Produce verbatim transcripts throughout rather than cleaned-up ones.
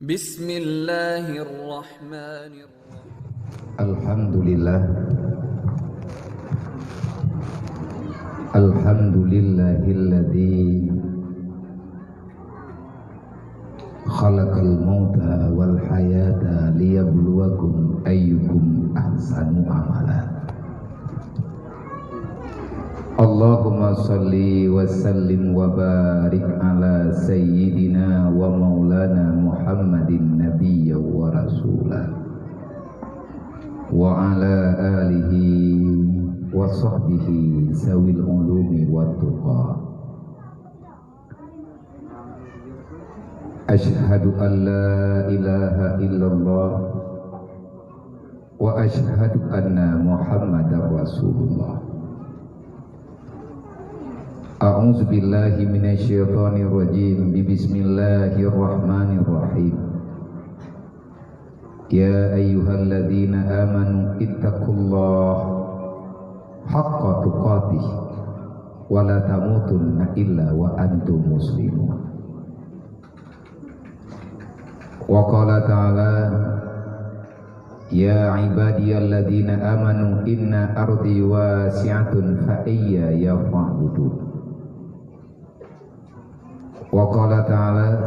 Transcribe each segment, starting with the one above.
Bismillahirrahmanirrahim. Alhamdulillah. Alhamdulillahilladzi khalaqal mauta wal hayata liyabluwakum ayyukum ahsanu amala. Allahumma shalli wa sallim wa barik ala sayyidina wa maulana Muhammadin nabiyya wa rasula, wa ala alihi wa sahbihi zawil ulumi wat tuqa. Asyhadu an la ilaha illallah wa asyhadu anna Muhammadar Rasulullah. A'udzu billahi minasy syaithanir rajim. Bismillahirrahmanirrahim. Ya ayyuhalladzina amanu ittaqullaha haqqa tuqatih wa la tamutunna illa wa antum muslimun. Wa qala ta'ala, "Ya ibadiyalladzina amanu inna ardi wasi'atun fa iyaya fa'budun." Wa qala ta'ala,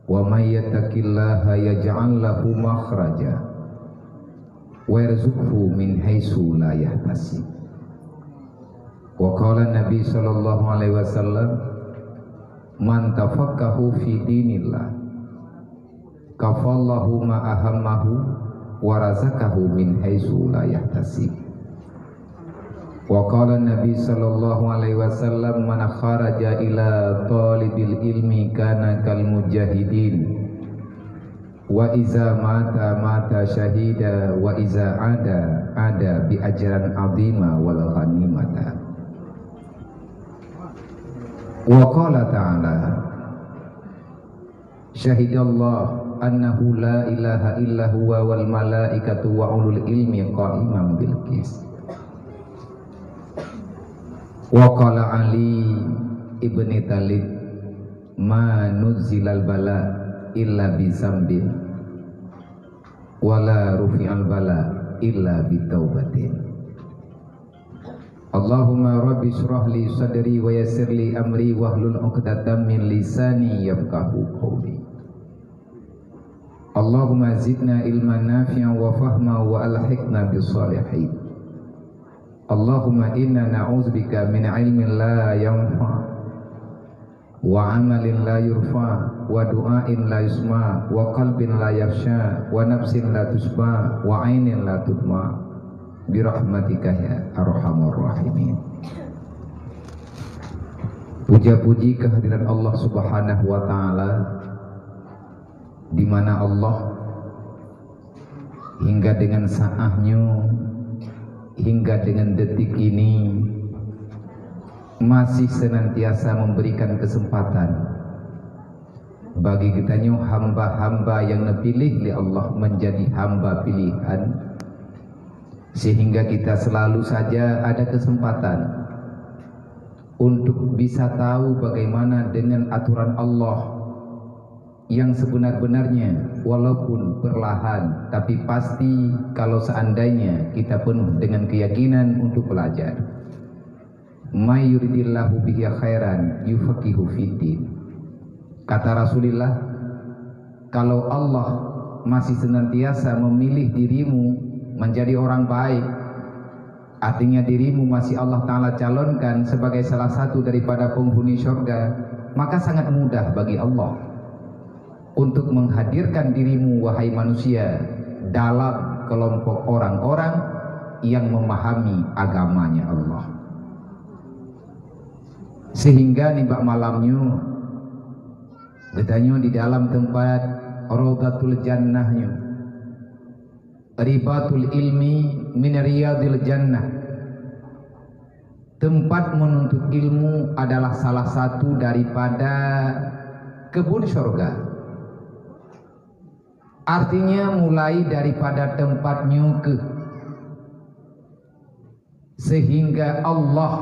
"Wa may yattaqillaha yaj'al lahu makhraja wa yarzuqhu min haitsu la yahtasib." Wa qala Nabi sallallahu alaihi wasallam, "Man tafaqahu fi dinillah, kafallahu ma ahammahu, wa razaqahu min haitsu la yahtasib." Wa qala Nabi sallallahu alaihi wasallam, "Man kharaja ila talibil ilmi kana kal mujahidin, wa iza mata mata syahida, wa iza ada ada bi ajran azima wal ghanimata." Wa qala ta'ala, "Syahidallah annahu la ilaha illa huwa wal malaikatu wa ulul ilmi qaiman bil qist." Wa qala Ali ibni Talib, "Ma nuzilal bala illa bi zambin, wa la rufi'al bala illa bi taubatin." Allahumma rabbi shrah li sadri wa yassir li amri wahlul 'uqdatam min lisani yafqahu qawli. Allahumma zidna ilman nafi'an wa fahma wa alhiqna bis salihin. Allahumma inna na'udzubika min ilmin la yanfa', wa amalin la yurfa, wa du'ain la yusma, wa qalbin la yakhsya, wa nafsin la tusyba, wa ainin la tudma, bi rahmatika ya arhamar rahimin. Puja-puji kehadirat Allah Subhanahu wa Ta'ala, di mana Allah hingga dengan saat nyoe, hingga dengan detik ini, masih senantiasa memberikan kesempatan bagi geutanyoe hamba-hamba yang neupilih lé Allah menjadi hamba pilihan, sehingga kita selalu saja ada kesempatan untuk bisa tahu bagaimana dengan aturan Allah yang sebenar-benarnya, walaupun perlahan, tapi pasti kalau seandainya kita penuh dengan keyakinan untuk belajar. "May yuridillahu bihi khairan yufaqihu fiddin." Kata Rasulullah, "Kalau Allah masih senantiasa memilih dirimu menjadi orang baik, artinya dirimu masih Allah Ta'ala calonkan sebagai salah satu daripada penghuni syurga, maka sangat mudah bagi Allah untuk menghadirkan dirimu, wahai manusia, dalam kelompok orang-orang yang memahami agamanya Allah." Sehingga nibak malam nyoe, geutanyoe di dalam tempat Raudhatul Jannah nyoe, Ribatul ilmi min riyadil jannah. Tempat menuntut ilmu adalah salah satu daripada kebun syurga. Artinya, mulai daripada tempat nyoe keuh, sehingga Allah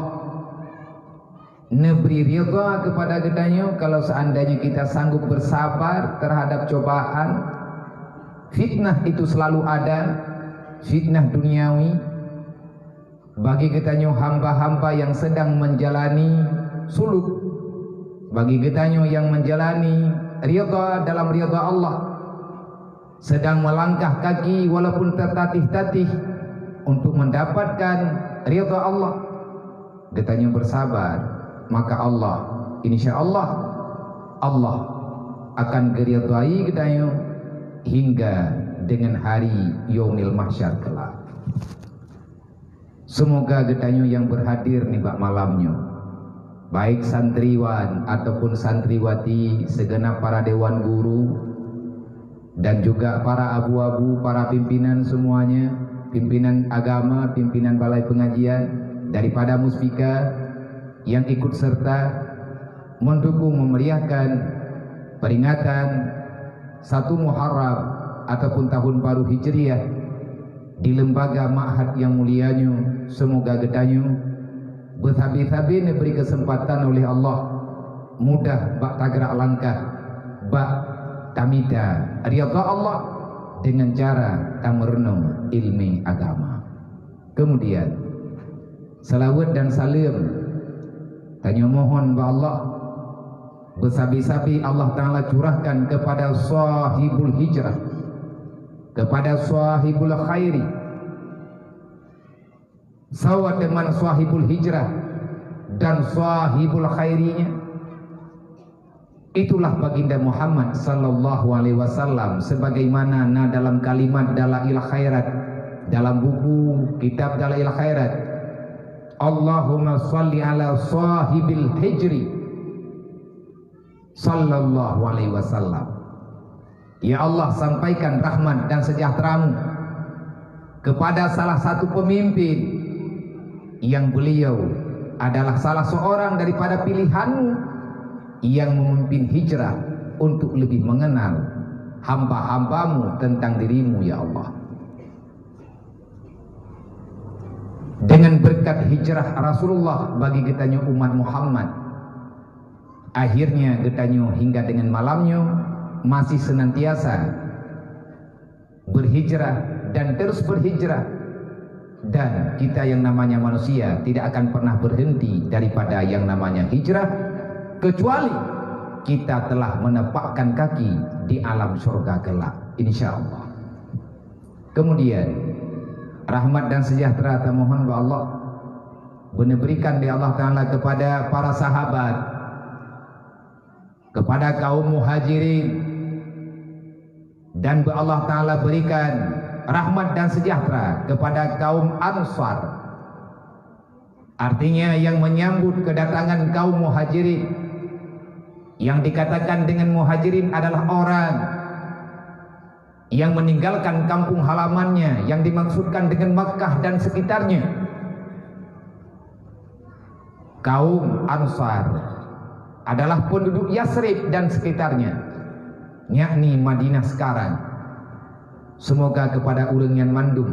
neubri ridha kepada geutanyoe kalau seandainya kita sanggup bersabar terhadap cobaan. Fitnah itu selalu ada, fitnah duniawi. Bagi geutanyoe hamba-hamba yang sedang menjalani suluk, bagi geutanyoe yang menjalani ridha dalam ridha Allah, sedang melangkah kaki walaupun tertatih-tatih untuk mendapatkan ridha Allah, geutanyoe bersabar, maka Allah, insya Allah, Allah akan geuridhai geutanyoe hingga dengan hari Yaumil Mahsyar kelak. Semoga geutanyoe yang berhadir nibak malam nyoe, baik santriwan ataupun santriwati, segenap para dewan guru, dan juga para abu-abu, para pimpinan semuanya, pimpinan agama, pimpinan balai pengajian, daripada muspika yang ikut serta mendukung memeriahkan peringatan satu Muharram ataupun tahun baru Hijriah di lembaga ma'had yang mulia nyoe. Semoga geutanyoe beusabe-sabe neubri keuseumpatan oleh Allah, mudah bak tagerak langkah, bak tamita ridha Allah dengan cara tameurunoe ilmu agama. Kemudian, salawat dan saleuem tanyoe mohon bak Allah, beusabe-sabe Allah Ta'ala curahkan kepada sahibul hijrah, kepada sahibul khairi. Sawa teuma sahibul hijrah dan sahibul khairinya? Itulah Baginda Muhammad sallallahu alaihi wasallam, sebagaimana na dalam kalimat Dalail Khairat, dalam buku kitab Dalail Khairat, "Allahumma shalli ala sahibil hijri sallallahu alaihi wasallam." Ya Allah, sampaikan rahmat dan sejahtera-Mu kepada salah satu pemimpin yang beliau adalah salah seorang daripada pilihan-Mu yang memimpin hijrah untuk lebih mengenal hamba-hamba-Mu tentang diri-Mu, ya Allah. Dengan berkat hijrah Rasulullah bagi geutanyoe umat Muhammad, akhirnya geutanyoe hingga dengan malam nyoe masih senantiasa berhijrah dan terus berhijrah. Dan kita yang namanya manusia tidak akan pernah berhenti daripada yang namanya hijrah, kecuali kita telah menepakkan kaki di alam surga kelak, insya Allah. Kemudian, rahmat dan sejahtera tamohon bak Allah, beuneuberikan lé Allah Ta'ala kepada para sahabat, kepada kaum Muhajirin, dan beu Allah Ta'ala berikan rahmat dan sejahtera kepada kaum Ansar. Artinya, yang menyambut kedatangan kaum Muhajirin. Yang dikatakan dengan Muhajirin adalah orang yang meninggalkan kampung halamannya, yang dimaksudkan dengan Makkah dan sekitarnya. Kaum Ansar adalah penduduk Yasrib dan sekitarnya, yakni Madinah sekarang. Semoga kepada ureuëng nyan mandum,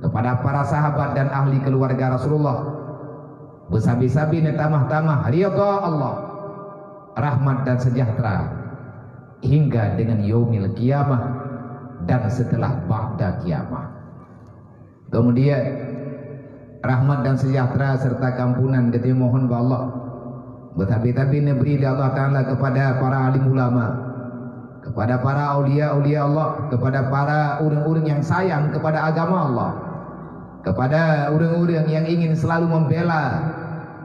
kepada para sahabat dan ahli keluarga Rasulullah, beusabe-sabe neutamah-tamah ridha Allah, rahmat dan sejahtera hingga dengan yaumil qiyamah dan setelah ba'da qiyamah. Kemudian, rahmat dan sejahtera serta keampunan geutanyoe mohon bak Allah, beusabe-sabe neubri lé Allah Ta'ala kepada para alim ulama, kepada para aulia-aulia Allah, kepada para ureuëng-ureuëng yang sayang kepada agama Allah, kepada ureuëng-ureuëng yang ingin selalu membela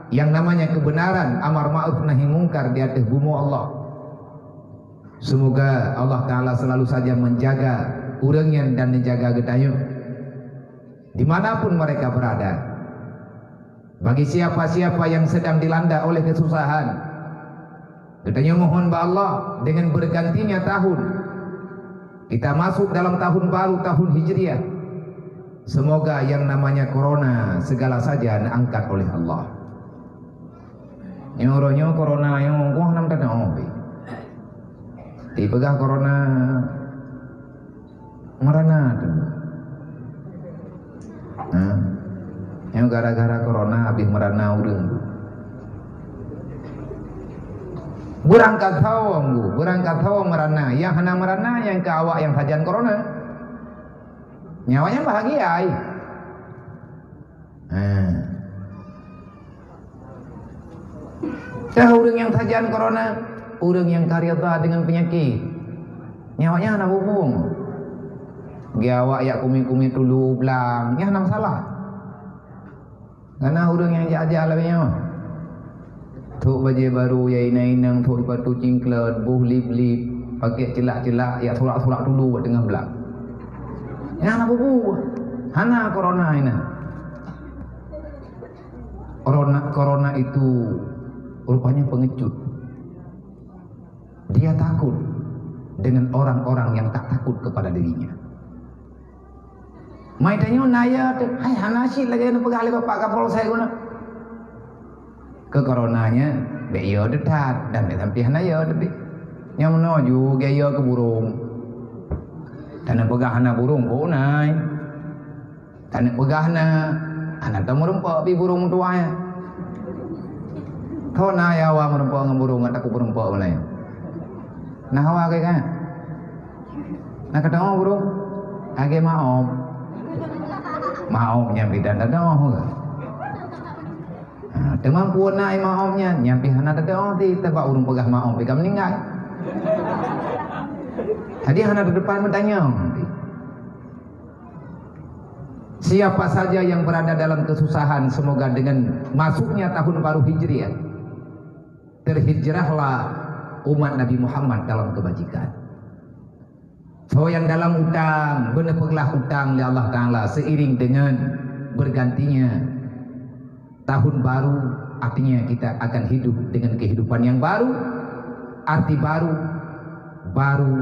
yang namanya kebenaran, amar ma'ruf nahi mungkar di ateueh bumoe Allah. Semoga Allah Ta'ala selalu saja menjaga ureuëng nyan dan menjaga geutanyoe dimanapun mereka berada. Bagi siapa-siapa yang sedang dilanda oleh kesusahan, geutanyoe mohon bak Allah dengan bergantinya tahun. Kita masuk dalam tahun baru, tahun Hijriah. Semoga yang namanya corona segala saja neuangkat oleh Allah. Nyoe uroe nyoe corona nyoe goh nam tanoh. Dipeugah corona merana tu. Ha? Nyoe gara-gara corona habis merana ureuëng. Beurangkat sawoe, beurangkat sawoe meurana, nyang hana meurana nyang keu awak nyang sajan korona. Nyan awak nyan bahagia ai. Ha. Tah ureuëng nyang sajan korona, ureuëng nyang ka ridha deungon peunyakét. Nyan awak nyan hana bubueng. Geu awak jak kumé-kumé tulu blang, nyan hana masalah. Kana ureuëng nyang jak-jak lagée nyoe. Trok bajée barô, ya inong-inong, trok sipatu cingklot, boh lip-lip, pakèk ceulak-ceulak, jak surak-surak tulu bak teungoh blang. Nyan hana bubueng. Hana korona inan. Korona, korona itu rupanya pengecut. Dia takut dengan orang-orang yang tak takut kepada dirinya. Mai tanyoe na ya teuh, hai hana cit lagée neupeugah lé Bapak Kapolsek guna. Keu korona nyan, bèk yo teuh that dan bèk sampai hana yo teuh. Nyang meunoe ju gaya keu burung. Taneupeugah hana burung, kok nai. Taneupeugah na, hana tameureumpok pi burung meutuwah nyan. Tho na ya wa meureumpok ngon burung, ngat takot meureumpok mulai. Nah, hawa keu ka. Na kateu'oh burung? Lagée maom. Maom nyang bidan teu'oh. Ha, teuma peue na maom nyan, nyang pih hana teu'oh ti, teuma ureuëng peugah maom pih ka meuninggai. Jadi hana teudepan meutanyong. Siapa saja yang berada dalam kesusahan, semoga dengan masuknya tahun baru Hijriah, terhijrahlah umat Nabi Muhammad dalam kebajikan. Soe nyang dalam utang, beuneupeuglah utang lé Allah Taala seiring dengan bergantinya tahun baru, artinya kita akan hidup dengan kehidupan yang baru, arti baru, baru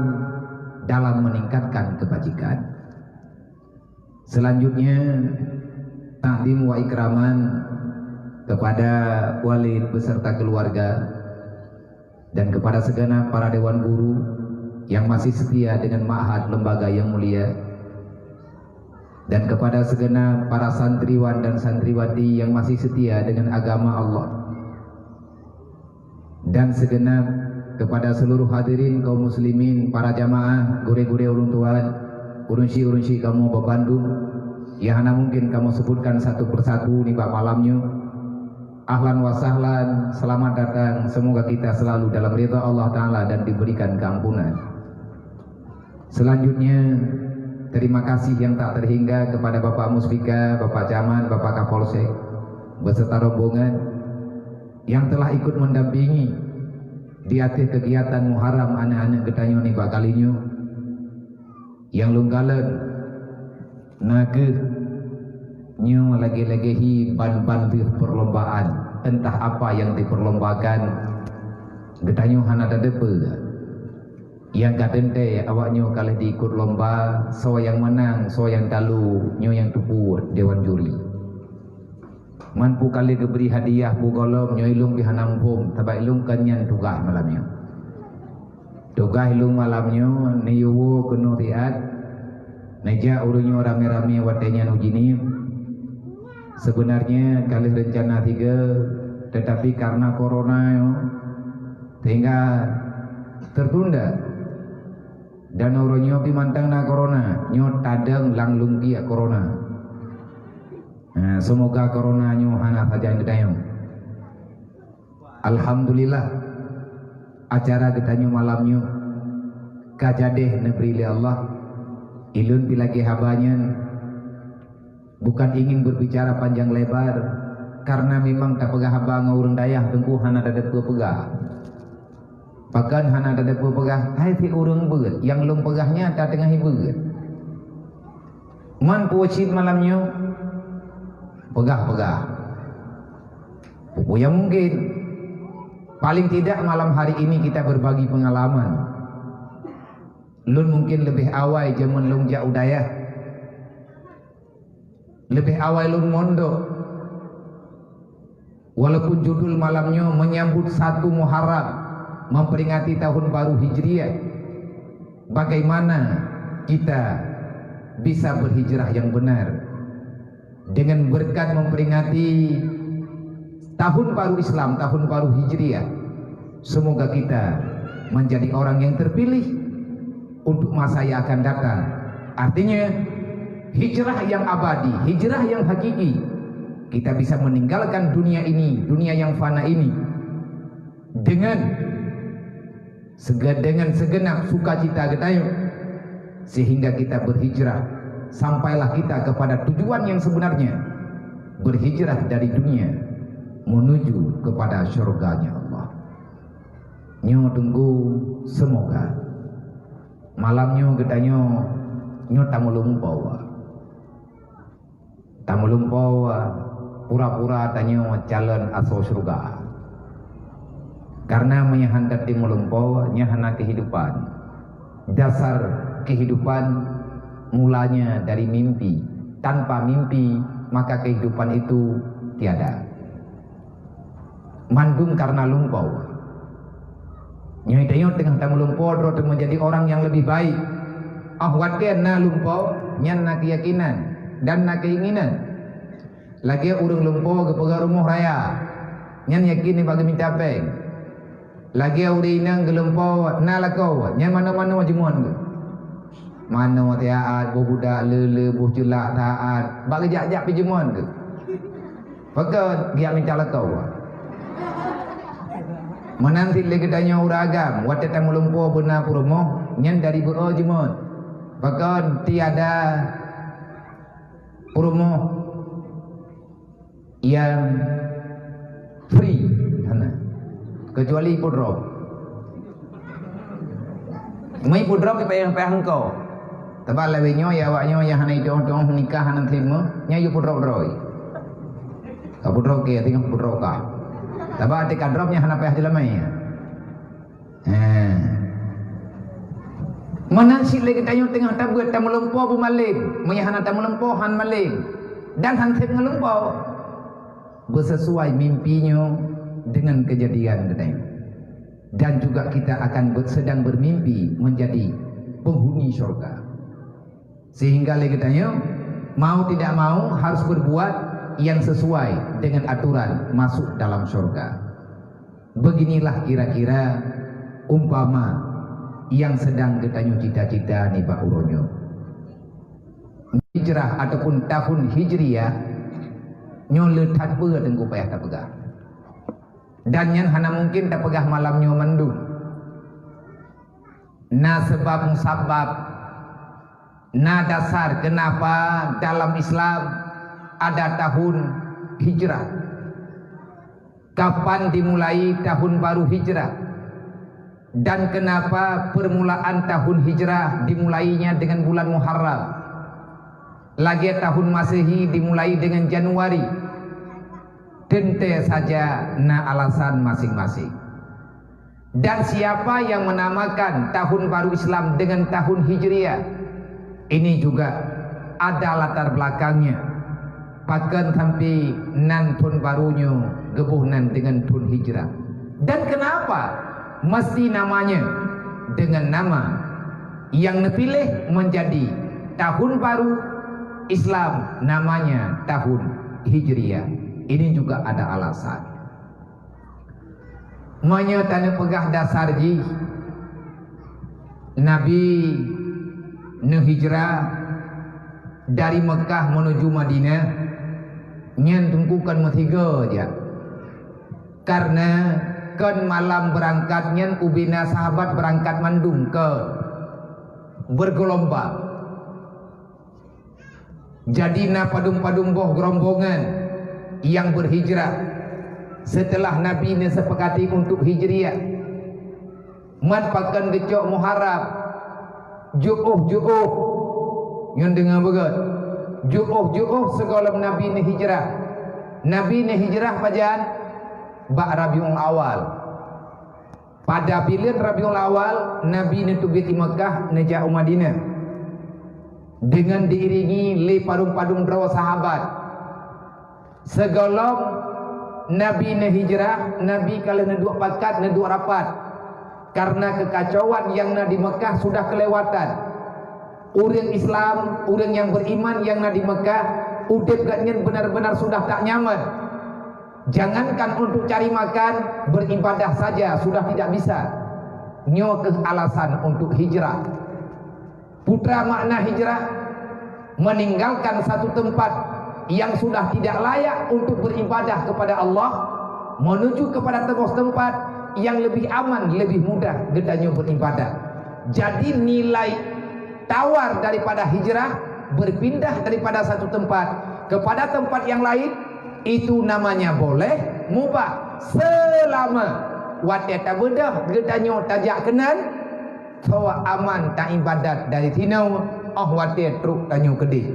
dalam meningkatkan kebajikan. Selanjutnya, takzim wa ikraman kepada Walid beserta keluarga dan kepada segenap para dewan guru yang masih setia dengan ma'had lembaga yang mulia, dan kepada segenap para santriwan dan santriwati yang masih setia dengan agama Allah. Dan segenap kepada seluruh hadirin kaum muslimin, para jamaah, gurée-gurée ulôn tuan, ureuëng syik-ureuëng syik kamoe bandum, nyang hana mungkin kamoe sebutkan satu persatu nibak malam nyoe. Ahlan wa sahlan, selamat datang. Semoga kita selalu dalam ridha Allah Taala dan diberikan keampunan. Selanjutnya, terima kasih yang tak terhingga kepada Bapak Muspika, Bapak Camat, Bapak Kapolsek, beserta rombongan yang telah ikut mendampingi di ateueh kegiatan Muharram aneuëk-aneuëk geutanyoe nibak kali nyoe. Nyang lôn kalon na kheueh nyoe lagée-lagée hi ban-ban deuh perlombaan, entah apa yang diperlombakan, geutanyoe hana tateupeue. Nyang ka teuntée awak nyoe ka lheueh diikot lomba, soe nyang meunang, soe nyang talu, nyoe nyang teupeue dewan juri. Man peue ka lheueh geubri hadiah peue gohlom, nyoe ilôn pih hana muphom, sabab ilôn kon nyan tugaih malam nyoe. Tugaih ilôn malam nyoe neuyue woe keunoe siat, neujak ureuëng nyoe ramé-ramé watée nyan uji niem. Sebenarnya ka lheueh reuncana sigoe, tetapi karena korona nyoe sehingga tertunda. Dan uroe nyoe pih mantong na korona, nyoe tadong lam lungkiek korona. Nah, semoga korona nyoe hana sajan geutanyoe. Alhamdulillah, acara geutanyoe malam nyoe ka jadeh neubri lé Allah. Ilôn pih lagée haba nyan bukan ingin berbicara panjang lebar, karena memang tapeugah haba ngon ureuëng dayah teungku hana tateupeue peugah. Pakon hana tateupeue peugah, hai si ureuëng beuet, nyang lôn peugah nyan ka teungoh ibeuet. Man peue cit malam nyoe, peugah-peugah. Peue nyang mungkin. Paling tidak malam hari ini kita berbagi pengalaman. Lôn mungkin leubeh awai jameun lôn jak u dayah. Leubeh awai lôn mondok. Walaupun judul malam nyoe menyambut satu Muharram, memperingati tahun baru Hijriah, bagaimana kita bisa berhijrah yang benar dengan berkat memperingati tahun baru Islam, tahun baru Hijriah? Semoga kita menjadi orang yang terpilih untuk masa yang akan datang. Artinya, hijrah yang abadi, hijrah yang hakiki. Kita bisa meninggalkan dunia ini, dunia yang fana ini, dengan sege-, dengan segenap sukacita geutanyoe, sehingga kita berhijrah, sampailah kita kepada tujuan yang sebenarnya, berhijrah dari dunia menuju kepada syurganya Allah. Nyoe teungku, semoga malam nyoe geutanyoe nyoe tameulumpoe. Tameulumpoe pura-pura tanyoe calon asoe syeuruga. Karena meunyoe hana tameulumpoe, nyan hana kehidupan. Dasar kehidupan mulanya dari mimpi. Tanpa mimpi, maka kehidupan itu tiada. Mandum karena lumpoe. Nyoe tanyoe teungoh tameulumpoe droe teuh menjadi orang yang lebih baik. Ah watée na lumpoe, nyan na keyakinan dan na keinginan. Lagée ureuëng lumpoe geupeugah rumoh raya, nyan yakin nibak geumita péng. Lagée ureuëng inong geulumpoe na lakoe, nyan manoe-manoe jimeuet geuh. Manoe taát, boh budak le-le, boh ceulak taát, bak geujak-jak pih jimeuet geuh. Pakon geujak mita lakoe. Meunan cit lé geutanyoe ureuëng agam, watée tameulumpoe beuna peurumoh, nyan dari beu-o jimeuet. Pakon tiada peurumoh yang free, hana. Kecuali ipudrop. Meuipudrop payah-payah engkau. Teuma lawét nyoe ya awak nyoe nyang hana itong-tong nikah hana terima, nyan yue pudrop droe. Ka pudrop ke, tinggal pudrop ka. Teuma até ka drop nyan hana payah dilamai. Ha. Meunan cit lé geutanyoe teungoh tabeuet tameulumpoe beumalém, meunyoe hana tameulumpoe han malém, dan han sép ngeulumpoe. Beusesuai mimpi nyoe dengan kejadian geutanyoe. Dan juga kita akan ber-, sedang bermimpi menjadi penghuni syurga. Sehingga lé geutanyoe mau tidak mau harus berbuat yang sesuai dengan aturan masuk dalam syurga. Beginilah kira-kira umpama yang sedang geutanyoe cita-cita nibak uroe nyoe. Hijrah ataupun tahun Hijriah nyoe le that peue teungku payah tapeugah. Dan nyan hana mungkin tapeugah malam nyoe mandum. Na sebab musabab, na dasar kenapa dalam Islam ada tahun Hijrah. Kapan dimulai tahun baru Hijrah? Dan kenapa permulaan tahun Hijrah dimulainya dengan bulan Muharram? Lagée tahun Masehi dimulai dengan Januari. Teuntée saja na alasan masing-masing. Dan siapa yang menamakan tahun baru Islam dengan tahun Hijriah? Ini juga ada latar belakangnya. Pakon sampai nan thon baru nyoe geuboh nan dengan thon Hijrah. Dan kenapa mesti namanya dengan nama yang neupiléh menjadi tahun baru Islam, namanya tahun Hijriah? Ini juga ada alasan. Meunyoe taneupeugah dasar jih, Nabi neuhijrah dari Meukah menuju Madinah, nyan teungku kon meusigoe jak. Karena kon malam beurangkat nyan ubena sahabat beurangkat mandum kon, bergelombang. Jadi na padum-padum boh gerombongan nyang beuhijrah seuteulah Nabi neuseupakati untuk hijriah. Man pakon geucok Muharram, jiôh-jiôh, nyoe deungoe beugét, jiôh-jiôh sigohlom Nabi neuhijrah. Nabi neuhijrah pajan? Bak Rabiul Awal. Pada buleuen Rabiul Awal, Nabi neuteubiet di Meukah neujak u Madinah deungon diiringi lé padum-padum droe sahabat. Sigohlom Nabi neuhijrah, Nabi ka lheueh neuduek pakat, neuduek rapat, kareuna keukacauan nyang na di Meukah sudah keulewatan. Ureuëng Islam, ureuëng nyang beuiman nyang na di Meukah, udeb gobnyan beunar-beunar sudah tak nyaman. Jangankan untuk cari makan, beribadah saja sudah tidak bisa. Nyoe keuh alasan untuk hijrah. Putra makna hijrah, meninggalkan satu tempat yang sudah tidak layak untuk beribadah kepada Allah, menuju kepada sebuah tempat yang lebih aman, lebih mudah geutanyoe beribadah. Jadi nilai tawar daripada hijrah, berpindah daripada satu tempat kepada tempat yang lain, itu namanya boleh, mubah, selama watée tabeudôh geutanyoe tajak keunan, soe aman taibadat dari sinoe, óh watée trok tanyoe keudeh.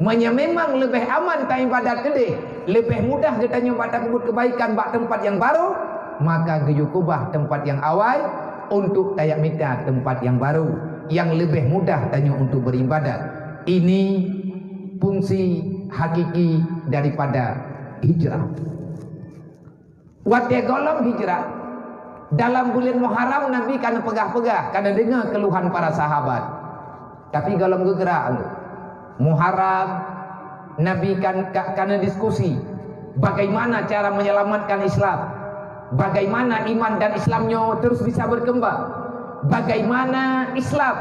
Meunyoe memang leubeh aman taibadat keudeh, leubeh mudah geutanyoe bak tapeubuet keubaikan bak teumpat nyang barô, maka geuyue keubah teumpat nyang awai untuk tajak mita teumpat nyang barô, nyang leubeh mudah tanyoe untuk beribadat. Ini fungsi hakiki daripada hijrah. Watée gohlom hijrah, dalam buleuen Muharram Nabi ka neupeugah-peugah, ka neudeungoe keuluhan para sahabat. Tapi gohlom geugeurak Muharram, Nabi kan ka, ka neudiskusi bagaimana cara menyelamatkan Islam, bagaimana iman dan Islam nyoe terus bisa berkembang, bagaimana Islam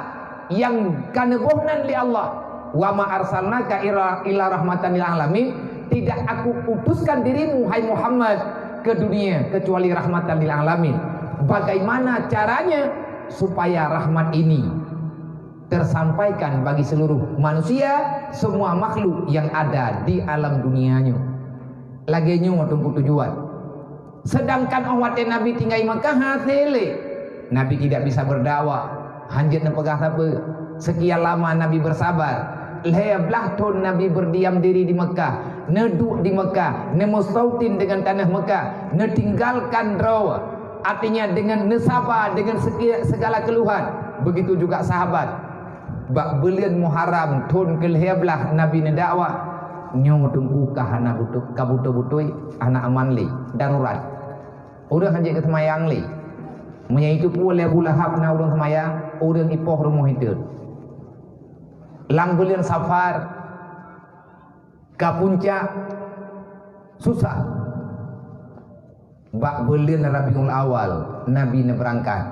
nyang ka neuboh nan lé Allah, "Wa ma arsalnaka ira-, illa rahmatan lil alamin," tidak Aku utuskan dirimu, hai Muhammad, ke dunia kecuali rahmatan lil alamin. Bagaimana caranya supaya rahmat ini tersampaikan bagi seluruh manusia, semua makhluk yang ada di alam dunia nyoe? Lagée nyoe teungku tujuan. Sedangkan óh watée Nabi tinggai Mekah hase lé, Nabi tidak bisa berdakwah, hanjeuet neupeugah sapeue. Sekian lama Nabi bersabar. Lhée blaih thon Nabi berdiam diri di Mekah, neuduek di Mekah, neumustautin dengan tanah Mekah, neutinggalkan droe, artinya dengan neusaba dengan seki-, segala keluhan. Begitu juga sahabat. Bak buleuen Muharram thon keulhée blaih Nabi neudakwah, nyoe teungku ka hana beutôi, ka beutôi-beutôi hana aman lé, darurat. Ureuëng hanjeuet geuseumayang lé. Meunyoe itu peue lé Abu Lahab na ureuëng seumayang, ureuëng ipoh rumoh itot. Lam buleuen Safar ka puncak susah. Bak buleuen Rabiul Awal Nabi neubeurangkat.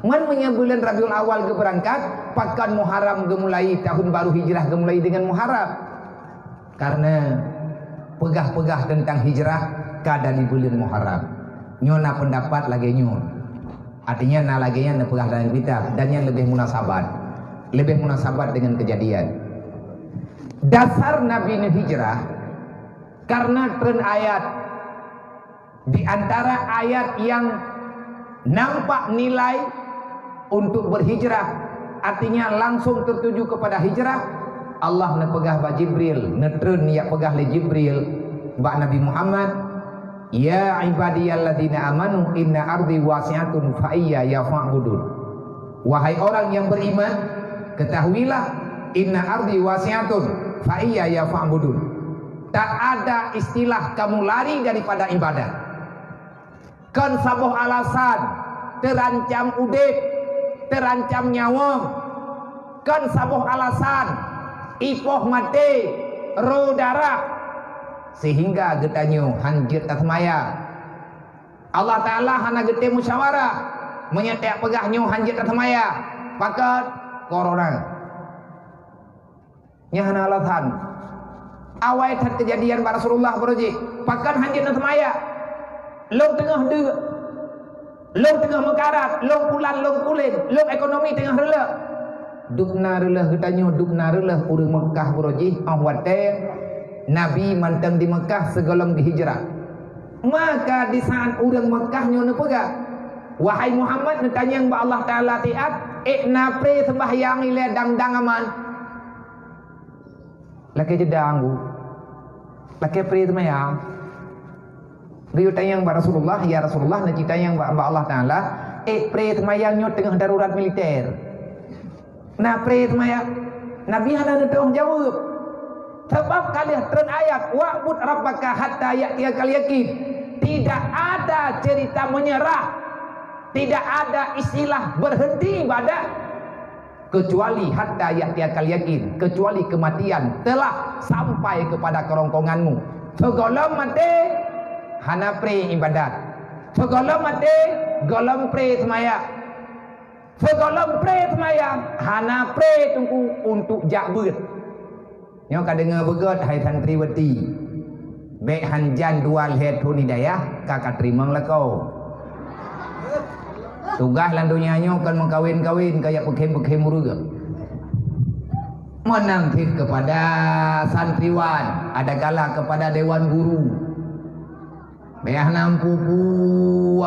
Ngon meunyoe buleuen Rabiul Awal geubeurangkat, pakon Muharram geumulai, tahun baru Hijrah geumulai deungon Muharram. Karena peugah-peugah teuntang hijrah ka dari buleuen Muharram. Nyoe na peundapat lagée nyoe. Artinya na lagée nyan neupeugah dalam kitab dan nyan leubeh munasabat. Leubeh munasabat dengan kejadian. Dasar Nabi neuhijrah karena treun ayat. Di antara ayat yang nampak nilai untuk berhijrah, artinya langsung tertuju kepada hijrah, Allah neupeugah bak Jibril, neutreun jak peugah lé Jibril bak Nabi Muhammad, "Ya ibadiyalladzina amanu inna ardi wasi'atun fa iyaya fa'budun." Wahai orang yang beriman, ketahuilah, inna ardi wasi'atun fa iyaya fa'budun. Tak ada istilah kamu lari daripada ibadat. Kon saboh alasan teurancam udeb, teurancam nyawöng. Kon saboh alasan ipoh maté, ro darah, sehingga geutanyoe hanjeuet taseumayang. Allah Taala hana geutém musyawarah. Meunyoe tajak peugah nyoe hanjeuet taseumayang, pakon? Corona. Nyan hana alasan. Awai that keujadian bak Rasulullah baroe jih, pakon hanjeuet taseumayang? Lôn teungoh deuk, lôn teungoh meukarat, lôn pulan, lôn kuleng, lôn ekonomi teungoh reuloh. Dubna reuloh geutanyoe, dubna reuloh ureuëng Meukah baroe jih óh watée Nabi mantong di Meukah sigohlom geuhijrah. Maka di saat ureuëng Meukah nyoe neupeugah, "Wahai Muhammad, neutanyong bak Allah Taala tiat, ék na pré seumbahyang ilée dang-dang aman?" Lakée jeda anggô. Lakée pré seumayang. Geuyue tanyong bak Rasulullah, "Ya Rasulullah, neuci tanyong bak, bak Allah Taala, ék pré seumayang nyoe teungoh darurat militer? Na pré seumayang?" Nabi hana neutôh jaweueb. Sabab ka lheueh treun ayat, "Wa'bud rabbaka hatta ya'tiyakal yakin." Tidak ada cerita menyerah. Tidak ada istilah berhenti ibadat. Kecuali hatta ya'tiyakal yakin, kecuali kematian telah sampai kepada kerongkonganmu. Sigohlom maté, Hana pré ibadat. Sigohlom maté, gohlom pré seumayang. Sigohlom pré seumayang, hana pré teungku untuk jak beuet. Nyoe ka deungoe beugöt, hai santriwati. Bèk hanjan dua lhèe thôn hidayah, ka kateurimong lakoe. Tugaih lam donya nyoe kon meukawen-kawen, kajak peukhém-peukhém ureueng. Meunan cit keupada santriwan, adakala keupada dewan guru. Bèk hana meupupu,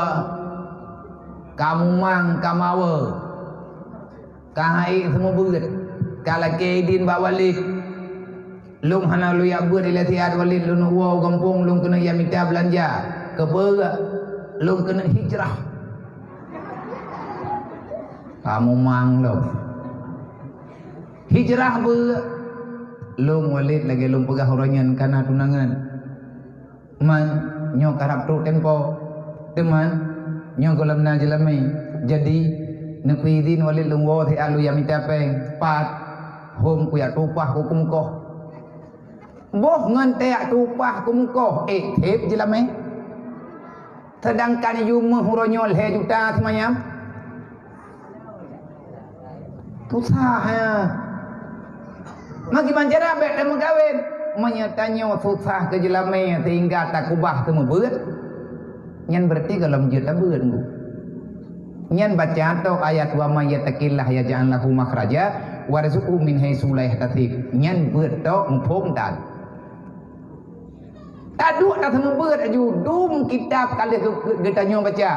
ka mumang, ka mawe, ka han ék seumeubeuet, ka lakèe idin bak walid. Lôn hana lôn jak beuet ilèe siat walid, lôn woe u gampông, lôn keuneuk jak mita beulanja. Keupeue? Lôn keuneuk hijrah. Ka mumang lôn. Hijrah beuet. Lôn walid lagèe lôn peugah uroe nyan ka na tunangan. Man, nyoe karab trok tempo. Teuma, nyoe gohlom na jeulamé. Jadi, neupeuidin walid lôn woe siat lôn jak mita pèng. Pat, hom kujak tupah keu kumukoh. Boh ngon teuyak tupah kumukoh, ék thép jeulamé. Seudangkan yum méuh uroe nyoe lhèe juta seumayam. Susah, ya. Meukiban cara bèk tameukawen. Meunyoe tanyoe susah keu jeulamé sehingga takubah seumeubeuet, nyan berarti gohlom jeuet tabeuet, Bu. Nyan baca tok ayat, "Wa may yattaqillaha yaj'al lahu makhraja wa yarzuqhu min haitsu la yahtasib." Nyan beuet tok muphom tan. Taduek taseumeubeuet laju dum kitab ka lheueh geu-, geutanyoe baca.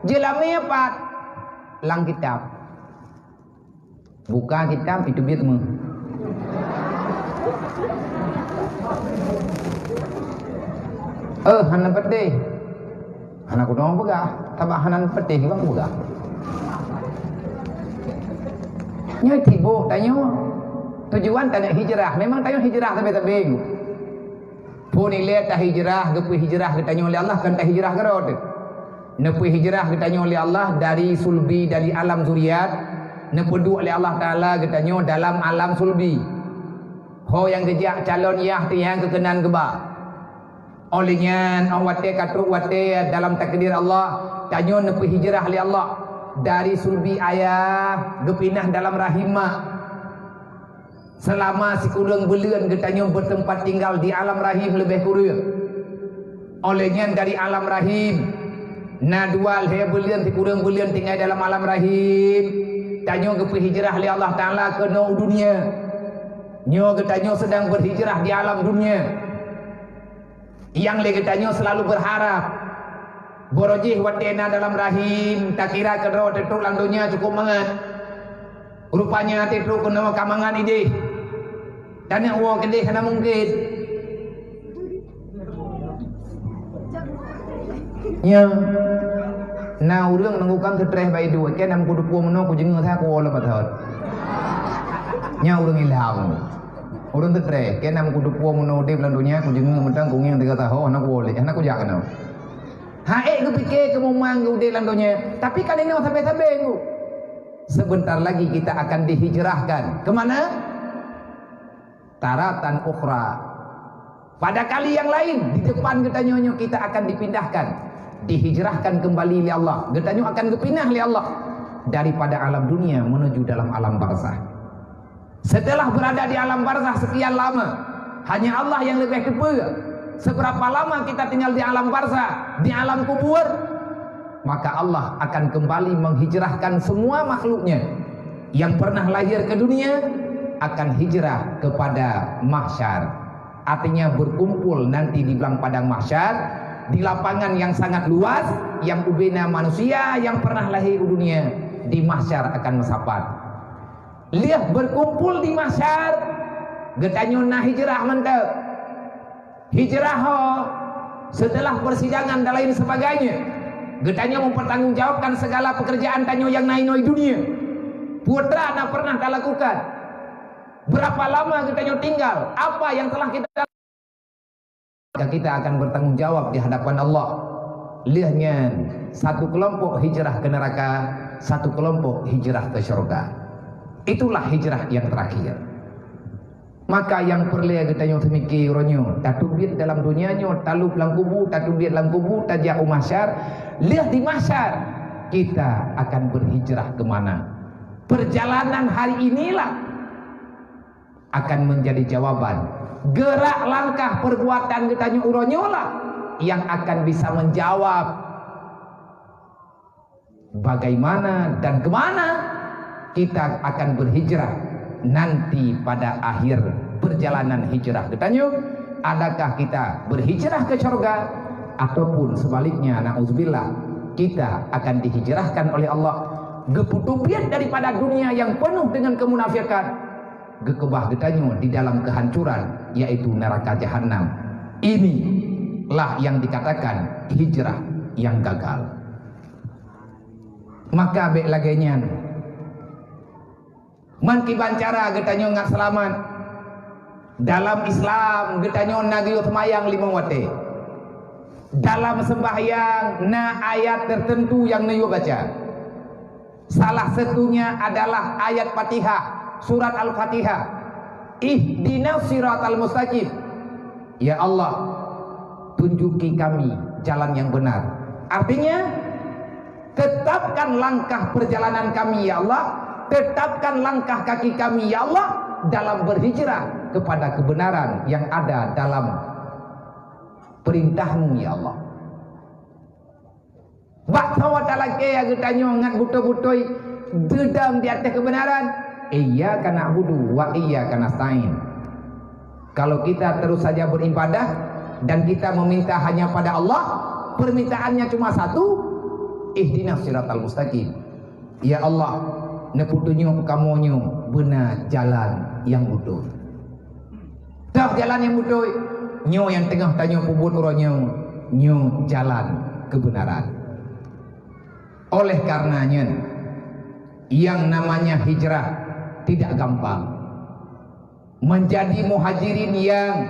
Jeulamé pat lam kitab. Buka kitab, itu biet meuh. Eh, hana peudeh. Hana kudong peugah, sabab hana peudeh bang peugah. Nyoe sibok tanyoe. Tujuan tanyoe hijrah. Memang tanyoe hijrah sabe-sabe. Phon ilèe tahijrah, geupeuhijrah geutanyoe lé Allah, kon tahijrah keudroe teuh. Neupeuhijrah geutanyoe lé Allah dari sulbi, dari alam zuriat, neupeuduek lé Allah Taala geutanyoe dalam alam sulbi. Ho nyang geujak calon yah teuh nyang geukeunan geuba. Óh lheueh nyan, óh watèe ka trok watèe dalam takdir Allah, tanyoe neupeuhijrah lé Allah dari sulbi ayah geupinah dalam rahim mak. Seulama sikureueng buleuen geutanyoe beuteumpat tinggal di alam rahim leubeh kureueng. Óh lheueh nyan dari alam rahim, na dua lhèe buleuen sikureueng buleuen tinggai dalam alam rahim, tanyoe geupeuhijrah lé Allah Taala keunoe u dunia. Nyoe geutanyoe seudang beuhijrah di alam dunia. Nyang lé geutanyoe seulalu beuharab, barô jih watèe na dalam rahim, takira keudroe teutrok lam donya cukôp mangat. Rupanya teutrok keunoe ka mangat idéh. Taneuk woe keudéh hana mungken. Nyoe, na ureueng neugukang seutreh bak iduek, kèe nam kuteupue meunoe kujeungeue that kuwoe lom bak thon. Nyoe ureueng ilham. Ureueng seutreh, kèe nam kuteupue meunoe udép lam donya, kujeungeue mantong kungieng tiga tahun, hana kuwoe lé, hana kujak keunoe. Han ék geupike keumumang geuudép lam donya, tapi ka lheueh nyoe sabe-sabe ngu. Sebentar lagi kita akan dihijrahkan. Ke mana? Taratan ukhra. Pada kali yang lain, di depan geutanyoe nyoe kita akan dipindahkan, dihijrahkan kembali lé Allah. Geutanyoe akan geupinah lé Allah daripada alam dunia menuju dalam alam barzah. Setelah berada di alam barzah sekian lama, hanya Allah yang lebih teupeu seberapa lama kita tinggal di alam barzah, di alam kubur, maka Allah akan kembali menghijrahkan semua makhluknya yang pernah lahir ke dunia akan hijrah kepada mahsyar. Artinya berkumpul nanti di blang padang mahsyar, di lapangan yang sangat luas, yang ubena manusia yang pernah lahir di dunia di mahsyar akan meusapat. Lheueh berkumpul di mahsyar, geutanyoe na hijrah mantong. Hijrah ho, setelah persidangan dan lain sebagainya, geutanyoe mempertanggungjawabkan segala pekerjaan tanyoe nyang na inoe dunia. Peue teuma na pernah talakukan? Berapa lama geutanyoe tinggal? Apa yang telah kita Maka kita akan bertanggung jawab di hadapan Allah. Lheueh nyan, satu kelompok hijrah ke neraka, satu kelompok hijrah ke syurga. Itulah hijrah yang terakhir. Maka nyang peureulée geutanyoe seumike uroe nyoe, tateubiet dalam donya nyoe, talôb lam kubu, tateubiet lam kubu, tajak u mahsyar. Lheueh di mahsyar, kita akan berhijrah ke mana? Perjalanan hari inilah akan menjadi jawaban. Gerak langkah perbuatan geutanyoe uroe nyoe lah yang akan bisa menjawab bagaimana dan ke mana kita akan berhijrah nanti pada akhir perjalanan hijrah geutanyoe. Adakah kita berhijrah ke syurga ataupun sebaliknya, na'udzubillah, kita akan dihijrahkan oleh Allah, geupeutubiet daripada dunia yang penuh dengan kemunafikan, geukeubah geutanyoe di dalam kehancuran, yaitu neraka jahanam. Inilah yang dikatakan hijrah yang gagal. Maka bék lagée nyan. Meukiban cara geutanyoe ngat seulamat. Dalam Islam geutanyoe na geuyue seumayang limong watée. Dalam sembahyang na ayat tertentu nyang neuyue baca. Salah satunya adalah ayat Fatihah, surat Al-Fatihah. Ihdinas siratal mustaqim. Ya Allah, tunjuki kami jalan yang benar. Artinya, tetapkan langkah perjalanan kami, ya Allah. Tetapkan langkah kaki kami, ya Allah, dalam berhijrah kepada kebenaran yang ada dalam perintah-Mu, ya Allah. Bak sawa talakée geutanyoe ngat beutôi-beutôi deudang di ateueh keubeunaran. Iyyaka na'budu wa iyyaka nasta'in. Kalau kita terus saja beribadah dan kita meminta hanya pada Allah, permintaannya cuma satu, ihdinas siratal mustaqim. Ya Allah, neupeutunyok kamoe nyoe beuna jalan nyang beutôi. Toh jalan nyang beutôi, nyoe nyang teungoh tanyoe peubuet uroe nyoe, nyoe jalan keubeunaran. Oleh karena nyan, yang namanya hijrah tidak gampang. Menjadi muhajirin yang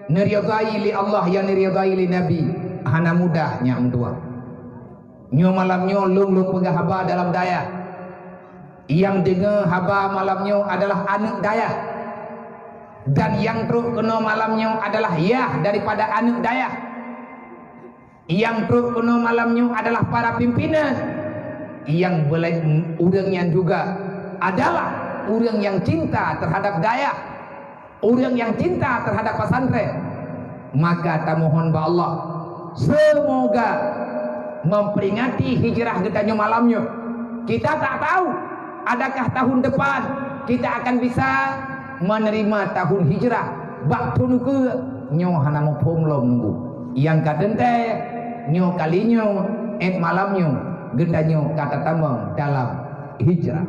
neuridai lé Allah, yang neuridai lé Nabi, hana mudah nyan meutuah. Nyoe malam nyoe lôn, lôn peugah haba dalam dayah. Nyang deungoe haba malam nyoe adalah aneuëk dayah. Dan nyang trok keunoe malam nyoe adalah yah daripada aneuëk dayah. Nyang trok keunoe malam nyoe adalah para pimpinan. Nyang beulat ureuëng nyan juga adalah ureuëng nyang cinta terhadap dayah. Ureuëng nyang cinta terhadap pesantren, maka tamohon bak Allah, semoga memperingati hijrah geutanyoe malam nyoe. Kita tak tahu, adakah tahun depan kita akan bisa menerima tahun hijrah. Bak thon ukeue nyoe hana muphom lom nunggu. Nyang ka teuntée, nyoe kali nyoe, ék malam nyoe, geutanyoe ka tatamong dalam hijrah.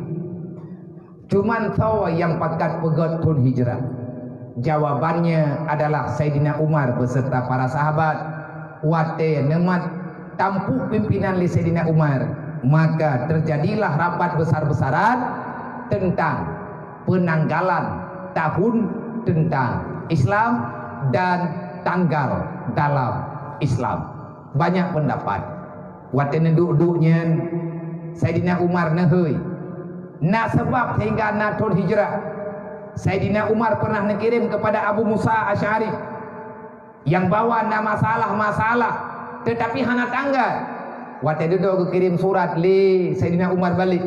Cuman soe nyang pakat peugét thon hijrah? Jawabannya adalah Saidina Umar beserta para sahabat. Watée neumat tampuk pimpinan lé Saidina Umar, maka terjadilah rapat besar-besaran tentang penanggalan tahun tentang Islam dan tanggal dalam Islam. Banyak pendapat. Watée neuduek-duek nyan, Saidina Umar neuhôi, na sabab sehingga na thon hijrah. Saidina Umar pernah neukirém kepada Abu Musa Asy'ari, nyang bahwa na masalah-masalah, tetapi hana tanggai. Watée dudoe geukirém surat lé Saidina Umar balek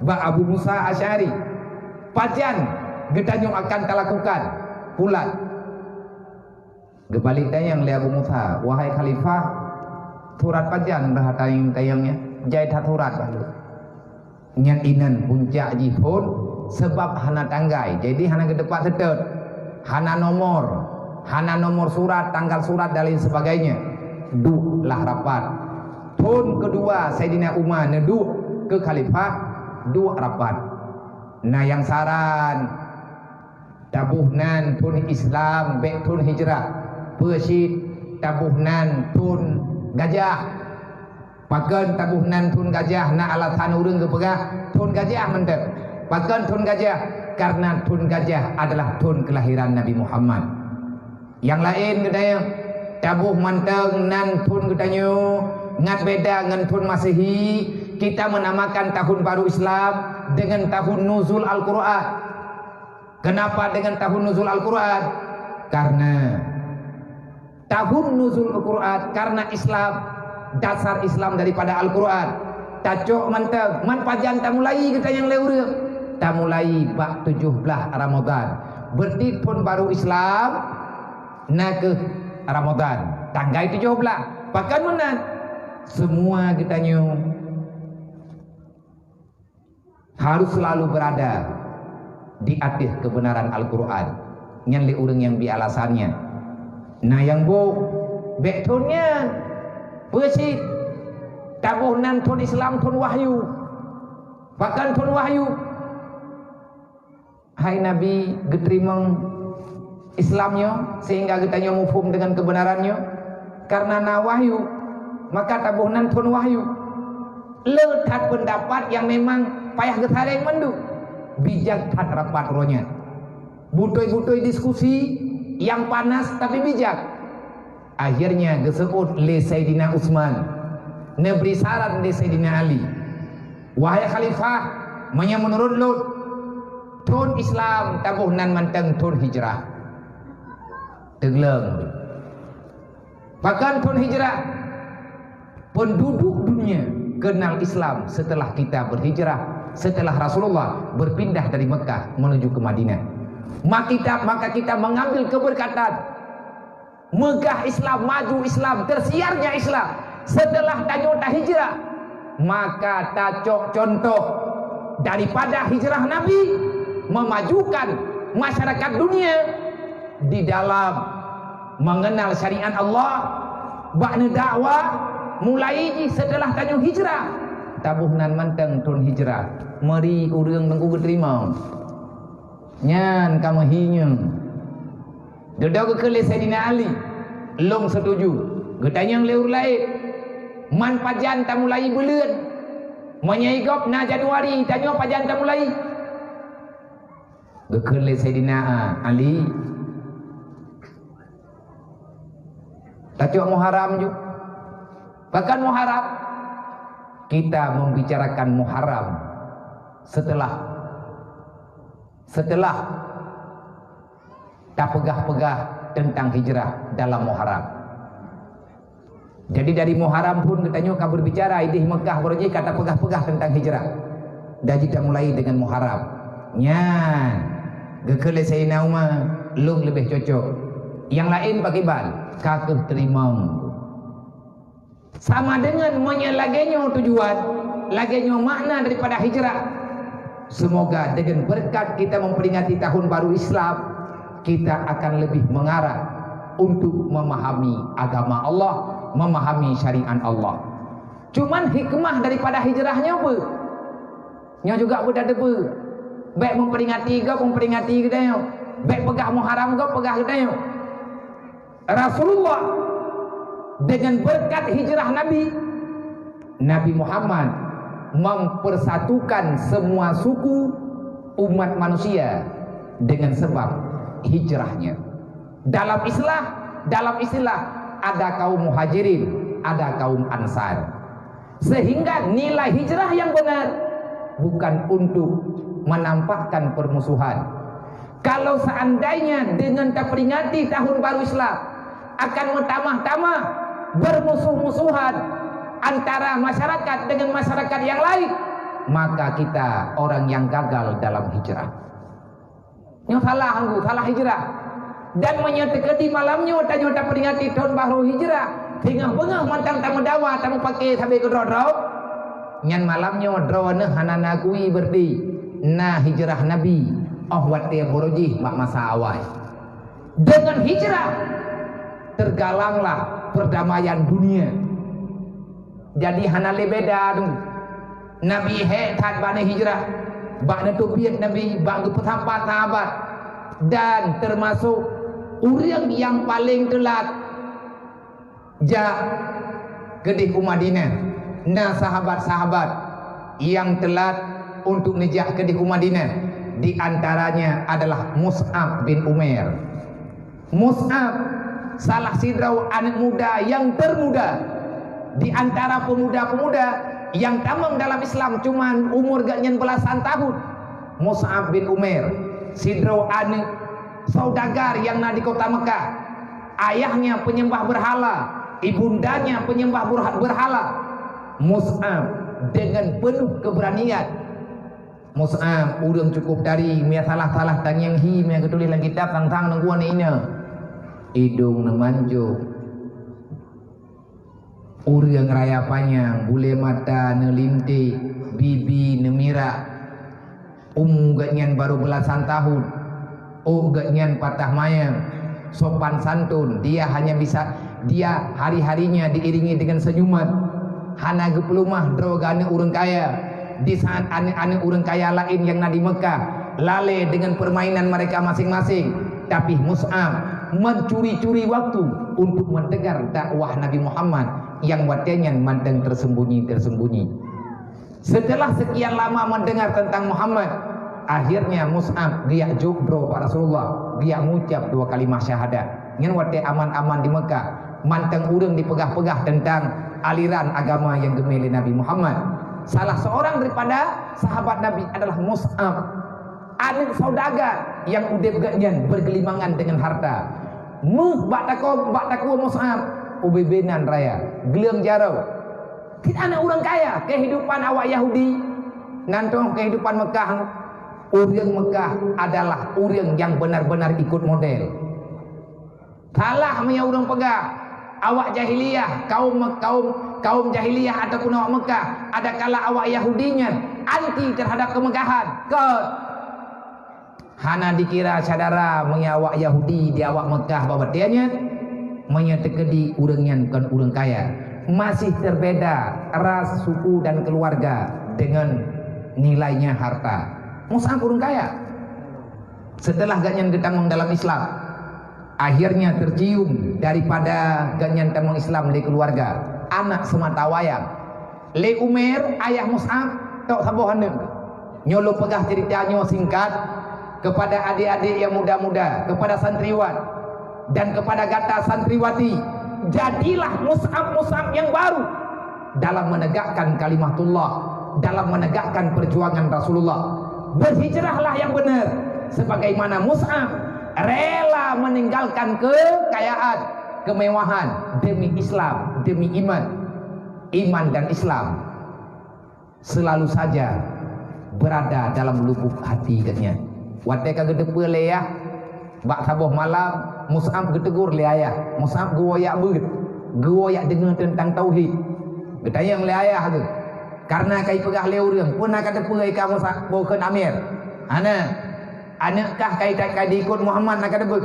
bak Abu Musa Asy'ari, "Pajan geutanyoe akan talakukan pulan?" Geubalek tanyong lé Abu Musa, "Wahai Khalifah, surat pajan beuha tanyong-tanyong nyan? Jai that surat balu." Nyan inan puncak jih phon, sabab hana tanggai, jadi hana geuteupat seutôt, hana nomor, hana nomor surat, tanggal surat dan lain sebagainya. Duek lah rapat. Thon keudua Saidina Umar neuduek keu khalifah, duek rapat. Na nyang saran, taboh nan thon Islam, bék thon hijrah. Peue cit taboh nan thon gajah. Pakon taboh nan thon gajah, na alasan ureuëng geupeugah thon gajah mantong. Pakon thon gajah? Karena thon gajah adalah thon kelahiran Nabi Muhammad. Nyang laén geutanyoe, taboh mantong nan thon geutanyoe ngat beda ngon thon Masehi, kita menamakan tahun baru Islam dengan tahun nuzul Al-Quran. Kenapa dengan tahun nuzul Al-Quran? Karena tahun nuzul Al-Quran, karena Islam, dasar Islam daripada Al-Quran. Tacok mantong, man pajan tamulai geutanyoe lé ureuëng. Tamulai bak tujoh blaih Ramadan. Berarti thon baru Islam, na kheueh Ramadan. Tanggai tujoh blaih. Pakon meunan? Semua geutanyoe harus selalu berada di ateueh kebenaran Al-Quran. Nyan lé ureuëng nyang bi alasan nyan. Na nyang boh, bék thon nyan. Peue cit? Taboh nan thon Islam, thon wahyu. Pakon thon wahyu? Hai Nabi geuteurimong Islam nyoe, sehingga geutanyoe muphom dengan kebenaran nyoe? Karena na wahyu, maka taboh nan thon wahyu. Le that pendapat nyang memang payah geusareng mandum. Bijak that rapat uroe nyan. Butôi-butôi diskusi nyang panas tapi bijak. Akhirnya geuseuôt lé Saidina Utsman, neubri saran lé Saidina Ali, "Wahai Khalifah, meunyoe meunurot lôn, thon Islam taboh nan mantong thon hijrah." Teugleng. Pakon thon hijrah? Penduduk dunia kenal Islam setelah kita berhijrah, setelah Rasulullah berpindah dari Mekah menuju ke Madinah. Maka kita, maka kita mengambil keberkatan. Meugah Islam, maju Islam, tersiarnya Islam. Setelah tanyoe tahijrah, maka tacok contoh daripada hijrah Nabi memajukan masyarakat dunia di dalam mengenal syariat Allah, bak neudakwah, mulai jih setelah tanyoe hijrah. Taboh nan mantong thon hijrah, meuri ureuëng teungku geuteurimong. Nyan ka meuhinyueng. Dudoe geukheun lé Saidina Ali, "Lôn setuju. Geutanyong lé ureuëng laén, man pajan tamulai buleuen? Meunyoe gob na Januari, tanyoe pajan tamulai?" Geukheun lé Saidina Ali, "Tacok Muharram ju." Pakon Muharram? Kita membicarakan Muharram setelah setelah tapeugah-peugah tentang hijrah dalam Muharram. Jadi dari Muharram pun geutanyoe ka berbicara, idéh Mekah baroe jih ka tapeugah-peugah tentang hijrah. Jadi tamulai dengan Muharram. Nyan, geukheun lé Saidina Umar, "Lôn leubeh cocok. Nyang laén pakriban?" "Ka kheueh teurimong." Sama dengan meunyoe lagée nyoe tujuan, lagée nyoe makna daripada hijrah. Semoga dengan berkat kita memperingati tahun baru Islam, kita akan lebih mengarah untuk memahami agama Allah, memahami syariat Allah. Cuman hikmah daripada hijrah nyoe peue? Nyoe juga beutateupeue. Bék memperingati gob, memperingati geutanyoe. Bék peugah Muharram gob, peugah geutanyoe. Rasulullah, dengan berkat hijrah Nabi, Nabi Muhammad mempersatukan semua suku umat manusia dengan sebab hijrahnya. Dalam istilah, dalam istilah ada kaum Muhajirin, ada kaum Ansar. Sehingga nilai hijrah yang benar bukan untuk menampakkan permusuhan. Kalau seandainya dengan taperingati tahun baru Islam akan meutamah-tamah bermusuh-musuhan antara masyarakat dengan masyarakat yang lain, maka kita orang yang gagal dalam hijrah. Nyoe salah anggô, salah hijrah. Dan meunyoe teukeudi malam nyoe tanyoe taperingati thon baru hijrah, singoh beungoh mantong tameudawa, tameupaké sabe keudroe-droe, nyan malam nyoe droeneuh hana neukui beureuti na hijrah Nabi óh watée baroe jih bak masa awai. Dengan hijrah tergalanglah perdamaian dunia. Jadi hana lé beda tu. Nabi hék that bak neuhijrah, bak neuteubiet Nabi, bak geupeusapat sahabat, dan termasuk ureuëng nyang paleng teulat jak keudeh u Madinah. Na sahabat-sahabat nyang teulat untuk neujak keudeh u Madinah, di antaranya adalah Mus'ab bin Umair. Mus'ab, salah sidroe aneuëk muda nyang termuda di antara pemuda-pemuda nyang tamong dalam Islam, cuman umur geuh nyan belasan tahun. Mus'ab bin Umair, sidroe aneuëk saudagar nyang na di kota Mekah. Ayahnya penyembah berhala, ibundanya penyembah berha-, berhala. Mus'ab dengan penuh keberanian. Mus'ab, ureuëng cukup tari, mia salah-salah tangieng hi, mia geutuléh lam kitab, sang-sang neuguen ina. Idong neumanjong. Ureuëng raya panyang, bulée mata neulinték, bibi neumirak. Umu geuhnyan barô beulasan tahun. Ôk geuhnyan patah mayang. Sopan santun, dia hanya bisa, dia hari-harinya diiringi dengan senyuman. Hana geupeuleumah droe geuh aneuëk ureuëng kaya. Di saat aneuëk-aneuëk ureuëng kaya laén nyang na di Mekah lalée dengan permainan mereka masing-masing, tapi Mus'ab mencuri-curi waktu untuk mendengar dakwah Nabi Muhammad nyang watée nyan mantong tersembunyi-tersembunyi. Setelah sekian lama mendengar tentang Muhammad, akhirnya Mus'ab geujak jok droe bak Rasulullah, geujak ngucap dua kalimah syahadat. Nyan watée aman-aman di Mekah, mantong ureuëng dipeugah-peugah tentang aliran agama nyang geumé lé Nabi Muhammad. Salah seorang daripada sahabat Nabi adalah Mus'ab, aneuëk saudagar nyang udeb geuhnyan bergelimangan dengan harta. Méuh bak tako-, bak takue Mus'ab, ubé-bé nan raya, gleueng jaroe. Cit aneuëk ureuëng kaya, kehidupan awak Yahudi, nan troh kehidupan Mekah, ureuëng Mekah adalah ureuëng nyang benar-benar ikut model. Salah meunyoe ureuëng peugah, awak jahiliyah, kaum, kaum, kaum jahiliyah ataupun awak Mekah, adakala awak Yahudi nyan anti terhadap keumegahan. Kon. Hana dikira syedara meunyoe awak Yahudi di awak Mekah bak watée nyan, meunyoe teukeudi ureuëng nyan kon ureuëng kaya, masih terbeda ras, suku, dan keluarga dengan nilainya harta. Mus'ab ureuëng kaya. Setelah geuhnyan geutamong dalam Islam, akhirnya tercium daripada geuhnyan tamong Islam lé keluarga, anak seumata wayang. Lé Umair, ayah Mus'ab, tok saboh aneuëk. Nyoe lôn peugah cerita nyoe singkat kepada adik-adik yang muda-muda, kepada santriwan, dan kepada gata santriwati. Jadilah Mus'ab-Mus'ab yang baru dalam menegakkan kalimatullah, dalam menegakkan perjuangan Rasulullah. Berhijrahlah yang benar, sebagaimana Mus'ab rela meninggalkan kekayaan, kemewahan demi Islam, demi iman, iman dan Islam selalu saja berada dalam lubuk hati geuhnyan. Watée ka geuteupeue lé yah, bak saboh malam, Mus'ab geutegur lé ayah. Mus'ab geuwoe jak beuet, geuwoe jak deungoe teuntang tauhid. Geutanyong lé ayah geuh, "Kareuna ka ipeugah lé ureuëng, peue na ka teupeue ka Mus'ab boh kheun Amir?" "Hana." "Aneuëk kah ka ita-, ka diikot Muhammad na ka teupeue?"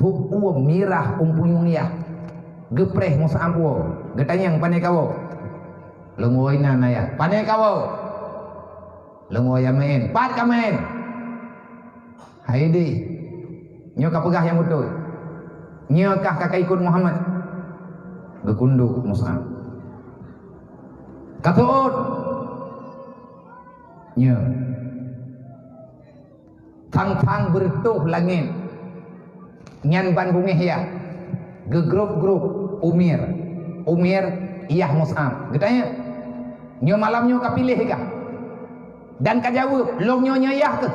Tuek uem mirah umpunyueng yah. Geupreh Mus'ab woe, geutanyong, "Pane kawoe?" "Lôn woe inan, ayah." "Pane kawoe?" "Lôn woe Yaman." "Pat ka Yaman?" "Hai deh, nyoe ka peugah nyang beutôi. Nyoe kah ka, ka ikot Muhammad?" Geukundok Mus'ab. "Ka teuôt." Nyoe. Thang-thang beureutoh langét. Nyan ban bungéh yah. Geugrôp-grôp Umair. Umair yah Mus'ab. Geutanyong, "Nyoe malam nyoe ka piléh kah? Dan ka jaweueb, lôn nyoe, nyoe yah keuh?"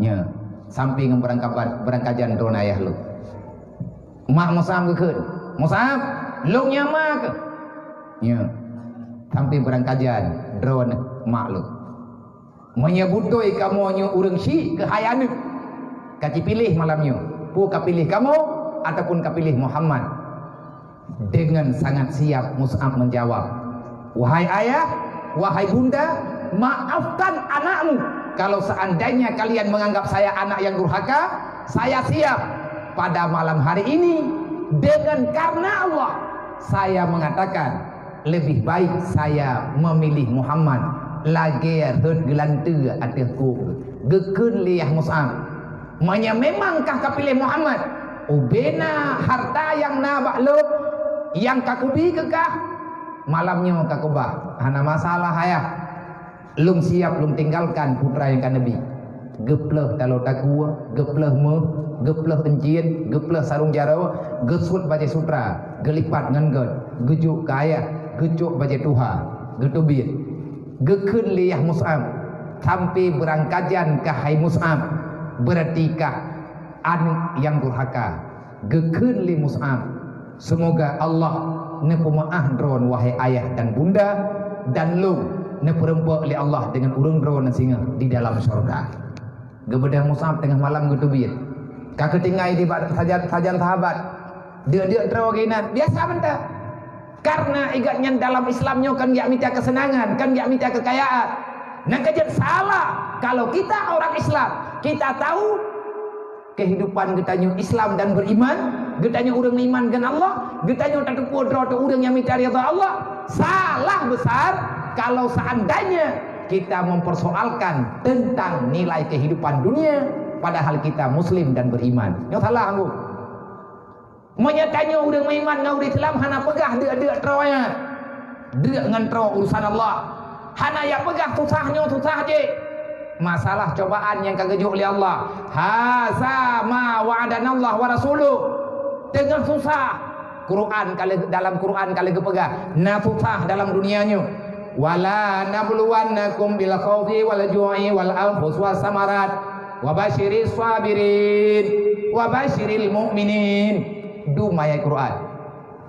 Nyoe, sampoe ngon beurangkaban, beurangkajan droeneuh ayah lôn. Mak Mus'ab geukheun, "Mus'ab, lôn nyoe ma keuh?" Nyoe, sampoe beurangkajan droeneuh mak lôn. "Meunyoe beutôi kamoe nyoe ureuëng syiek keuh hai aneuëk, ka jipiléh malam nyoe, peue ka piléh kamoe ataupun ka piléh Muhammad?" Dengan sangat siap Mus'ab menjawab, "Wahai ayah, wahai bunda, maafkan anakmu. Kalau seandainya kalian menganggap saya anak yang durhaka, saya siap. Pada malam hari ini, dengan karena Allah, saya mengatakan, lebih baik saya memilih Muhammad lagée rhot geulanteue ateueh kôk." Geukheun lé yah Mus'ab, "Meunyoe memang kah ka piléh Muhammad, ubena harta nyang na bak lôn nyang ka kubi keu kah. Malam nyoe ka kubah, hana masalah, ayah. Lôn siap lôn tinggalkan putra nyang ka neubi." Geupleuh taloe takue, geupleuh méuh, geupleuh euncien, geupleuh sarong jaroe, geusuet bajée sutra, geulipat ngon gét, geujok keu ayah, geucok bajée tuha, geuteubiet. Geukheun lé yah Mus'ab, Sampai beurangkajan kah hai Mus'ab, beurati kah aneuk nyang durhaka. Geukheun lé Mus'ab, "Seumoga Allah neupeumeu'ah droen, wahai ayah dan bunda, dan lôn neupeureumpok lé Allah deungon ureuëng droen singoh di dalam syurga." Geubeudôh Mus'ab teungoh malam geuteubiet. Ka geutinggai di bak sajan, sajan sahabat. Deuk-deuk droe geuh inan, biasa mantong. Karena ingat nyan dalam Islam nyoe kon jak mita keuseunangan, kon jak mita keukayaan. Nyang ka jeuet salah, kalau kita orang Islam, kita tahu kehidupan geutanyoe Islam dan beriman, geutanyoe ureuëng iman ngon Allah, geutanyoe tateupeue droe teuh ureuëng nyang mita ridha Allah, salah besar kalau seandainya kita mempersoalkan tentang nilai kehidupan dunia, padahal kita muslim dan beriman. Nyoe salah anggô. Meunyoe tanyoe ureuëng meuiman ngon ureuëng Islam hana peugah deuk-deuk droe nyan, deuk ngon droe urusan Allah. Hana jak peugah susah nyoe susah jih. Masalah cobaan nyang ka geujok lé Allah. Haza ma wa'adanallahu wa rasuluh. Teungoh susah. Quran ka lheueh, dalam Quran ka lheueh geupeugah, na susah dalam dunia nyoe. "Wala nabluwannakum bil khaufi wal ju'i wal anfus was samarat. Wa basyiris sabirin. Wa basyiril mu'minin." Dum ayat Quran.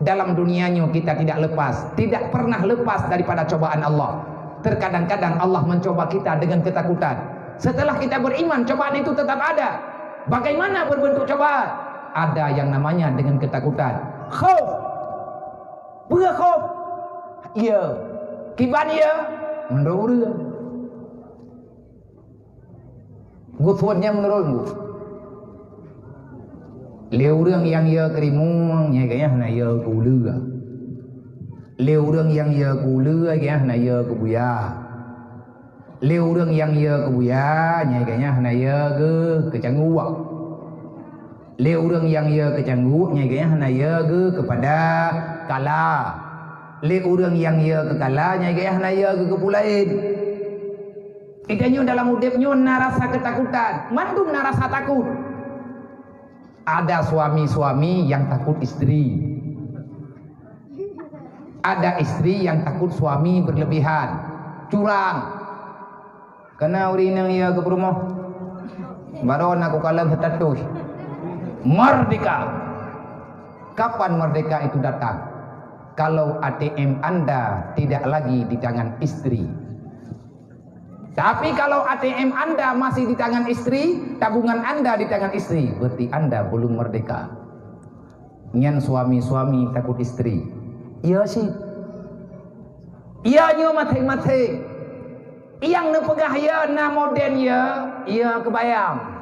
Dalam dunia nyoe kita tidak lepas, tidak pernah lepas daripada cobaan Allah. Terkadang-kadang Allah mencoba kita dengan ketakutan. Setelah kita beriman, cobaan itu tetap ada. Bagaimana berbentuk cobaan? Ada yang namanya dengan ketakutan. Khauf. Peue khauf? Iya. Kiban iya? Meunurot ureuëng. Geuthon nyang meunurot geuh. Lé ureuëng nyang yö keu rimueng, nyang geuh nyan hana yö keu uleue. Lé ureuëng nyang yö keu uleue, nyang geuh nyan hana yö keu buya. Lé ureuëng nyang yö keu buya, nyang geuh nyan hana yö keu cangguek. Lé ureuëng nyang yö keu cangguek, nyang geuh nyan hana yö keu pada kala. Lé ureuëng nyang yö keu kala, nyang geuh nyan hana yö keu peue laén. Geutanyoe dalam udeb nyoe na rasa keutakutan, mandum na rasa takot. Ada suami-suami yang takut istri. Ada istri yang takut suami berlebihan. Curang. Kana ureuëng inong yö keu peurumoh. Baroe na kukalon status. Merdeka. Kapan merdeka itu datang? Kalau A T M Anda tidak lagi di tangan istri. Tapi kalau A T M Anda masih di tangan istri, tabungan Anda di tangan istri, berarti Anda belum merdeka. Nyan suami-suami takut istri. Iya cit. Iya nyoe maséng-maséng. Nyang neupeugah iya na modern iya, iya keubayang.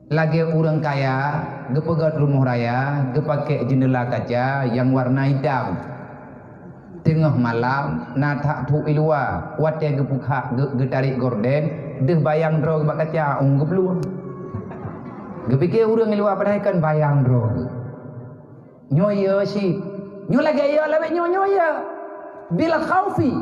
Lagée ureuëng kaya, geupeugét rumoh raya, geupaké jeundela kaca nyang warna itam. Teungoh malam, na that trok i luwa, watée geupeugah geu-, geutarek gorden, deuh bayang droe bak kaca, ong geuplueng. Geupike ureuëng i luwa padahai kon bayang droe. Nyoe yö cit. Nyoe lagée yö lawét nyoe, nyoe yö. Bil khaufi.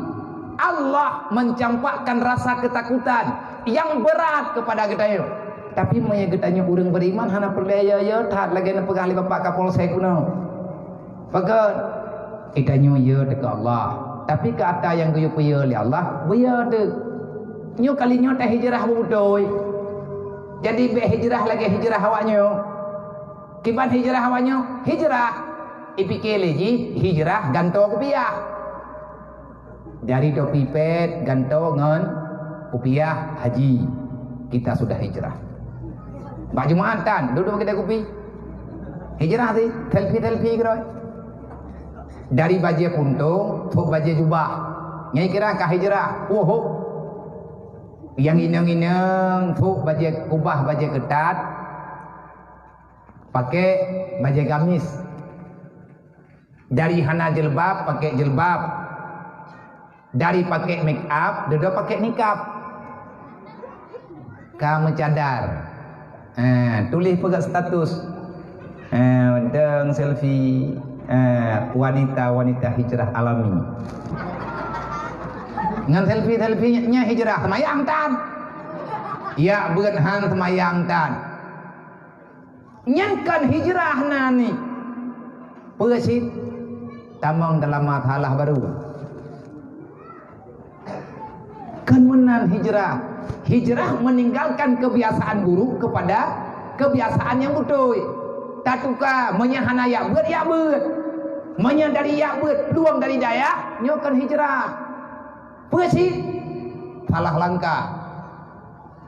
Allah mencampakkan rasa ketakutan yang berat kepada geutanyoe. Tapi meunyoe geutanyoe ureuëng beriman hana peureulée yö-yö that lagée neupeugah lé Bapak Kapolsek bunoe. Pakon? Geutanyoe yö teuka Allah. Tapi keu ata nyang geuyue peuyö lé Allah, beuyö teuh. Nyoe kali nyoe teuhijrah beutôi. Jadi bék hijrah lagée hijrah awaknyoe. Kiban hijrah awaknyoe? Hijrah. Ipike lé jih hijrah gantoe kupiah. Dari topi pet gantoe ngon kupiah haji. Kita sudah hijrah. Bak Jumaat tan, duek-duek kedai kupi. Hijrah sih, selfie-selfie keudroe. Dari bajée puntông, trok bajée jubah. Nyang kira ka hijrah. Woho. Nyang inong-inong, trok bajée kubah, bajée keutat. Paké bajée gamis. Dari hana jilbab, paké jilbab. Dari paké make up, dudoe paké nikab. Ka meucadar. Ha, tuléh peugah status. Ha, dong selfie. Ha, wanita-wanita hijrah alami. Ngon selfie-selfie nya hijrah, seumayang tan. Ya, beuet han seumayang tan. Nyan kan hijrah na ni. Peue cit? Tamong dalam masalah baru. Kan Hijrah. Hijrah meninggalkan kebiasaan buruk kepada kebiasaan nyang beutôi. Tatuka, meunyoe hana jak beuet, jak beuet. Meunyoe dari jak beuet, plueng dari dayah, nyoe kon hijrah. Peue cit? Salah langkah.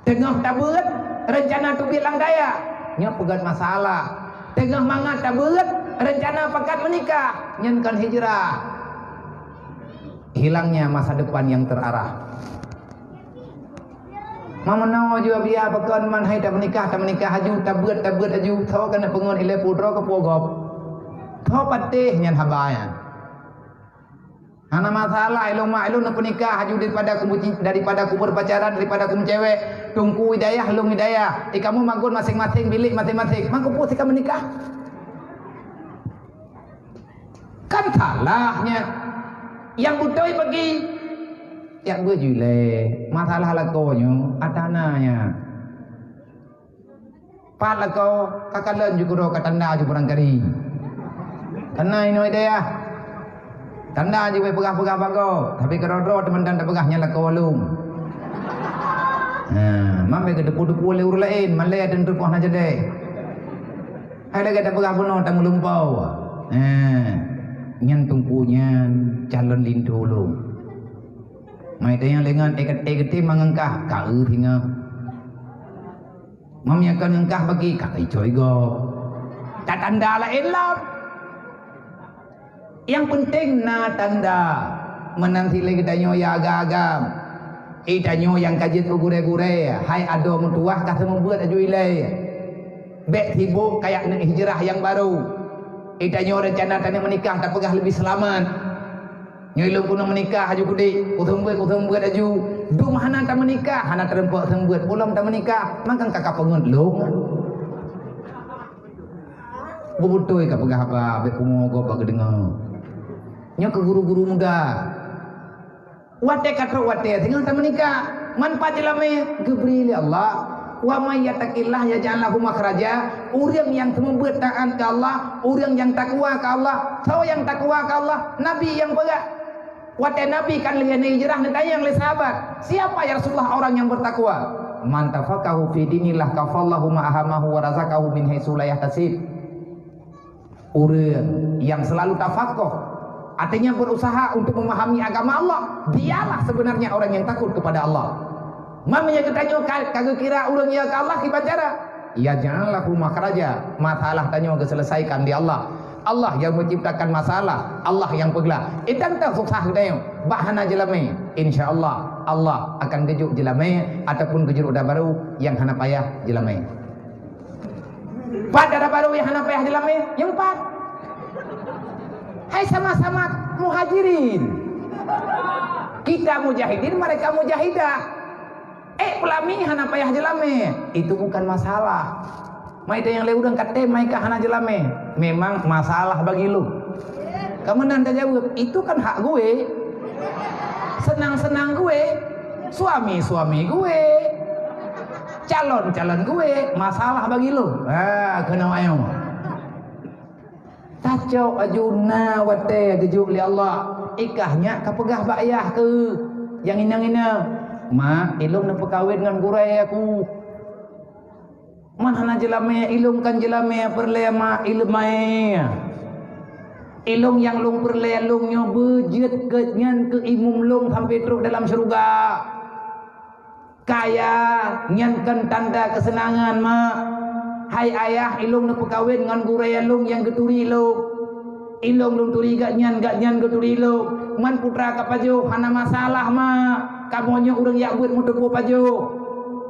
Teungoh tabeuet, reuncana teubiet lam dayah, nyoe peugöt masalah. Teungoh mangat tabeuet, reuncana pakat meunikah, nyan kon hijrah. Hilangnya masa depan yang terarah. Mameunoe jua biya pakon man hai tameunikah, tameunikah aju, tabeuet, tabeuet aju, tho kana peungon ilée putroe keu pugob. Tho patéh nyan haba nyan. Hana masalah, ilôn mak ilôn neupeunikah aju daripada kubu ci-, daripada kubu pacaran, daripada kubu cewek, teungku hidayah, lôn hidayah. Eh, kamu magon maséng-maséng bilék maséng-maséng. Mangko peue si ka meunikah? Kan salah nyan. Nyang beutôi peugi. Jak beuet ju ilée. Masalah lakoe nyoe, atana nyan. Pat lakoe, ka kalon ju keudroe ka tanda ju barangkali. Kana inoe dayah. Tanda ju beu peugah-peugah bagoe, tapi keudroe-droe teuma dan tapeugah nyan lakoe lôn. Ha, mam beu geuteupeue-teupeue lé ureueng laén, malée dan teupoh na jadée. Hai lagée tapeugah bunoe tameulumpoe. Ha, nyan teungku nyan calon linto lôn. Mai tanyong lé ngon, eh, kat-, eh, geutem mangeungkah, ka eu singoh. Meunyoe kon ngeungkah bagi, ka icoi gob. Tatanda laén lom. Nyang peunteng na tanda. Meunan silée geutanyoe ya agam-agam. Eh, tanyoe nyang ka jeuet u gurée-gurée, hai adoe meutuwah ka seumeubeuet aju ilée. Bék sibok kajak neuk hijrah nyang barô. Eh, tanyoe reuncana taneuk meunikah, tapeugah leubeh seulamat. Nyoe lôn keuneuk meunikah aju kudék, kuseumeubeuet, kuseumeubeuet aju. Dum hana tameunikah, hana teurumpok seumeubeuet, peulom tameunikah, mangkang ka kapeungeut lôn. Beutôi kapeugah haba, bék pungo gob bak geudeungoe. Nyoe keu guru-guru muda. Watée ka trok watée, singoh tameunikah. Man pat jeulamé geubri lé Allah. Wa may yattaqillaha yaj'al lahu makhraja. Ureuëng nyang seumeubeuet taát keu Allah, ureuëng nyang takwa keu Allah. Soe nyang takwa keu Allah? Nabi nyang peugah. Watée Nabi ka lheueh hijrah, neutanyong lé sahabat, "Siapa ya Rasulullah orang yang bertakwa?" "Man tafaqahu fi dinillah kafallahu ma ahamahu wa razaqahu min haitsu la yahtasib." Ureuëng nyang selalu tafakoh, artinya berusaha untuk memahami agama Allah, dialah sebenarnya orang yang takut kepada Allah. Meunyoe geutanyoe ka, ka geukira ureuëng ya keu Allah, kiban cara? Yaj'al lahu makhraja, masalah tanyoe geuseuleusaikan di Allah. Allah yang menciptakan masalah, Allah yang peuglah. Itan teuh susah geutanyoe, bak hana jeulamé. Insya Allah, Allah akan geujok jeulamé ataupun geujok dara barô nyang hana payah jeulamé. Pat dara barô nyang hana payah jeulamé, nyang pat. Hai sama-sama muhajirin. Kita mujahidin, mereka mujahidah. Eh, peulami hana payah jeulamé, itu bukan masalah. Mai tanyong lé ureuëng katem mai ka hana jeulamé, memang masalah bagi lôn. Ka meunan tajaweueb, itu kan hak gue. Seunang-seunang gue, suami-suami gue, calon-calon gue, masalah bagi lôn. Ha, keunoe ayoe. Tacok aju na watée geujok lé Allah, ikah nyak ka peugah bak yah keu nyang inong-inong, "Mak, ilôn neupeukawen ngon gurée aku." Man hana jeulamé, ilôn kan jeulamé peureulée mak, ilôn maé. Ilôn nyang lôn peureulée lôn nyoe beujeuet keu nyan keu imum lôn sampai trok dalam syeuruga. Kaya nyan kan tanda keuseunangan, mak. Hai ayah, ilôn neupeukawen ngon gurée lôn nyang geuturi lôn. Ilôn lôn turi gobnyan, gobnyan geuturi lôn. Man putra ka pajoh, hana masalah, mak. Kamoe nyoe ureuëng jak beuet meuteupeue pajoh.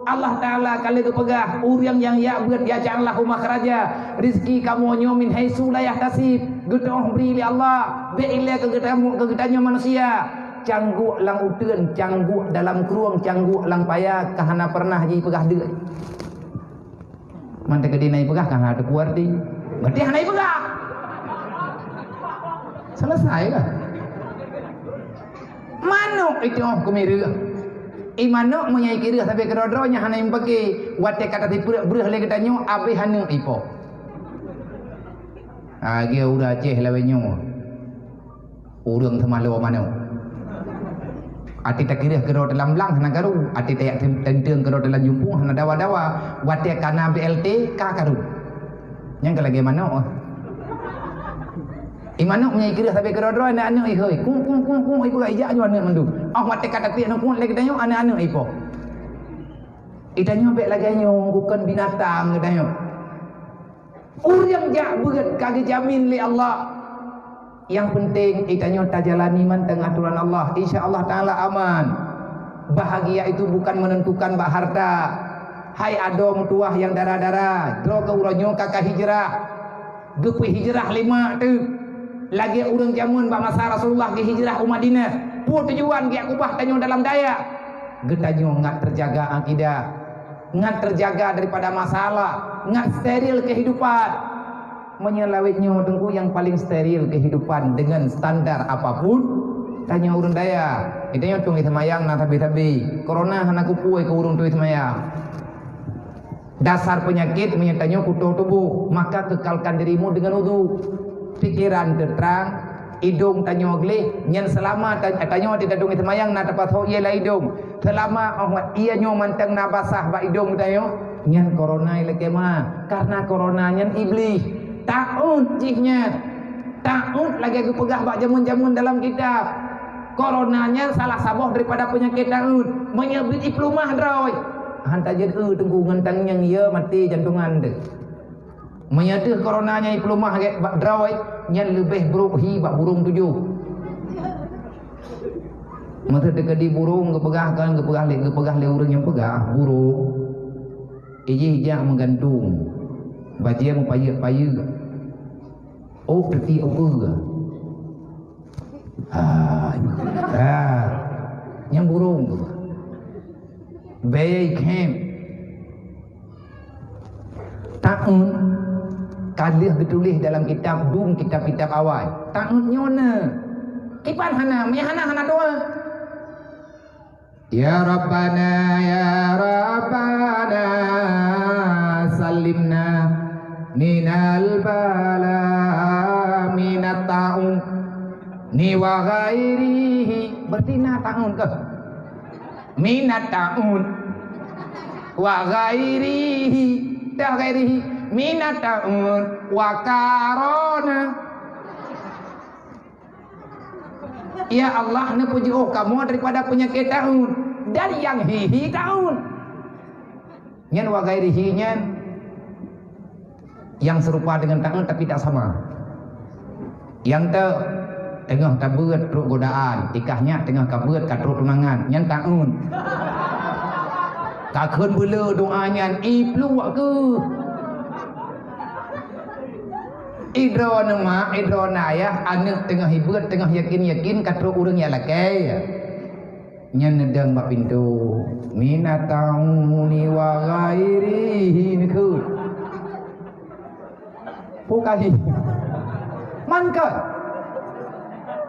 Allah Taala ka lheueh geupeugah, ureuëng nyang jak beuet, yaj'al lahu makhraja. Rizki kamoe nyoe min haitsu la yahtasib, geutoh bri lé Allah, bék ilée keu geutanyoe, keu geutanyoe manusia. Cangguek lam uteuen, cangguek dalam krueng, cangguek lam paya, ka hana pernah jipeugah deuk. Man teukeudi na jipeugah, ka hana teupeue arti. Berarti hana jipeugah. Selesai lah. Manok itu oh keumireuh. I manok meunyoe ikireuh sabe keudroe-droe nyan hana jipaké. Watée ka tasipeurek breuh lé geutanyoe, abéh aneuk ipo. Ha, lagée ureuëng Aceh lawée nyoe. Ureuëng seumalo manok. Até takireuh keudroe teulam blang hana karu, até tayak tem-, teunteueng keudroe teulam jumpung hana dawa-dawa. Watée kana B L T ka karu. Nyang ka lagée manok. I manok meunyoe ikireuh sabe keudroe-droe aneuk-aneuk ihôi. Kung, kung, kung, kung, ipeugah ijak nyoe aneuk mandum. Oh, watée ka tatiek nyoe kung lé geutanyoe aneuk-aneuk ipo. Itanyoe bék lagée nyoe, bukon binatang geutanyoe. Ureuëng jak beuet ka geujamin lé Allah. Nyang peunteng itanyoe tajalani mantong atoran Allah. Insya Allah Taala aman. Bahagia itu bukan menentukan bak harta. Hai adoe meutuwah nyang dara-dara, droe keu uroe nyoe ka ka hijrah. Geupeuhijrah lé mak teuh. Lagée ureuëng jameun bak masa Rasulullah geuhijrah u Madinah. Peue tujuan geujak keubah tanyoe dalam dayah? Geutanyoe ngat teujaga akidah. Ngat teujaga daripada masalah, ngat steril kehidupan. Meunyoe lawét nyoe teungku nyang paling steril kehidupan dengan standar apapun, tanyoe ureuëng dayah. Geutanyoe tueng seumayang na sabe-sabe. Corona hana kupuwoe keu ureuëng tueng seumayang. Dasar peunyakét meunyoe tanyoe kuto tuboh, maka kekalkan dirimu dengan udhu. Pikeran teutrang, idong tanyoe gleh, nyan seulama ta-, tanyoe di dadong seumayang na tapasoe ie lam idong. Seulama oh, ie nyoe mantong na basah bak idong tanyoe, nyan corona ilakée ma. Karena corona nyan iblih. Taôt jih nyan. Taôt lagée geupeugah bak jameun-jameun dalam kitab. Corona nyan salah saboh daripada peunyakét taôt. Meunyoe bit iplummah droe, han tajeuet eu teungku ngon tangieng ie maté jantungan teuh. Meunyoe deuh corona nyan iplummah gét bak droe, nyan leubeh brok hi bak burong tujoh. Masa teukeudi burong geupeugah kan, geupeugah lé, geupeugah lé ureuëng nyang peugah burong. Ijih jak meugantung. Bajée meupayeuek-payeuek. Oh, teuti opeue. Ha, ha. Nyang burong tu. Baik hem. Taun ka lheueh geutuléh dalam kitab dum kitab-kitab awai. Taun nyoe na. Kiban hana, meuhana hana doa. Ya Rabbana, ya Rabbana, salimna minal bala, minat taun ni wa ghairihi. Berarti na taun kah? Minat taun wa ghairihi, dah ghairihi, minat taun wa karona. Ya Allah, neupeujeuôh kamoe daripada peunyakét taun dan nyang hi-hi taun. Nyan wa ghairihi nyan nyang seurupa deungon taun tapi tak sama. Nyang te teungoh tabeuet trok godaan, ikah nyak teungoh kabeuet ka trok tunangan, nyan taun. Ka kheun beuleu doa nyan, ipluek keuh. Idroe neumak, idroe nayah, aneuk teungoh hibeuet, teungoh yakin-yakin ka trok ureuëng nyang lakée. Nyan neudong bak pintoe, "Minat tauni wa ghairihi," neukheun. Pukali. Mangkon.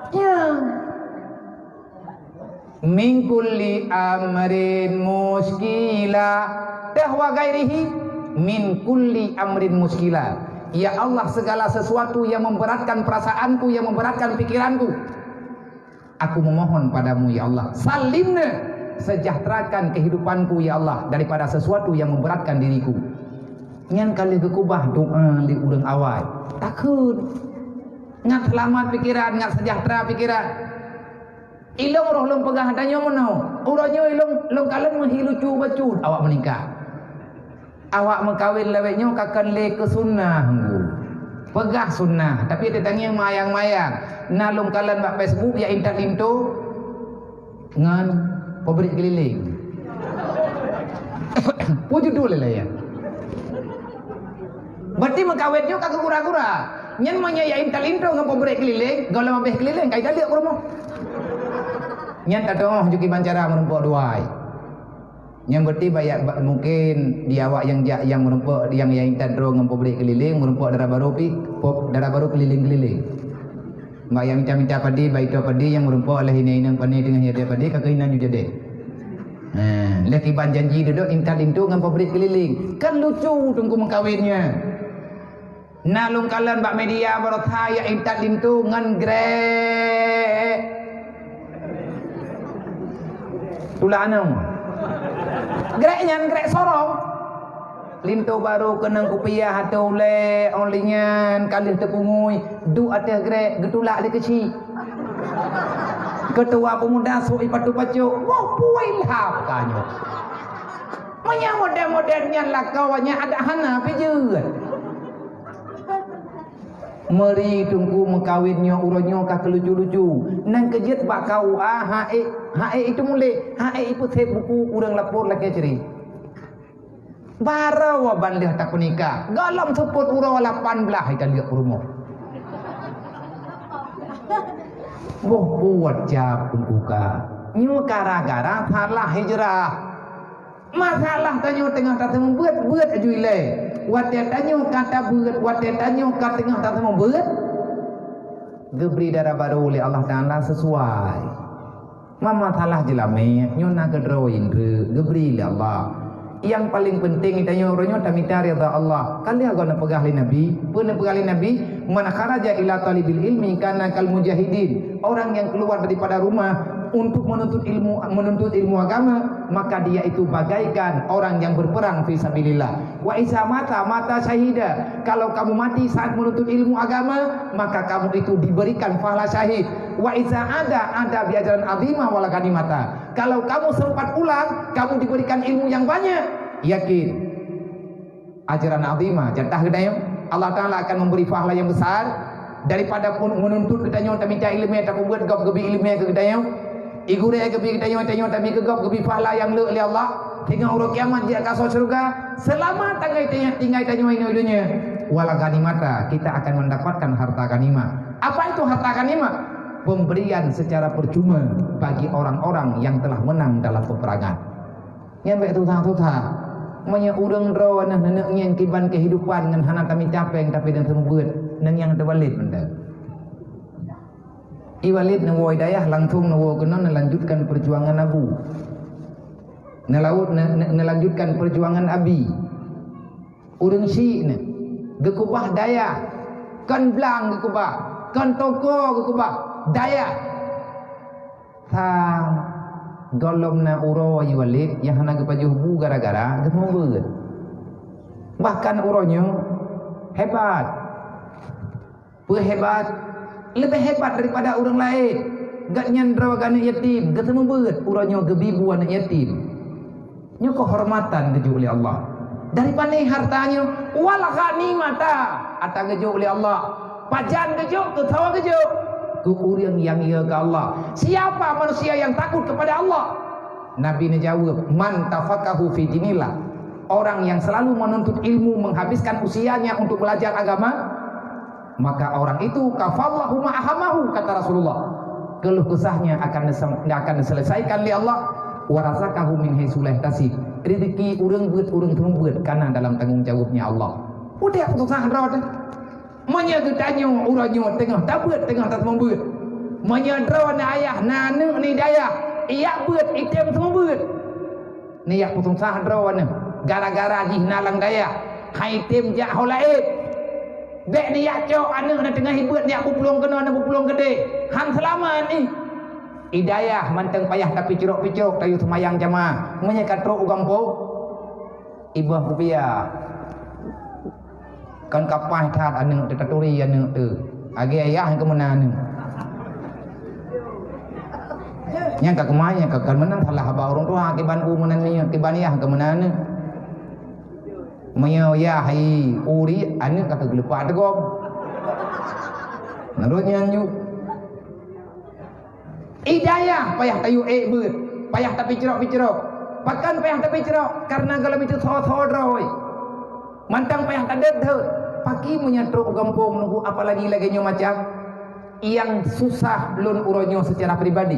Ya. Min kulli amrin muskila. Dah wa ghairihi. Min kulli amrin muskila. Ya Allah, segala sesuatu yang memberatkan perasaanku, yang memberatkan pikiranku, aku memohon padamu, ya Allah. Salimna, sejahterakan kehidupanku, ya Allah, daripada sesuatu yang memberatkan diriku. Nyan ka lheueh geukubah doa lé ureuëng awai. Takheun. Ngat seulamat pikiran, ngat sejahtera pikiran. Ilong roh lôn peugah tanyoe meunoe. Uroe nyoe ilong lôn kalon meuhi lucu bacut awak meuningkat. Awak meukawen lawét nyoe ka kon lé keu sunnah, Teungku. Peugah sunnah, tapi teutangieng mayang-mayang. Na lôn kalon bak Facebook ya intat linto ngon pabrik keliling. Peue judul lé ya? Berarti meukawen nyoe ka geugura-gura. Nyan meunyoe ya intat linto ngon pabrik keliling, gohlom habéh keliling, kai dalek u rumoh. Nyan tateuoh ju kiban cara meurumpok duai. Nyang berarti bak, bak, mungkin di awak nyang jak, nyang meurumpok, nyang, nyang intat droe ngon pabrik keliling, meurumpok dara barô pi, pop, dara barô keliling-keliling. Bak nyang minta-minta padi, bak itoe padi nyang meurumpok lheueh inong-inong pane teungoh jadeh padi, ka keuh inan ju jadeh. Ha, lheueh kiban janji dudoe intat linto ngon pabrik keliling. Kan lucu teungku meukawen nyan. Na lôn kalon bak media baroe that ya intat linto ngon grek. Tulak aneuëk. Grek nyan grek sorong. Linto barô keunong kupiah ateueh ulée, óh lheueh nyan ka lheueh teupungui, duek ateueh grek geutulak lé keuchik. Keutua peumuda sôk ipatu pacok, woe puih lhab tanyoe. Meunyoe model-model nyan lakoe nyan adak hana pih jeuet. Meuri teungku meukawen nyoe uroe nyoe ka keulucu-lucu. Nang keujeuet bak K U A, hak ék, hak ék itu muléh, hak ék ipeuséb buku ureuëng lapor lakée cre. Barô ban lheueh tapeunikah, gohlom seupôt uroe lapan blaih italeuek peurumoh. Boh buet jab teungku ka. Nyoe gara-gara salah hijrah. Masalah tanyoe teungoh taseumeubeuet, beuet aju ilée. Watée tanyoe ka tabeuet, watée tanyoe ka teungoh taseumeubeuet, geubri dara barô lé Allah Taala sisuai. Ma masalah jeulamé, nyoe na keudroe indreuk geubri lé Allah. Nyang paleng peunteng tanyoe uroe nyoe tamita ridha Allah. Ka lheueh goe neupeugah lé Nabi, peue neupeugah lé Nabi, "Man kharaja ila talibil ilmi kana kal mujahidin." Orang yang keluar daripada rumah untuk menuntut ilmu, menuntut ilmu agama, maka dia itu bagaikan orang yang berperang fi sabilillah. Wa iza mata, mata syahida. Kalau kamu mati saat menuntut ilmu agama, maka kamu itu diberikan pahala syahid. Wa iza ada, ada bi ajran azima wala ganimata. Kalau kamu sempat pulang, kamu diberikan ilmu yang banyak. Yakin. Ajran azima, jatah geutanyoe. Allah Taala akan memberi pahala yang besar daripada pun menuntut geutanyoe tamita ileumé, tapeubuet gob geubi ileumé keu geutanyoe. Igurée geubi geutanyoe, tanyoe tabi keu gob geubi pahala nyang le lé Allah. Teungoh uroe kiamat jeuet keu asoe syeuruga, seulamat tinggai tanyoe, tinggai tanyoe inoe donya. Wala ganimata, kita akan mendapatkan harta ganimah. Apa itu harta ganimah? Pemberian secara percuma bagi orang-orang yang telah menang dalam peperangan. Nyan bék susah-susah. Meunyoe ureuëng droeneuh neuneuk ngieng kiban keuhidupan ngon hana tamita péng tapi dan seumeubeuet, nang nyang teubalet mantong. Ibalet neuwoe dayah langsung neuwoe keunoe neulanjutkan perjuangan abu. Neulaôt ne, ne, neulanjutkan perjuangan abi. Ureuëng syiek nyan geukeubah dayah, kon blang geukeubah, kon toko geukeubah, dayah. Sa gohlom na uroe Ayu Walid nyang hana geupajoh bu gara-gara geuseumeubeuet. Bahkan uroe nyoe hebat. Peue hebat? Leubeh hebat daripada ureuëng laén. Gobnyan droe aneuëk yatim, geuseumeubeuet uroe nyoe geubi bu aneuëk yatim. Nyoe keuhormatan geujok lé Allah. Dari pané harta nyoe? Wal ghanimata, ata geujok lé Allah. Pajan geujok, keu soe geujok? Keu ureuëng nyang yö keu Allah. Siapa manusia yang takut kepada Allah? Nabi neujaweueb, "Man tafaqahu fi dinillah." Orang yang selalu menuntut ilmu, menghabiskan usianya untuk belajar agama, maka orang itu kafallahu ma ahamahu, kata Rasulullah. Keluh kesahnya akan disem-, akan diselesaikan lé Allah. Wa razaqahu min haitsu la yahtasib. Rezeki ureuëng beuet, ureuëng seumeubeuet kana dalam tanggong jaweueb-Nya Allah. Udeb susah droe teuh. Meunyoe geutanyoe uroe nyoe teungoh tabeuet, teungoh taseumeubeuet. Meunyoe droeneuh ayah na aneuëk nibak dayah, ijak beuet, item seumeubeuet. Nibak peususah droeneuh gara-gara jih na lam dayah, han item jak ho laén. Bék nibak cok aneuëk na teungoh ibeuet, nibak peuplueng keunoe, na peuplueng keudeh. Han seulamat ih. Di dayah mantong payah tapicrok-picrok tayue seumayang jamaah. Meunyoe ka trok u gampông, iboh kupiah. Kan ka paih that aneuëk teuh, taturi aneuëk teuh. Lagée ayah nyang keumeunan aneuëk. Nyang ka keumah, nyang ka keumeunan salah haba ureuëng tuha, kiban u meunan minyeuk, kiban yah keumeunan aneuëk. Meunyoe yah i uri, aneuëk ka keugeuleupak teugom. Meunurot nyan ju. Di dayah payah tayue ék beuet, payah tapicrok-picrok. Pakon payah tapicrok? Karena gohlom itu soe-soe droe. Mantong payah tadeuet-deuet. Pakri meunyoe trok u gampông nunggu, apalagi lagée nyoe macam. Nyang susah lôn uroe nyoe secara pribadi.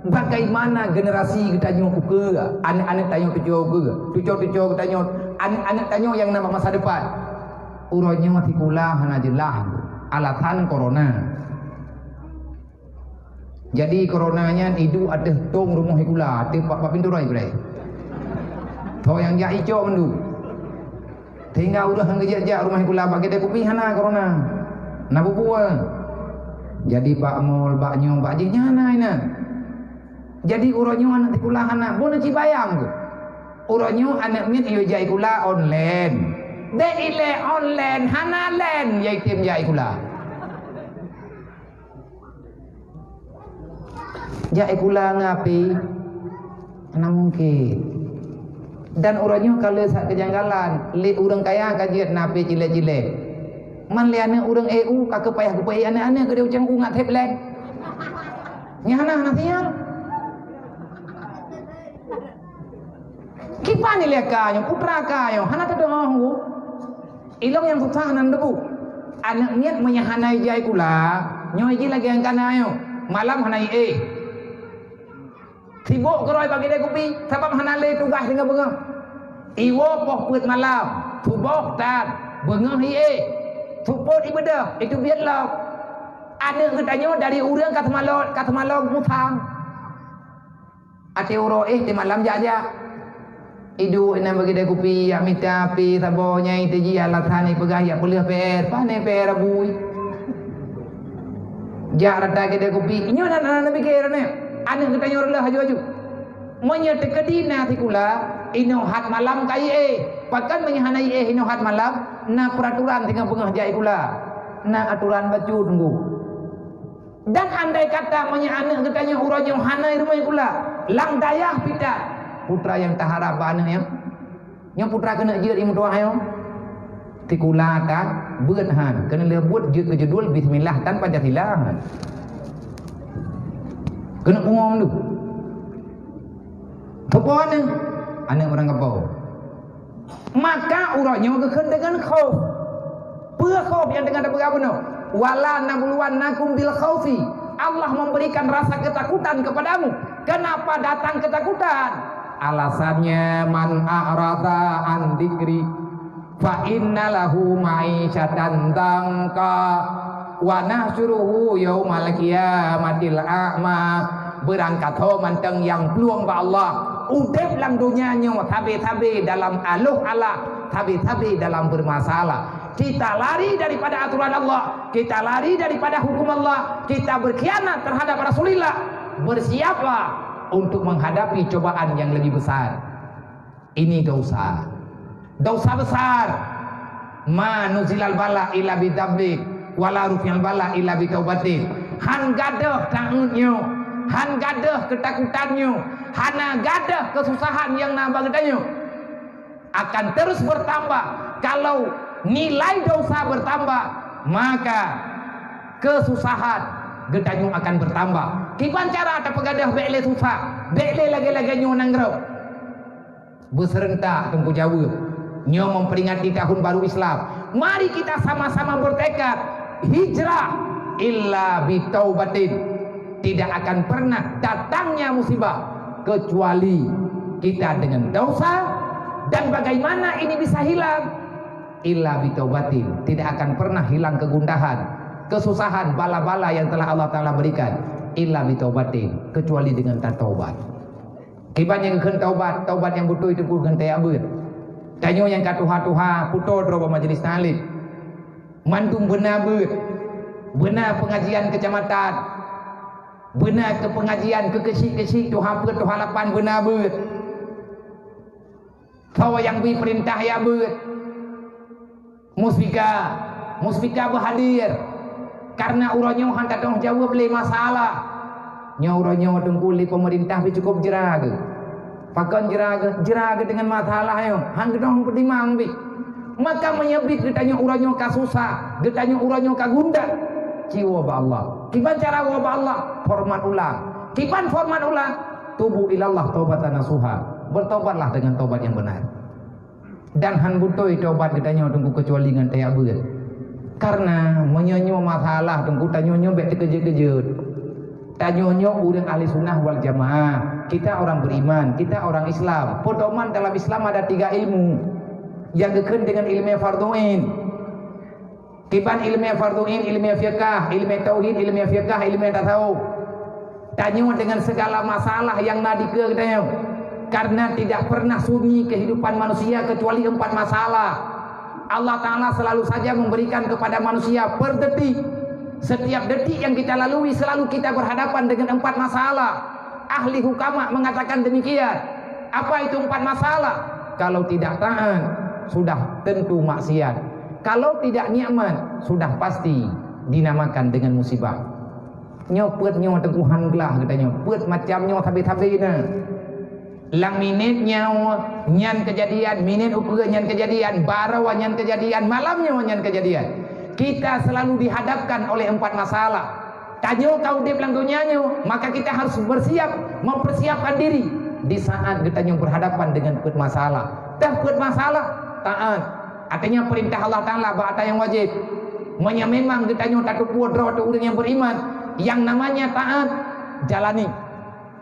Bagaimana generasi geutanyoe ukeue, aneuëk-aneuëk tanyoe tujoe ukeue, tujoe-tujoe geutanyoe, aneuëk-aneuëk tanyoe nyang na masa depan. Uroe nyoe sikula hana jeulaih, alasan corona. Jadi corona nyan iduek ateueh tong rumoh sikula, ateueh bak, bak pintoe droe Ibrahim. Tho nyang jak icok mandum. Sehingga ureuëng han geujak-jak rumoh sikula bak keudè kupi hana corona. Na bubuwa. Jadi bak mall, bak nyoe, bak jih nyan hana inan. Jadi uroe nyoe aneuk sikula hana, bunoe ci bayang tu. Uroe nyoe aneuk miet yue jak sikula online. Dek ilée online, hana len, yai tem jak sikula. Jak sikula ngapi? Hana mungkin. Dan uroe nyoe ka le that keujanggalan, lé ureuëng kaya ka jeuet na pé cilek-cilek. Man lé aneuk ureuëng E U ka keupayah geupeuék aneuk-aneuk keudeh ucang u ngat thép lé. Nyan hana, hana sial. Kiban ilée ka nyoe, putra ka nyoe, hana teudoh hu. Ilong nyang susah nan debu. Aneuk miet meunyoe hana ijai sikula, nyoe ji lagée nyang kana nyoe. Malam hana iéh. Sibok keurôi bak kidai kupi, sabab hana lé tugaih singoh beungoh. Iwoe poh peuet malam, suboh tan, beungoh iéh. Supot ibeudôh, itu biet lom. Aneuk geutanyoe dari ureuëng ka seumalot, ka seumalot musang. Até uroe éh, té malam jak-jak. Iduek inan bak kidai kupi, jak mita pé saboh nyang teuji alasan ipeugah jak peuleueh P R. Pane P R abui. Jak rata kidai kupi. Inyoe nan hana neupike droeneuh. Aneuk geutanyoe reuloh aju-aju. Meunyoe teukeudi na sikula, inoe hat malam ka iéh. Pakon meunyoe hana iéh inoe hat malam, na peuraturan singoh beungoh jak sikula. Na aturan bacut teungku. Dan andai kata meunyoe aneuk geutanyoe uroe nyoe hana i rumoh sikula, lam dayah pih that, putra nyang taharab bak aneuk nyoe? Nyoe putra keuneuk jeuet i meutuah nyoe? Sikula that, beuet han, keuneuk lheueh buet jeuet keu judul Bismillah tan Pancasila han. Keuneuk pungo mandum. Teupeue aneuk? Aneuk ureuëng kapoe. Maka uroe nyoe geukheun deungon khof. Peue khof nyang teungoh tapeugah bunoe? "Wala nabluwannakum bil khaufi." Allah memberikan rasa ketakutan kepadamu. Kenapa datang ketakutan? Alasannya, "Man a'rada an dzikri fa inna lahu ma'isyatan dhanka." "Wa nahsyuruhu yaumal qiyamatil a'ma." Beurangkat ho mantong nyang plueng bak Allah, udeb lam donya nyoe sabe-sabe dalam aloh alah, sabe-sabe dalam bermasalah. Kita lari daripada aturan Allah, kita lari daripada hukum Allah, kita berkhianat terhadap Rasulullah. Bersiaplah untuk menghadapi cobaan yang lebih besar. Ini dosa. Dosa besar. "Ma nuzilal bala illa bidzambin, wa la rufi'al bala illa bitaubatin." Han gadôh taeut nyoe, han gadôh keutakutan nyoe, hana gadôh keususahan nyang na bak geutanyoe. Akan terus bertambah. Kalau nilai dosa bertambah, maka keususahan geutanyoe akan bertambah. Kiban cara tapeugadôh bék lé susah, bék lé lagée-lagée nyoe nanggroe? Beuserentak teungku jaweueb. Nyoe memperingati tahun baru Islam. Mari kita sama-sama bertekad hijrah illa bitaubatin. Tidak akan pernah datangnya musibah kecuali kita dengan dosa. Dan bagaimana ini bisa hilang? Illa bitaubatin. Tidak akan pernah hilang kegundahan, kesusahan, bala-bala yang telah Allah Taala berikan. Illa bitaubatin, kecuali dengan tatobat. Kiban nyang geukheun taubat, taubat nyang beutôi teungku ngon tajak beuet. Tanyoe nyang ka tuha-tuha, putôh droe bak majelis taklim. Mandum beuna beuet. Beuna pengajian kecamatan. Beuna keu pengajian keu keuchik-keuchik, tuha peuet, tuha lapan beuna beuet. Soe nyang bri peurintah jak beuet. Muspika, Muspika beuhadir. Karena uroe nyoe han tadong jaweueb lé masalah. Nyoe uroe nyoe teungku lé peumeurintah pih cukup jra geuh. Pakon jra geuh? Jra geuh deungon masalah nyoe. Han geudong peutimang pih. Maka meunyoe bit geutanyoe uroe nyoe ka susah, geutanyoe uroe nyoe ka gundah, ci woe bak Allah. Kiban cara woe bak Allah? Horeumat ulang. Kiban horeumat ulang? Tubu ilallah taubatan nasuha. Bertobatlah dengan taubat yang benar. Dan han beutôi taubat geutanyoe teungku keucuali ngon tajak beuet. Karena meunyoe nyoe masalah teungku, tanyoe nyoe bék teukeujeuet-keujeuet. Tanyoe nyoe ureuëng ahli sunnah wal jamaah. Kita orang beriman, kita orang Islam. Pedoman dalam Islam ada tiga ilmu. Nyang geukheun deungon ileumé fardhu ain. Kiban ileumé fardhu ain, ileumé fiqah, ileumé tauhid, ileumé fiqah, ileumé tasawuf. Tanyoe deungon segala masalah nyang na dikeue geutanyoe. Karena tidak pernah sunyi kehidupan manusia kecuali empat masalah. Allah Taala selalu saja memberikan kepada manusia per detik. Setiap detik yang kita lalui selalu kita berhadapan dengan empat masalah. Ahli hukama mengatakan demikian. Apa itu empat masalah? Kalau tidak taat, sudah tentu maksiat. Kalau tidak nikmat, sudah pasti dinamakan dengan musibah. Nyoe peuet nyoe teungku han glah geutanyoe. Peuet macam nyoe sabe-sabe na. Lam minét nyoe nyan kejadian, minét ukeue nyan kejadian, baroe nyan kejadian, malam nyoe nyan kejadian. Kita selalu dihadapkan oleh empat masalah. Tanyoe ka udeb lam donya nyoe, maka kita harus bersiap, mempersiapkan diri di saat geutanyoe berhadapan dengan peuet masalah. Teuh peuet masalah, taat. Artinya perintah Allah Taala bak ata nyang wajib. Meunyoe memang geutanyoe tateupeue droe teuh ureuëng nyang beriman, yang namanya taat, jalani.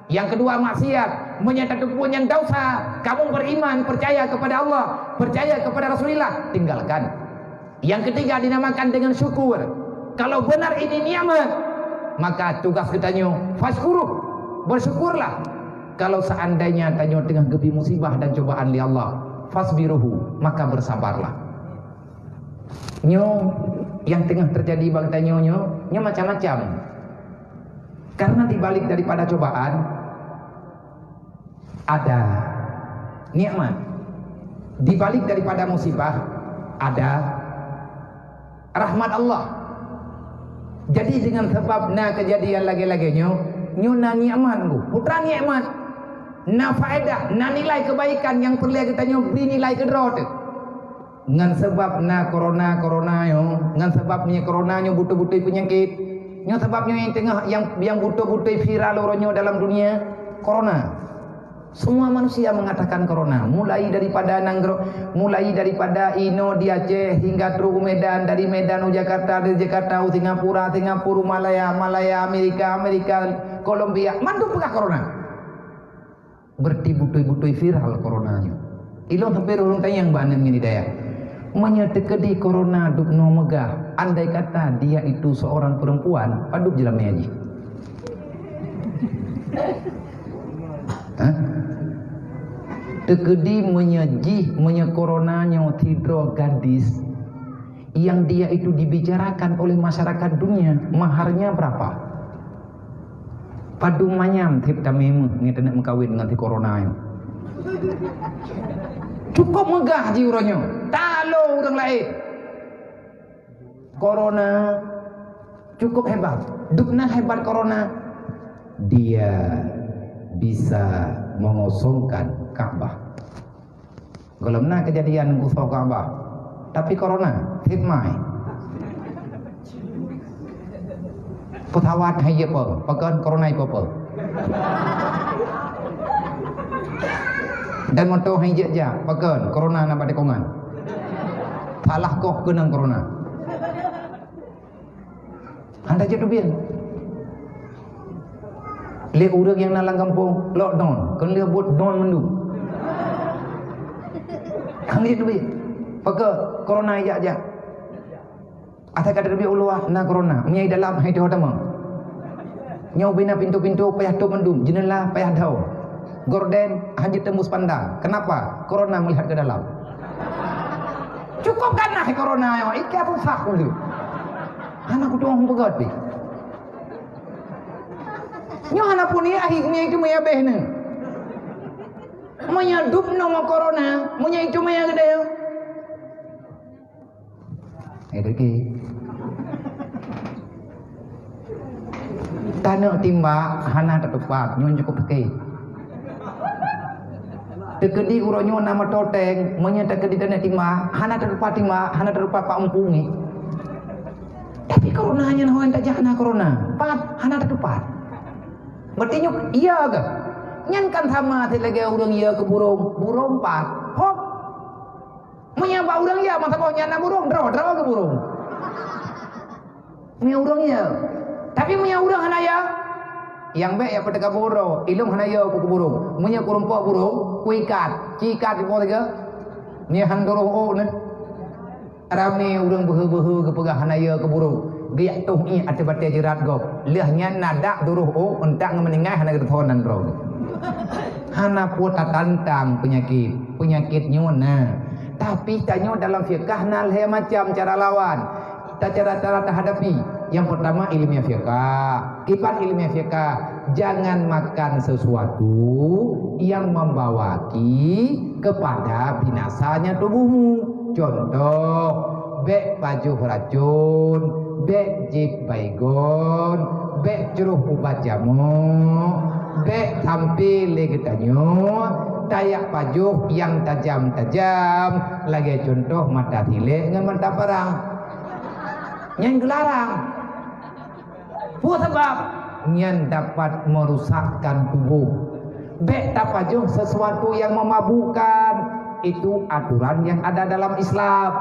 Yang kedua maksiat, meunyoe tateupeue nyan dosa, kamu beriman, percaya kepada Allah, percaya kepada Rasulullah, tinggalkan. Yang ketiga dinamakan dengan syukur. Kalau benar ini nikmat, maka tugas geutanyoe, fasykuruh, bersyukurlah. Kalau seandainya tanyoe teungoh geubri musibah dan cobaan lé Allah, fasbiruhu, maka bersabarlah. Nyoe nyang teungoh teujadi bak geutanyoe nyoe, nyoe macam-macam. Karena di balik daripada cobaan, ada nikmat. Di balik daripada musibah, ada rahmat Allah. Jadi dengan sebab na kejadian lagée-lagée nyoe, nyoe na nikmat nyoe. Putra nikmat. Na faedah, na nilai kebaikan nyang peureulée geutanyoe bri nilai keudroe teuh. Ngon sabab na corona-corona nyoe, ngon sabab meunyoe corona nyoe beutôi-beutôi peunyakét. Nyoe sabab nyoe nyang teungoh nyang, nyang beutôi-beutôi viral uroe nyoe dalam dunia, corona. Semua manusia mengatakan corona, mulai daripada nanggroe, mulai daripada inoe di Aceh hingga trok u Medan, dari Medan u Jakarta, dari Jakarta u Singapura, Singapura u Malaya, Malaya Amerika, Amerika Kolombia, mandum peugah corona. Berarti beutôi-beutôi viral corona nyoe. Ilôn sampoe ureuëng tanyong bak aneuk nyan di dayah. Meunyoe teukeudi corona dubnoe meugah, andai kata dia itu seorang perempuan, padub jeulamé jih? Hah? Teukeudi meunyoe jih, meunyoe corona nyoe sidroe gadis, yang dia itu dibicarakan oleh masyarakat dunia, maharnya berapa? Padub manyam tiep tamé meuh ngon teuneuk meukawen ngon si corona nyoe. Cukup meugah jih uroe nyoe. Talo ureuëng laén. Corona cukup hebat. Dubna hebat corona. Dia bisa mengosongkan Ka'bah. Gohlom na kejadian geusoe Ka'bah. Tapi corona, hikmah. Pesawat hai jeuet po, pakon corona ipo-po. Dan moto hai jeuet jak, pakon corona na bak tikongan. Salah koh keunong corona. Hana jeuet teubiet. Lé ureuëng nyang na lam gampông, lockdown, kon lé buet don mandum. Hana jeuet teubiet. Pakon corona jak-jak. Asai ka teubiet u luwa na corona, meunyo dalam hai teuh tamong. Nyoe bina pintoe-pintoe payah tôp mandum, jeuneula payah dhoe. Gorden hana jeuet tembus pandang. Kenapa? Corona melihat ke dalam. Cukup ganas corona nyoe, ikat susah ulée. Hana kutueng peugöt pih. Nyoe hana pun ya ahi meunyo itu meunyo abéh nyoe. Meunyo dubnoe corona, meunyo itu meunyo geude. Eh, degé. Taneuk timbak hana tatupat, nyoe cukup sakét. Teukeudi uroe nyoe na moto tank, meunyoe teukeudi taneuk timbak, hana tatupat timbak, hana tatupat pat umpung nyoe. Tapi corona nyan hôi tajak na corona, pat hana tatupat. Berarti nyoe iya ke? Nyan kan sama sit lagée ureuëng iya keu burông, burông pat, hop. Meunyoe bak ureuëng ya, masa boh nyan na burông, droe-droe keu burông. Meunyoe ureuëng ya. Tapi meunyoe ureuëng hana ya, nyang bék ya peuteuka burông, ilông hana ya keu burông. Meunyoe keurumpok burông, kuikat, cikat di poh tiga. Ni han duroh ôk ni. Ramé ureuëng beuhe-beuhe geupeugah hana ya keu burông. Geujak toh ié ateueh batée jeurat gob. Lheueh nyan na dak duroh ôk, euntak ngon meuninggai hana geuteuthon nan droe. Hana peue tatantang peunyakét. Peunyakét nyoe na. Tapi tanyoe dalam fiqah na lhée macam cara lawan. Ta cara-cara tahadapi. Yang pertama ilmiah fiqah. Kiban ilmiah fiqah. Jangan makan sesuatu yang membawa ki kepada binasanya tubuhmu. Contoh, bèk pajoh racon, bèk jieb baygon, bèk crôh ubat jameuk, bèk sampé lé geutanyoe tajak pajoh nyang tajam-tajam, lagèe contoh mata silek ngon mata parang. Nyan geularang. Peue sabab? Nyan dapat merusakkan tubuh. Bèk tapajoh sesuatu yang memabukkan. Itu aturan yang ada dalam Islam.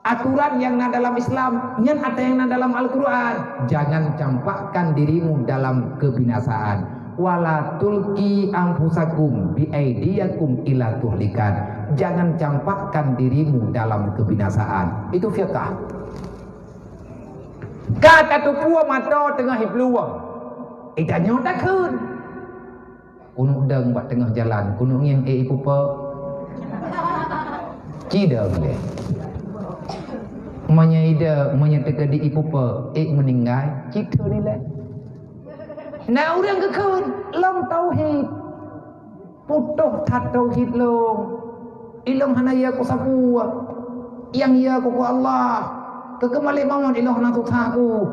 Aturan yang na dalam Islam, nyan ata nyang na dalam Al-Quran. Jangan campakkan dirimu dalam kebinasaan. Wala tulki anfusakum bi aidiyakum ila tuhlikan. Jangan campakkan dirimu dalam kebinasaan. Itu fiqah. Ka tatupue mata teungoh iplueng. Itanyoe takheun. Keuneuk dong bak teungoh jalan, keuneuk ngieng ék ipupe. Ci dong lé. Meunyoe idong, meunyoe teukeudi ipupe, ék meuninggai, ci theun ilèe. Na ureueng geukheun, lom tauhid. Putôh that tauhid lôn. Ilôn hana yö kusapeue. Nyang yö ku Allah. Keu keumalée mawöt ilôn hana susah ku.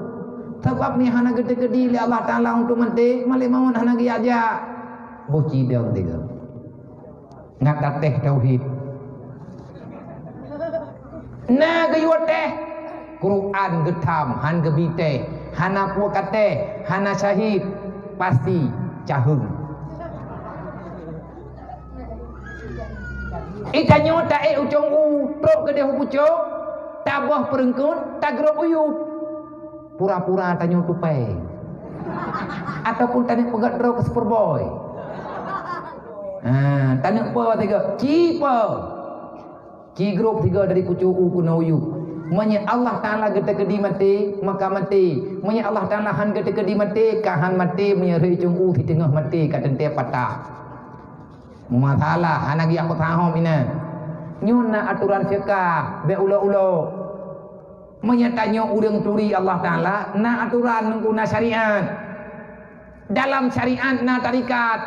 Sabab nyan hana geuteukeudi lé Allah Taala untuk maté, malée mawöt hana geujak-jak. Boh cidong tiga. Ngat tatéh tauhid. Na geuyue téh, Quran geutham, han geubi téh, hana puwoe ka téh, hana syahid, pasti caheueng. Itanyoe taék u cong u, trok keudeh u pucok, taboh peureungkot, tagrôp u yup. Pura-pura tanyoe tupai. Ataupun taneuk peugöt droe keu Superboy. Ha, taneuk po tiga, ci po. Ci grôp tiga dari pucok u keunoe u yup. Meunyoe Allah Taala geuteukeudi maté, maka maté. Meunyoe Allah Taala han geuteukeudi maté, ka han maté, meunyoe rhot cong u siteungoh maté, ka teuntèe patah. Masalah, hana geujak peusahom inan. Nyoe na aturan fiqah, bèk ulo-ulo. Meunyoe tanyoe ureueng turi Allah Taala, na aturan, na syariat. Dalam syariat na tarekat.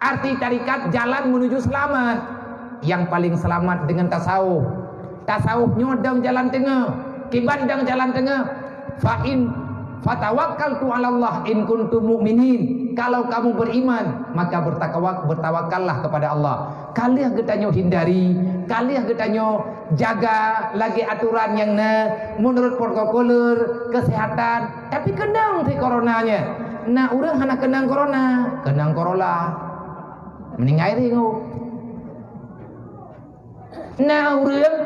Arti tarekat, jalan menuju selamat. Yang paling selamat dengan tasawuf. Tasawuf nyoe dong jalan teungoh. Kiban dong jalan teungoh. Fa in fatawakkaltu 'alallah in kuntum mu'minin. Kalau kamu beriman, maka bertakawa-, bertawakkallah kepada Allah. Ka lheueh geutanyoe hindari, ka lheueh geutanyoe jaga lagèe aturan nyang na meunurot protokol kesehatan. Tapi keunong si corona nyan. Na ureueng hana keunong corona, keunong corolla. Meuninggai ringoh. Na ureueng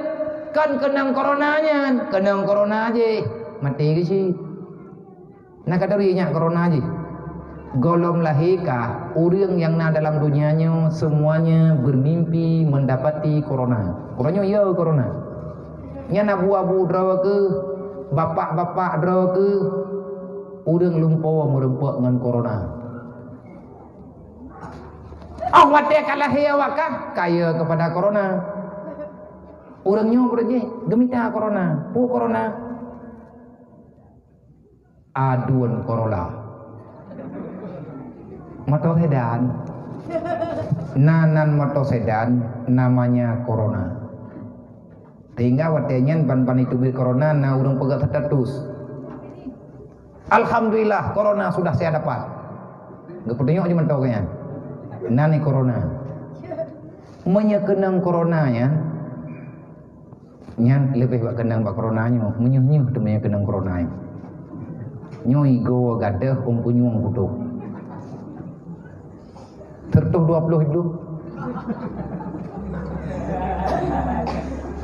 kon keunong corona nyan, keunong corona jih, maté geuh cit. Na ka turi nyak corona jih. Gohlom lahé ka, ureueng nyang na dalam donya nyoe semuanya bermimpi mendapati corona. Uroe nyoe yö corona. Nyan abu-abu droe keuh, bapak-bapak droe keuh, ureueng lumpo meureumpok ngon corona. Oh watèe ka lahé awak kah, ka yö keupada corona. Ureueng nyoe beureuh jih geumita corona. Peue corona? Aduen corolla. Moto sedan. Na nan moto sedan namanya corona. Sehingga watèe nyan ban-ban iteubiet corona na ureueng peugah status. Alhamdulillah, corona sudah saya dapat. Geupeutunyok jih mantong nyan. Nan ni corona. Meunyoe keunong corona nyan, nyan leubeh bak keunong bak corona nyoe. Meunyoe nyoe teuh meunyoe keunong corona nyoe. Nyoe igoe gadoh ôn punyueng putôh. Seratus dua puluh ribu.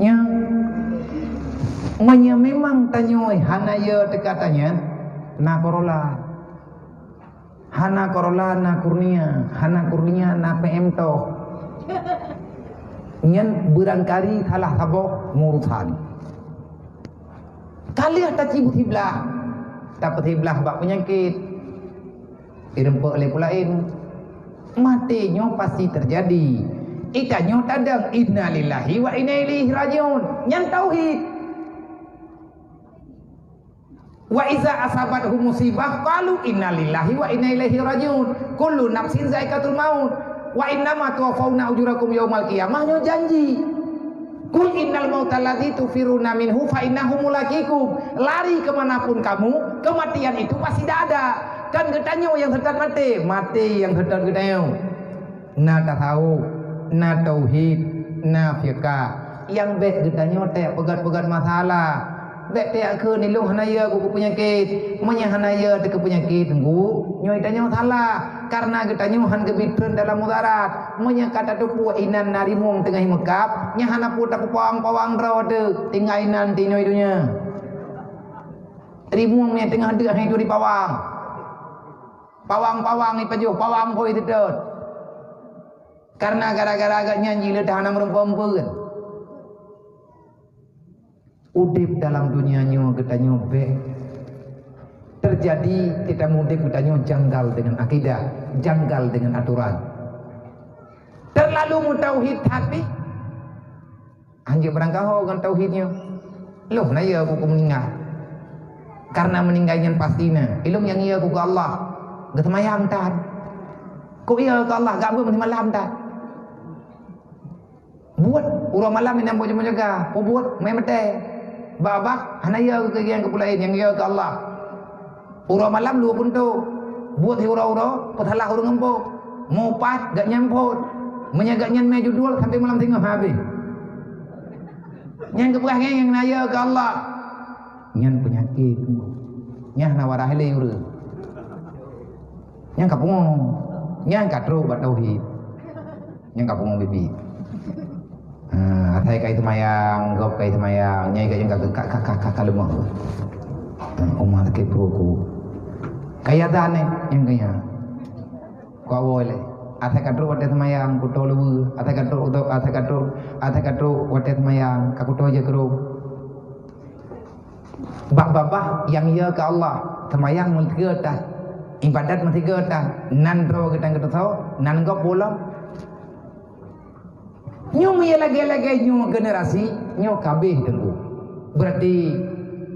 Nyan, meunyoe memang tanyoe hana yö teuka tanyan, na corolla. Hana corolla na kurnia, hana kurnia na P M toh. Nyan beurangkali salah saboh meurusan. Ka lheueh taci beusiblah, tapeusiblah bak peunyakét. Ireumpok lé peue laén. Maté nyoe pasti teujadi. Itanyoe tadong innalillahi wa inna ilaihi rajiun. Nyan tauhid. Wa iza asabathum musibah qalu inna lillahi wa inna ilaihi rajiun. Kullu nafsin zaiqatul maut. Wa innama tuwaffawna ujurakum yaumal qiyamah, nyoe janji. Qul innal mautal ladzi tafirruna minhu fa innahu mulaqikum. Lari ke mana pun kamu, kematian itu pasti ada. Kan geutanyoe nyang seutôt maté, maté nyang seutôt geutanyoe. Na tasawuf, na tauhid, na fiqah. Nyang bék geutanyoe tajak peugét-peugét masalah. Bék tajak kheun, "Ilôn hana yö keu peunyakét." Meunyoe hana yö teuh keu peunyakét, teungku, nyoe tanyoe salah. Karena geutanyoe han geubi treun dalam mudarat. Meunyoe ka tateupeue inan na rimueng teungoh meukab, nyan hana peue tapeupawang-pawang droe teuh. Tinggai inan tinoe donya. Rimueng nyang teungoh deuh hai turi pawang. Pawang-pawang ipajoh, pawang phôi teutot. Karena gara-gara geuh nyan jih le hana meureumpok-reumpok. Udeb dalam dunia nyoe geutanyoe bék teujadi, kita udeb geutanyoe janggal dengan akidah, janggal dengan aturan. Terlalu meutauhid that pih. Hanjeuet beurangkaho ngon tauhid nyoe. Lôn na yö keu meuninggai. Karena meuninggai nyan pasti na. Ilôn nyang yö keu Allah. Geuseumayang tan. Kok yö keu Allah, gak beuet malam tan. Buet uroe malam inong boh jaga, peubuet meumaté. Babah hana yö keu nyang keu peulaén, nyang yö keu Allah. Uroe malam lue punto. Buet uroe-uroe, peusalah ureuëng empoh. Mupat gak nyan phon. Meunyoe gak nyan mé judul sampai malam singoh habéh. Nyang geupeugah nyan nyang na yö keu Allah. Nyan peunyakét. Nyan hana wadah lé ureuëng. Nyang ka pungo. Nyang ka trok bak tauhid. Nyang ka pungo bibi. Ha, asai kai seumayang, gob kai seumayang, nyai ka nyang ka, ka, ka, ka, ka, ka leumah. Ha, uma sakét pruku. Kaya dan eh, nyang kaya. Kau awoi leh. Asai ka trok watée seumayang, kuto leue. Asai ka trok, asai ka trok, asai ka trok watée seumayang, ka kuto je keurok. Bak babah nyang yö keu Allah, seumayang meusigoe tan, ibadat meusigoe tan, nan droe geutanyoe geutusoe, nan gob bolom. Nyoe meunyo lagée-lagée nyoe generasi, nyoe ka abéh teungku. Berarti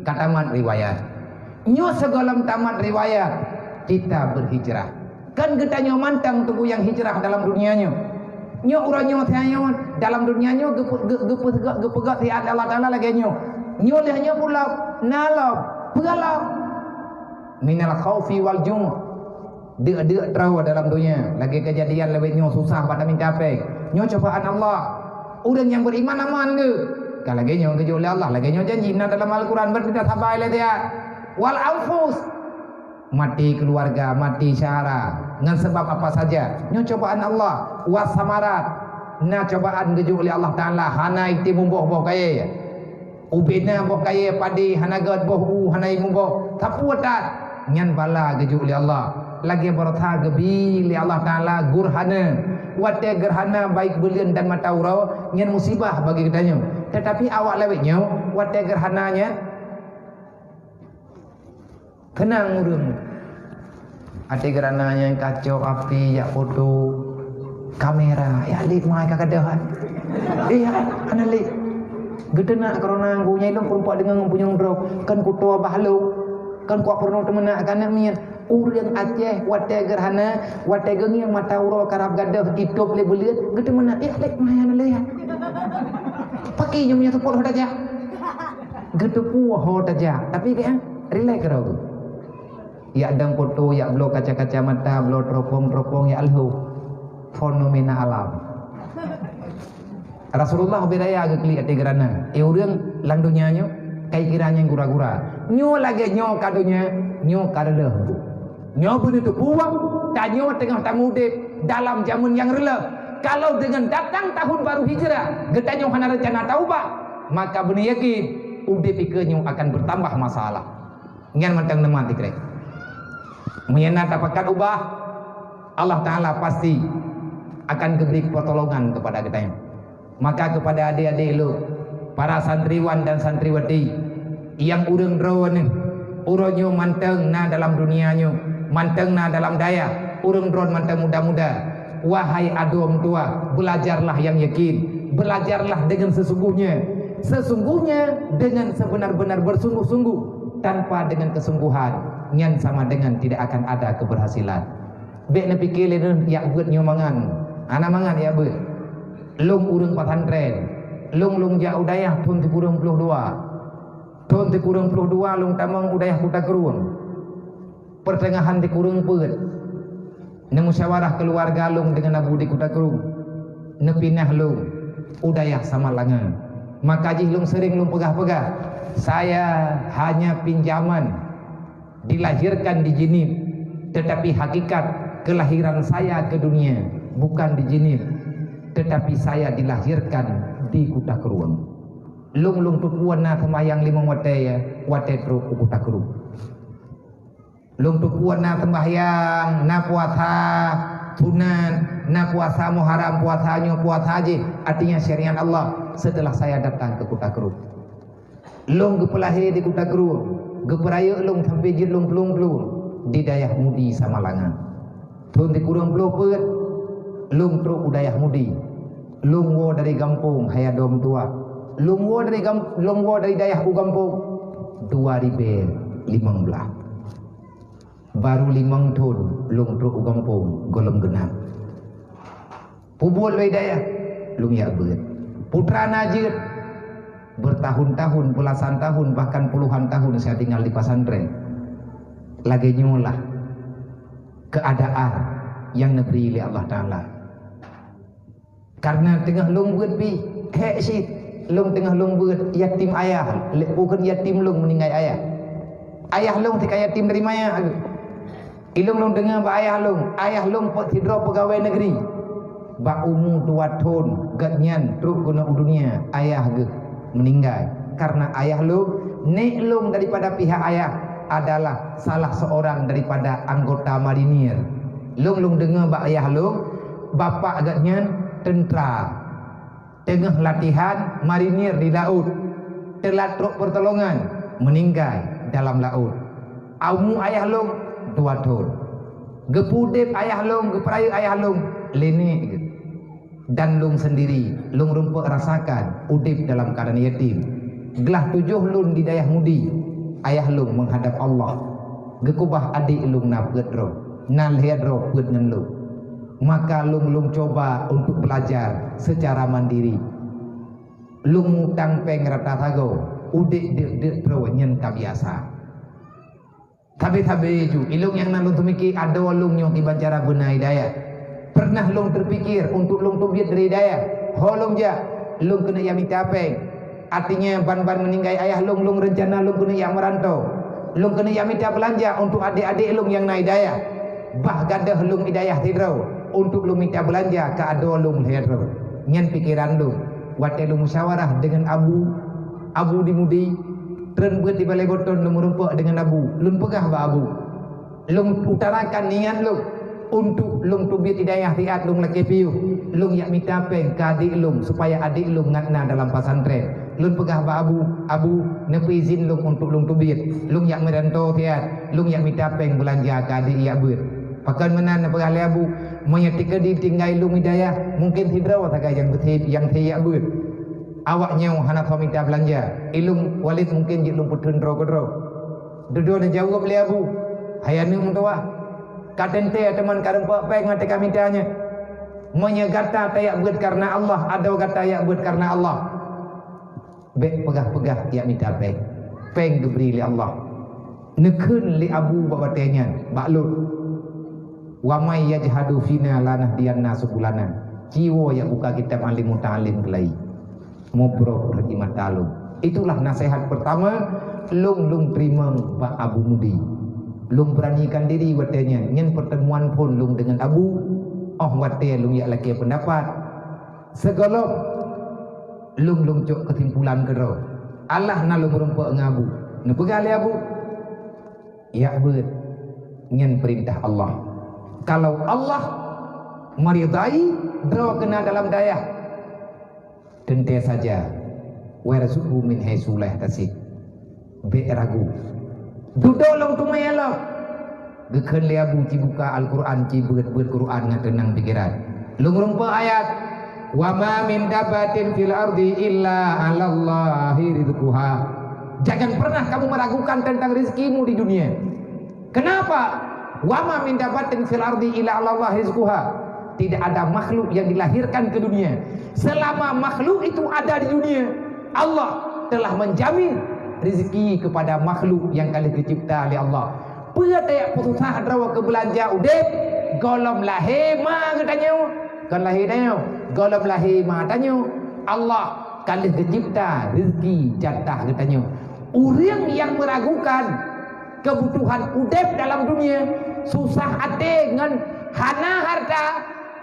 ka tamat riwayat. Nyoe sigohlom tamat riwayat, kita berhijrah. Kan geutanyoe mantong teungku nyang hijrah dalam dunia nyoe. Nyoe uroe nyoe tanyoe dalam dunia nyoe geupe-, geu-, geupeugah, geupeugah siat Allah Taala lagée nyoe. Nyoe lheueh nyoe pulop, na lom, peue lom. Minal khaufi wal ju'. Deuk-deuk droe dalam dunia, lagée keujadian lawét nyoe susah bak taminta péng. Nyoe cobaan Allah. Ureuëng nyang beriman aman geuh. Ka lagée nyoe geujok lé Allah, lagée nyoe janji na dalam Al-Quran, beuet mita sabai lé siat. Wal anfus. Mati keuluwarga, mati syedara, ngon sabab apa saja, nyoe cobaan Allah. Wasamarat, na cobaan geujok lé Allah Taala, hana item muboh boh kayée. Ubena boh kayée padé hana gét, boh u hana imuboh, sapeue that, nyan bala geujok lé Allah. Lagée baroesa geubi lé Allah Taala gurhana. Watée gurhana baik buleuen dan mata uroe, nyan musibah bagi geutanyoe. Tetapi awak lawét nyoe, watée gurhana nyan, keunong ureuëng. Até geurana nyang kacok api jak foto, kamera, ya lé mai ka gadôh. Eh, ya, hana lé. Geuteunak corona ngon nyai lôn peurumpok deungon ngon punyueng droe, kan kuto bah lôn, kan kuat peurunoe teumeunak ka aneuk miet. Ureuëng Aceh watée geurhana, watée geungieng mata uroe karab gadôh itôb lé buleuen, geuteumeunak, eh, lé mai hana lé. Paki nyang meunyoe seupôt ho tajak. Geuteupeue ho tajak, tapi keu rilek keudroe. Yak dang foto, yak bloe kaca-kaca mata, bloe teropong-teropong, yak lheueh. Fenomena alam. Rasulullah ubé raya geuklik até geurana. Eh, ureuëng lam donya nyoe, kai kira nyang gura-gura. Nyoe lagée nyoe ka donya, nyoe ka reuloh. Nyoe beuneuteupeu, tanyoe teungoh tamudeb dalam jameun nyang reuloh. Kalau deungon datang tahun baru Hijrah, geutanyoe hana reuncana taubat, maka beuneuyakin udeb ikeue nyoe akan bertambah masalah. Nyan mantong neumat dikrek. Meunyoe na tapakat ubah, Allah Taala pasti akan geubri pertolongan kepada geutanyoe. Maka kepada adik-adik lôn, para santriwan dan santriwati, nyang ureuëng droeneuh, uroe nyoe mantong na dalam dunia nyoe, mantong na dalam dayah, ureuëng droen mantong muda-muda. Wahai adoe meutuah, belajarlah yang yakin, belajarlah dengan sesungguhnya, sesungguhnya dengan sebenar-benar bersungguh-sungguh. tanpa dengan kesungguhan, nyan sama dengan tidak akan ada keberhasilan. Bék neupike lé neuh jak beuet nyoe mangat, hana mangat jak beuet. Lôn ureuëng pesantren, lôn lôn jak u dayah thon sikureueng ploh dua. Thon sikureueng ploh dua lôn tamong u dayah Kuta Krueng. Peuteungahan sikureueng peuet, neumusyawarah keuluwarga lôn deungon Abu di Kuta Krueng, neupinah lôn u dayah Samalanga. Maka jih lôn seuréng lôn peugah-peugah, "Saya hanya pinjaman, dilahirkan di Jeunieb, tetapi hakikat kelahiran saya ke dunia bukan di Jeunieb, tetapi saya dilahirkan di Kuta Krueng." Lôn, lôn teupeu na seumayang limong watée, watée trok u Kuta Krueng. Lôn teupeu na seumbahyang, na puasa sunat, na puasa Muharram, puasa nyoe, puasa jih, artinya syariat Allah setelah saya datang ke Kuta Krueng. Lôn geupeulahé di Kuta Krueng, geupeurayeuk lôn sampai jeuet lôn plueng-plueng di dayah Mudi Samalanga. Thon sikureueng ploh peuet, lôn trok u dayah Mudi. Lôn woe dari gampông hai adoe meutuwah. Lôn woe dari gam-, lôn woe dari dayah u gampông dua ribée limong blaih. Baru limong thon lôn trok u gampông gohlom geunap. Peubuet lé dayah, lôn jak beuet. Putra na jeuet, bertahun-tahun, belasan tahun, bahkan puluhan tahun saya tinggal di pesantren. Lagée nyoe lah keadaan nyang neubri lé Allah Taala. Karena teungoh lôn beuet pih, hék cit, lôn teungoh lôn beuet, yatim ayah, lé-, bukon yatim lôn, meuninggai ayah. Ayah lôn teuka yatim dari manyét. Ilôn lôn deungoe bak ayah lôn, ayah lôn pe-, sidroe peugawée negeri. Bak umu dua thon, gobnyan trok keunoe u dunia, ayah geuh meuninggai. Karena ayah lôn, nék lôn daripada pihak ayah adalah salah seorang daripada anggota marinir. Lôn, lôn deungoe bak ayah lôn, bapak gobnyan teuntra, teungoh latihan marinir di laôt, teulat trok peurtolongan, meuninggai dalam laôt. Umu ayah lôn dua thon. Geupeu udeb ayah lôn, geupeurayeuk ayah lôn, lé nék geuh. Dan lôn seundiri, lôn rumpok rasakan udeb dalam keuadaan yatim. Glah tujoh lôn di dayah Mudi, ayah lôn meuhadab Allah. Geukeubah adék lôn na peuet droe, na lhée droe peuet ngon lôn. Maka lôn, lôn cuba untuk belajar secara mandiri. Lôn mutang péng rata sagoe, udeb deuk-deuk droe nyan ka biasa. Sabe-sabe ju, ilôn nyang na lôn teumiki adoe lôn nyoe kiban cara beuna hidayah. Pernah lôn teupikir untuk lôn teubiet dari hidayah. Ho lôn jak, lôn keuneuk jak mita péng. Artinya, ban-ban meuninggai ayah lôn, lôn reuncana lôn keuneuk jak meuranto. Lôn keuneuk jak mita beulanja untuk adék-adék lôn nyang na hidayah. Bah gadôh lôn hidayah sidroe untuk lôn mita beulanja keu adoe lôn lhée droe. Nyan pikeran lôn. Watée lôn musyawarah deungon Abu, Abu di Mudi, treun beuet di Balai Boton lôn meurumpok deungon Abu. Lôn peugah bak Abu, lôn utarakan niat lôn untuk lôn teubiet hidayah siat lôn lakée piôh. Lôn jak mita péng keu adék lôn supaya adék lôn ngat na dalam pesantren. Lôn peugah bak Abu, "Abu, neupeuizin lôn untuk lôn teubiet. Lôn jak meuranto siat, lôn jak mita péng beulanja keu adék jak beuet." Pakon meunan neupeugah lé Abu, "Meunyoe teukeudi tinggai lôn hidayah, mungken sidroe sagai nyang beuteubiet nyang teuyak beuet. Awak nyoe hana soe mita beulanja. Ilôn Walid mungken jeuet lôn peutheun droe keudroe." Dudoe neujaweueb lé Abu, "Hai aneuk meutuwah, ka teuntée teuma ka rumpok péng nyang teuka mita nyoe. Meunyoe gata tayak beuet kareuna Allah, adoe gata yak beuet kareuna Allah, bék peugah-peugah yak mita péng. Péng geubri lé Allah." Neukheun lé Abu bak watée nyan bak lôn, "Wa may yajhadu fina lanahdiyannahu subulana." Ci woe yak buka kitab Alim Muta'alim keulai. Mubroh reuji mata lôn. Itulah nasihat pertama lôn, lôn teurimong bak Abu Mudi. Lôn beuranikan diri watée nyan, nyan pertemuan phon lôn deungon Abu, óh watée lôn yak lakée peundapat. Sigohlom lôn, lôn cok keusimpulan keudroe. Allah na lôn meurumpok ngon Abu. Neupeugah lé Abu, "Yak beuet, nyan peurintah Allah. Kalau Allah meuridai droe keunan dalam dayah, teuntée saja, warzuqhu min haitsu la yahtasib." Bék ragu. Dudoe lôn teumé lom. Geukheun lé Abu ci buka Al-Quran, ci beuet-beuet Quran ngon teunang pikeran. Lôn rumpok ayat, "Wa ma min dabbatin fil ardi illa 'alallahi rizquha." Jangan pernah kamu meragukan tentang rezekimu di dunia. Kenapa? Wa ma min dabbatin fil ardi illa 'alallahi rizquha. Tidak ada makhluk yang dilahirkan ke dunia. Selama makhluk itu ada di dunia, Allah telah menjamin rezeki kepada makhluk yang ka lheueh geucipta lé Allah. Peue tajak peususah droe keu beulanja udeb? Gohlom lahé ma geutanyoe, kon lahé tanyoe. Gohlom lahé ma tanyoe, Allah ka lheueh geucipta rezeki jatah geutanyoe. Ureuëng nyang meragukan kebutuhan udeb dalam dunia, susah até ngon hana harta,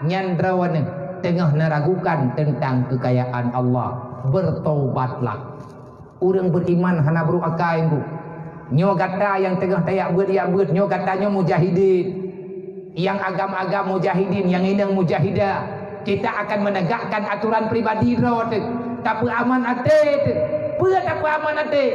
nyan droeneuh teungoh neuragukan teuntang keukayaan Allah. Bertobatlah. Ureuëng beriman hana brok akai, Teungku. Nyoe gata nyang teungoh tajak beuet-jak beuet, nyoe gata nyoe mujahidin. Nyang agam-agam mujahidin, nyang inong mujahidah. Kita akan menegakkan aturan pribadi droe teuh. Tapeuaman até teuh. Peue tapeuaman até?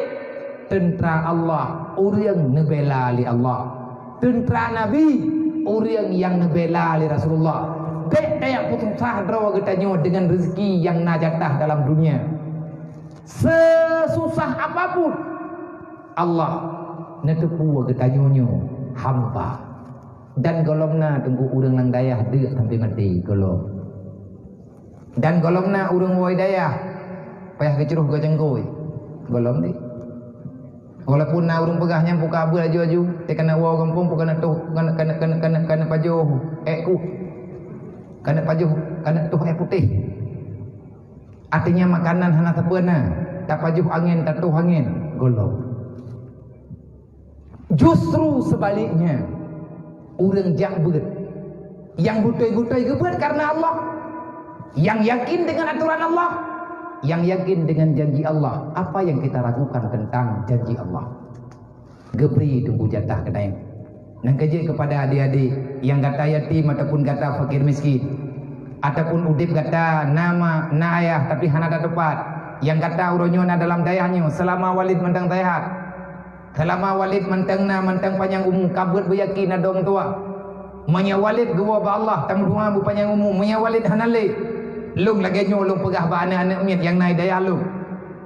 Teuntra Allah, ureuëng neubela lé Allah. Teuntra Nabi, ureuëng nyang neubela lé Rasulullah. Bék tajak peususah droe geutanyoe deungon rezeki nyang na jatah dalam dunia. Sesusah apapun, Allah neuteupeue geutanyoe nyoe hamba. Dan gohlom na Teungku ureuëng lam dayah deuk sampai maté gohlom. Dan gohlom na ureuëng woe dayah payah geucroh geucengkôi gohlom deh. Walaupun na ureuëng peugah nyan buka beuet aju-aju, tapi kana woe gampông bukan toh, kana, kana, kana, kana, kana pajoh ék kuh. Kana pajoh, kana toh ék putéh. Artinya makanan hana sapeue na, tapajoh angén, tatoh angén, gohlom. Justru sebaliknya, ureuëng jak beuet, nyang beutôi-beutôi geubeuet karena Allah, nyang yakin dengan aturan Allah, nyang yakin dengan janji Allah. Apa yang kita ragukan tentang janji Allah? Geubri Teungku jatah keunan. Nyang keujeuet kepada adik-adik nyang gata yatim ataupun gata fakir miskin, ataupun udeb gata na ma, na ayah tapi hana tateupat, nyang gata uroe nyoe na dalam dayah nyoe, seulama Walid mantong sehat, seulama Walid mantong na, mantong panyang umu, ka beuet beuyakin adoe meutuwah. Meunyoe Walid geuwoe bak Allah, tameudoa beupanyang umu. Meunyoe Walid hana lé, lôn lagée nyoe lôn peugah bak aneuëk-aneuëk miet nyang na di dayah lôn.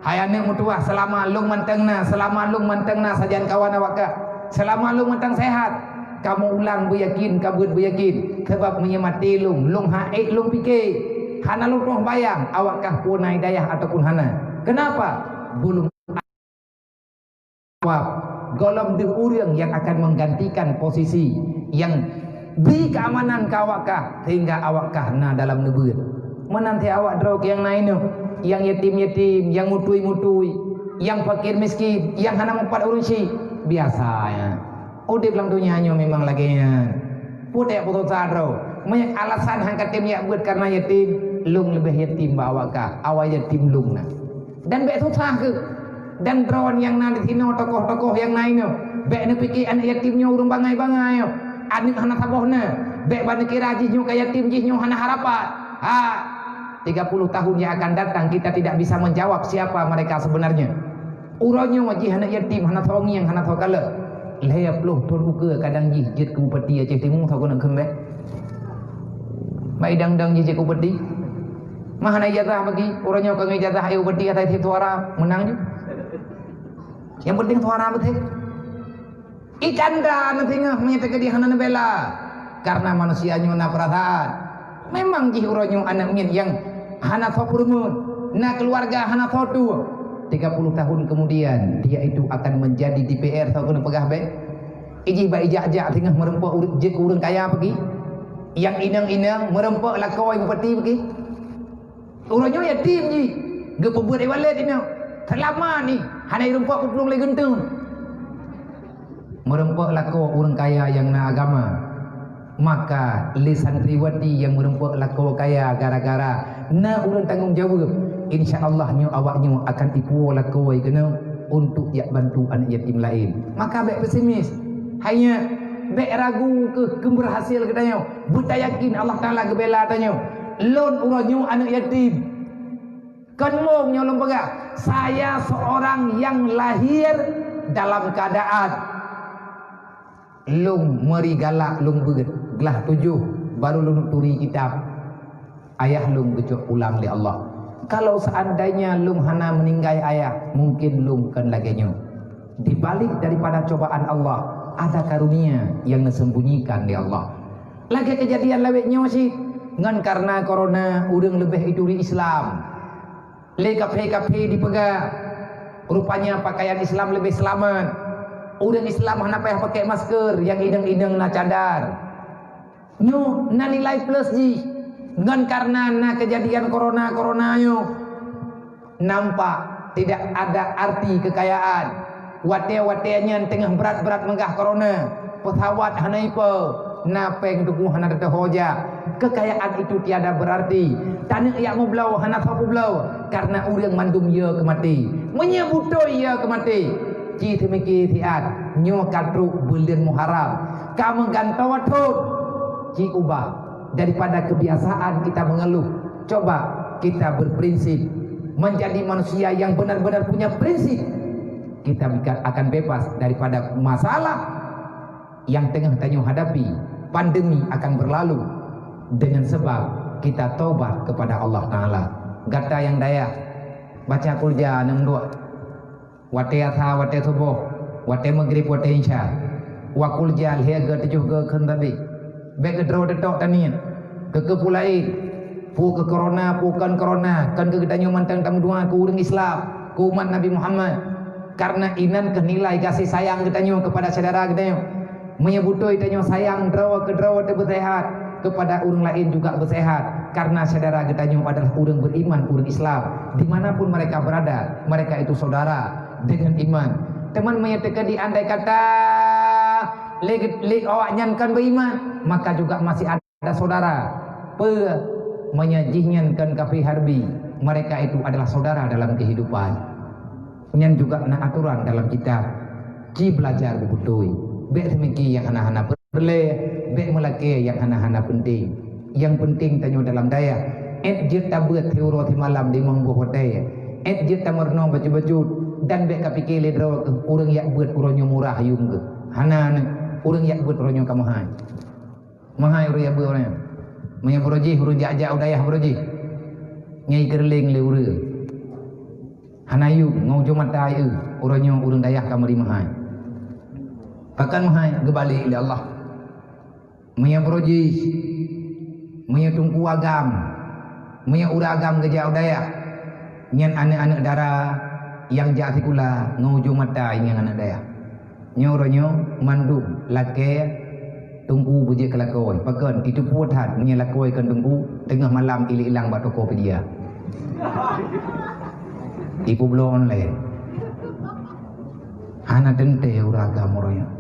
Hai aneuëk meutuwah, seulama lôn mantong na, seulama lôn mantong na sajan kawan awak kah, seulama lôn mantong sehat, kamoe ulang beuyakin, ka beuet beuyakin. Sabab meunyoe maté lôn, lôn han ék lôn pike, hana lôn troh bayang awak kah peue na di dayah ataupun hana. Kenapa? Belum jawab. Gohlom deuh ureuëng nyang akan menggantikan posisi nyang bri keamanan keu awak kah, sehingga awak kah na dalam neubeuet. Meunan cit awak droe nyang na inoe, nyang yatim-yatim, nyang mutui-mutui, nyang fakir miskin, nyang hana meupat ureuëng syiek. Biasa nyan. Udeb lam donya nyoe memang lagée nyan. Peue tajak peususah droe? Meunyoe alasan han katem jak beuet karena yatim, lôn leubeh yatim bak awak kah, awai yatim lôn na. Dan bék susah kheueh. Dan droe nyang na di sinoe, tokoh-tokoh nyang na inoe, bék neupike aneuëk yatim nyoe ureuëng bangai-bangai nyoe. Aneuëk hana saboh na, bék ban neukira jih nyoe ka yatim, jih nyoe hana harapan. Ha, tiga puluh tahun yang akan datang kita tidak bisa menjawab siapa mereka sebenarnya. Uroe nyoe jih aneuëk yatim hana soe ngieng, hana soe kalon. Lhée ploh thon ukeue kadang jih jeuet keu bupati Aceh Timu, soe keuneuk kheun bék. Bai dang-dang jih jeuet keu bupati. Mah hana ijazah bagi, uroe nyoe ka ngon ijazah, eh, bupati asai cit suara, meunang ju. Nyang penting suara beutôi. Ikan dah na singoh meunyoe teukeudi hana neubela. Karena manusia nyoe na perasaan. Memang jih uroe nyoe aneuëk miet nyang hana soe peureumeun, na keuluwarga hana soe tueng. Tiga puluh tahun kemudian, dia itu akan menjadi D P R, soe keuneuk peugah bék. Ijih bak ijak-jak singoh meureumpok ureuëng, jeuet keu ureuëng kaya peugi. Nyang inong-inong meureumpok lakoe bupati peugi. Uroe nyoe yatim jih, geupeubuet ié walet inong. Seulama ni hana jirumpok peuplueng lé geunteung. Meureumpok lakoe ureuëng kaya nyang na agama, maka lé santriwati nyang meureumpok lakoe kaya gara-gara na ureuëng tanggong jaweueb, insya Allah nyoe awak nyoe akan ipuwoe lakoe keunoe untuk jak bantu aneuëk yatim laén. Maka bék pesimis. Hai nyak, bék ragu keuh keubeurhasil geutanyoe. Beutayakin Allah Taala geubela tanyoe. Lôn uroe nyoe aneuëk yatim. Kon lôn nyoe lôn peugah, saya seorang yang lahir dalam keadaan lôn meuri galak lôn beuet, glah tujoh baru lôn turi kitab. Ayah lôn geucok pulang lé Allah. Kalau seandainya lôn hana meuninggai ayah, mungkin lôn kon lagée nyoe. Di balik daripada cobaan Allah, ada karunia yang disembunyikan di Allah. Lagée kejadian lawét nyoe cit, ngon karena corona ureuëng leubeh ituri Islam. Lé kaphé-kaphé dipeugah, rupanya pakaian Islam leubeh seulamat. Ureuëng Islam hana payah pakai masker, nyang inong-inong na cadar. Nyoe na nilai plus jih. Ngon karena na kejadian corona-corona nyoe, nampak tidak ada arti kekayaan. Watée-watée nyan teungoh brat-brat meugah corona, pesawat hana ipo, na péng tuku hana teutoho jak. Kekayaan itu tiada berarti. Taneuk jak meubloe hana soe peubloe, karena ureuëng mandum yo keu maté. Meunyoe beutôi yo keu maté, ci teumiki siat nyoe ka trok buleuen Muharram. Ka meugantoe thon, ci ubah. Daripada kebiasaan kita mengeluh, coba kita berprinsip, menjadi manusia yang benar-benar punya prinsip. Kita bika-, akan bebas daripada masalah yang tengah tanyoe hadapi. Pandemi akan berlalu dengan sebab kita taubat kepada Allah Taala. Gata nyang dayah, baca kulja aneuk dua. Watée asa, watée suboh, watée maghrib, watée isya. Wakul jah lhée geuh tujoh geuh kheun tabi. Bék keudroe teutok taniet. Keu keu peue laén. Peue keu corona, peue kon corona, kon keu geutanyoe mantong tameudoa keu ureuëng Islam, keu umat Nabi Muhammad. Karena inan keuh nilai gaséh sayang geutanyoe keupada syedara geutanyoe. Meunyoe beutôi tanyoe sayang droe keu droe teuh beuseuhat, keupada ureuëng laén juga beuseuhat, karena syedara geutanyoe adalah ureuëng beriman, ureuëng Islam. Di mana pun mereka berada, mereka itu saudara dengan iman. Teuma meunyoe teukeudi andai kata lé, lé awaknyan kon beriman, maka juga masih ada saudara. Peue meunyoe jihnyan kon kafé harbi, mereka itu adalah saudara dalam kehidupan. Nyan juga na aturan dalam kitab. Ci belajar beubeutôi. Bék seumiki nyang hana-hana peureulée, bék meulakée nyang hana-hana peunteng. Nyang peunteng tanyoe dalam dayah. Ét jeuet tabeuet siuroe simalam limong boh watée. Ét jeuet tameurunoe bacut-bacut dan bék kapike lé droe keu ureuëng jak beuet uroe nyoe murah yuem geuh. Hana, ureuëng jak beuet uroe nyoe ka meuhai. Meuhai ureuëng jak beuet uroe nyoe. Meunyoe baroe jih ureuëng jak-jak u dayah baroe jih. Nyan ikeureuléng lé ureuëng. Hana yuem ngon ujong mata, eu, uroe nyoe ureuëng dayah ka meuri meuhai. Pakon meuhai? Geubalek lé Allah. Meunyoe baroe jih, meunyoe teungku agam, meunyoe ureuëng agam geujak u dayah, nyan aneuëk-aneuëk dara nyang jak sikula ngon ujong mata ngon aneuëk dayah. Nyoe uroe nyoe mandum lakée teungku beujeuet keu lakoe. Pakon? Iteupeue that meunyoe lakoe kon teungku, teungoh malam ilée ilang bak Tokopedia. Ipeubloe online. Hana teuntée ureuëng agam uroe nyoe.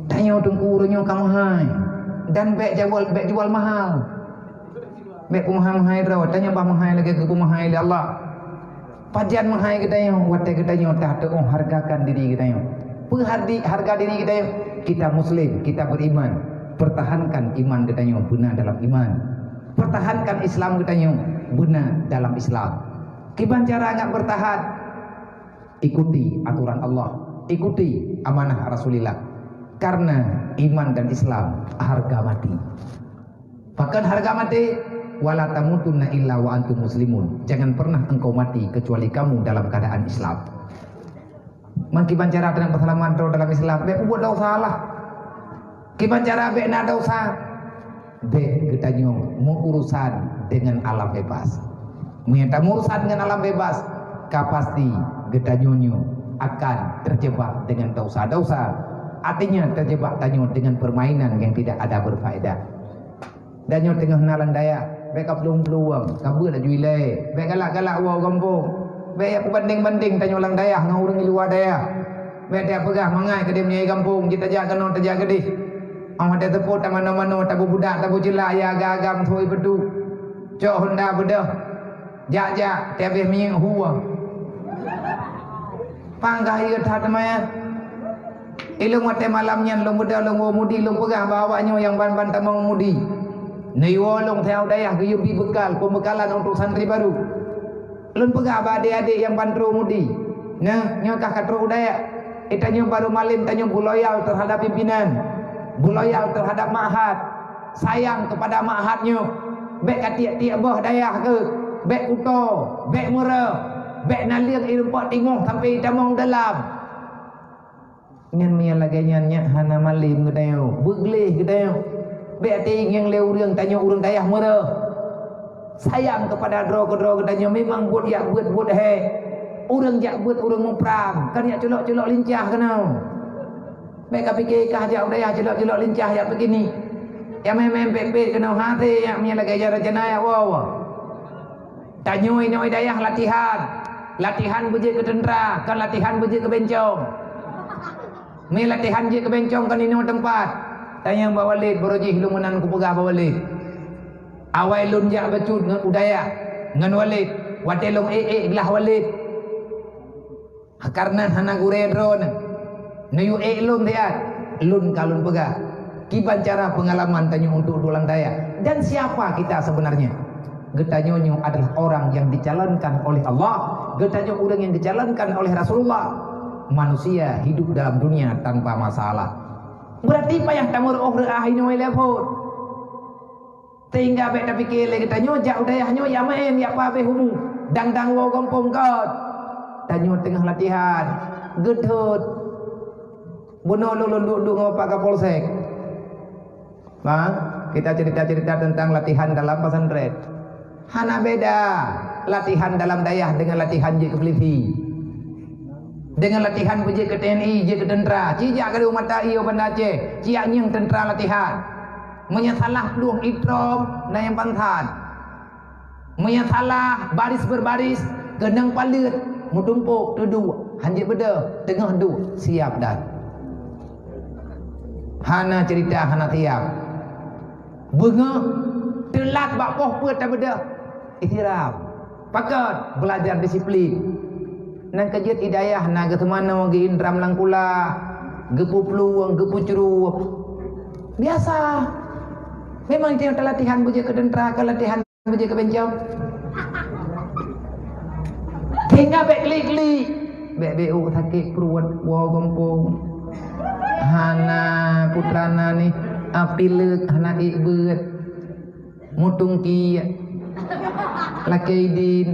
Tanyoe teungku uroe nyoe ka meuhai. Dan bék jual, bék jual mahal. Bék peumeuhai-meuhai droe, tanyoe bah meuhai lagée geupeumeuhai lé Allah. Pajan meuhai geutanyoe, watée geutanyoe tateuoh hargakan diri geutanyoe. Peue hardi-, harga diri geutanyoe? Kita muslim, kita beriman. Pertahankan iman geutanyoe beuna dalam iman. Pertahankan Islam geutanyoe beuna dalam Islam. Kiban cara ngat bertahan? Ikuti aturan Allah, ikuti amanah Rasulillah. Karena iman dan Islam harga mati. Pakon harga maté? "Wala tamutunna illa wa antum muslimun." Jangan pernah engkau mati kecuali kamu dalam keadaan Islam. Man kiban cara tanang peuseulamat droe dalam Islam, bék peubuet desya lah. Kiban cara bék na desya, bék geutanyoe meuurusan dengan alam bebas. Meunyoe tameuurusan dengan alam bebas, ka pasti geutanyoe nyoe akan terjebak dengan desya-desya. Artinya terjebak tanyoe dengan permainan yang tidak ada berfaedah. Dan nyoe teungoh na lam dayah, bék ka plueng-plueng, ka beuet laju ilée, bék galak-galak woe gampông. Bék jak peubandeng-bandeng tanyoe lam dayah ngon ureuëng di luwa dayah. Bék jak peugah mangat keudeh meunyoe gampông, jeuet tajak keunoe tajak keudeh. Óh watée teupôt tamanoe-manoe, tabeubudak, tabeuceulah, ya agam-agam, sôi peutu. Cok honda beudôh. Jak-jak, tieb habéh minyeuk hu. Panggah ié that teuma. Ilôn watée malam nyan lôn beudôh lôn woe Mudi, lôn peugah bak awaknyoe nyang ban-ban tamong Mudi. Neuyue lôn teuh u dayah geuyue bi beukal, peubeukalan untuk santri baru. Lôn peugah bak adék-adék nyang ban trok Mudi, "Nah, nyoe kah ka trok u dayah. Geutanyoe baru malém tanyoe beuloyal teuhadap pimpinan, beuloyal teuhadap ma'had, sayang keupada ma'had nyoe." Bék ka tiek-tiek boh dayah keuh, bék kuto, bék meureuh, bék naleueng i rumpok tingoh sampoe i tamong dalam. Nyan meunyo lagée nyan nyak hana malem geutanyoe, beugleh geutanyoe. Bék até ingieng lé ureuëng tanyoe ureuëng dayah meureuh. Sayang keupada droe keudroe geutanyoe memang buet jak buet-buet hé. Ureuëng jak buet ureuëng muprang, kan jak culok-culok lincah keunoe. Bék ka pike kah jak u dayah culok-culok lincah jak begini. Jak mé-mé pet-pet keunoe hase jak meunyo lagée jak reuncana jak woe-woe. Tanyoe inoe dayah latihan. Latihan beujeuet keu teuntra, kon latihan beujeuet keu bencong. Mé latihan jeuet keu bencong kon inoe teumpat. Tanyong bak Walid, baroe jih lôn meunan kupeugah bak Walid. Awai lôn jak bacut ngon u dayah, ngon Walid. Watée lôn ék-ék glah Walid. Karena hana gurée droeneuh. Neuyue ék lôn siat, lôn ka lôn peugah. Kiban cara peungalaman tanyoe untuk duek lam dayah. Dan siapa kita sebenarnya? Geutanyoe nyoe adalah orang yang dicalonkan oleh Allah. Geutanyoe ureuëng yang dicalonkan oleh Rasulullah. Manusia hidup dalam dunia tanpa masalah. Berarti payah tameuruoh reuah inoe lé phon. Sehingga bék tapike lé geutanyoe jak u dayah nyoe jak meuén jak peuhabéh umu, dang-dang woe gampông kon. Tanyoe teungoh latihan, geuthot. Bunoe lôn duek-duek ngon Pak Kapolsek. Bang, kita cerita-cerita tentang latihan dalam pesantren. Hana beda latihan dalam dayah dengan latihan jeuet keu polisi. Dengan latihan beujeuet keu T N I, jeuet keu teuntra. Ci jak gadôh mata ie Banda Aceh, ci jak ngieng teuntra latihan. Meunyo salah plueng itrom, na nyang pangkat. Meunyo salah baris berbaris, keunong paleuet, meutumpôk, teuduek, hanjeuet beudôh, teungoh duek, siap dan. Hana cerita, hana siap. Beungoh, teulat bak poh peuet tabeudôh. Istirahat. Pakon? Belajar disiplin. Nang keujeuet i dayah na geuseumanoe, geuindram lam kulah, geupuplueng, geupeucrueb. Biasa. Memang tiep latihan beujeuet keu teuntra, keu latihan beujeuet keu bencong. Sehingga bék klik-klik. Bék-bék sakét pruet, woe gampông. Hana putra na nih, api leuk hana ék beuet. Mutungki lakée idin.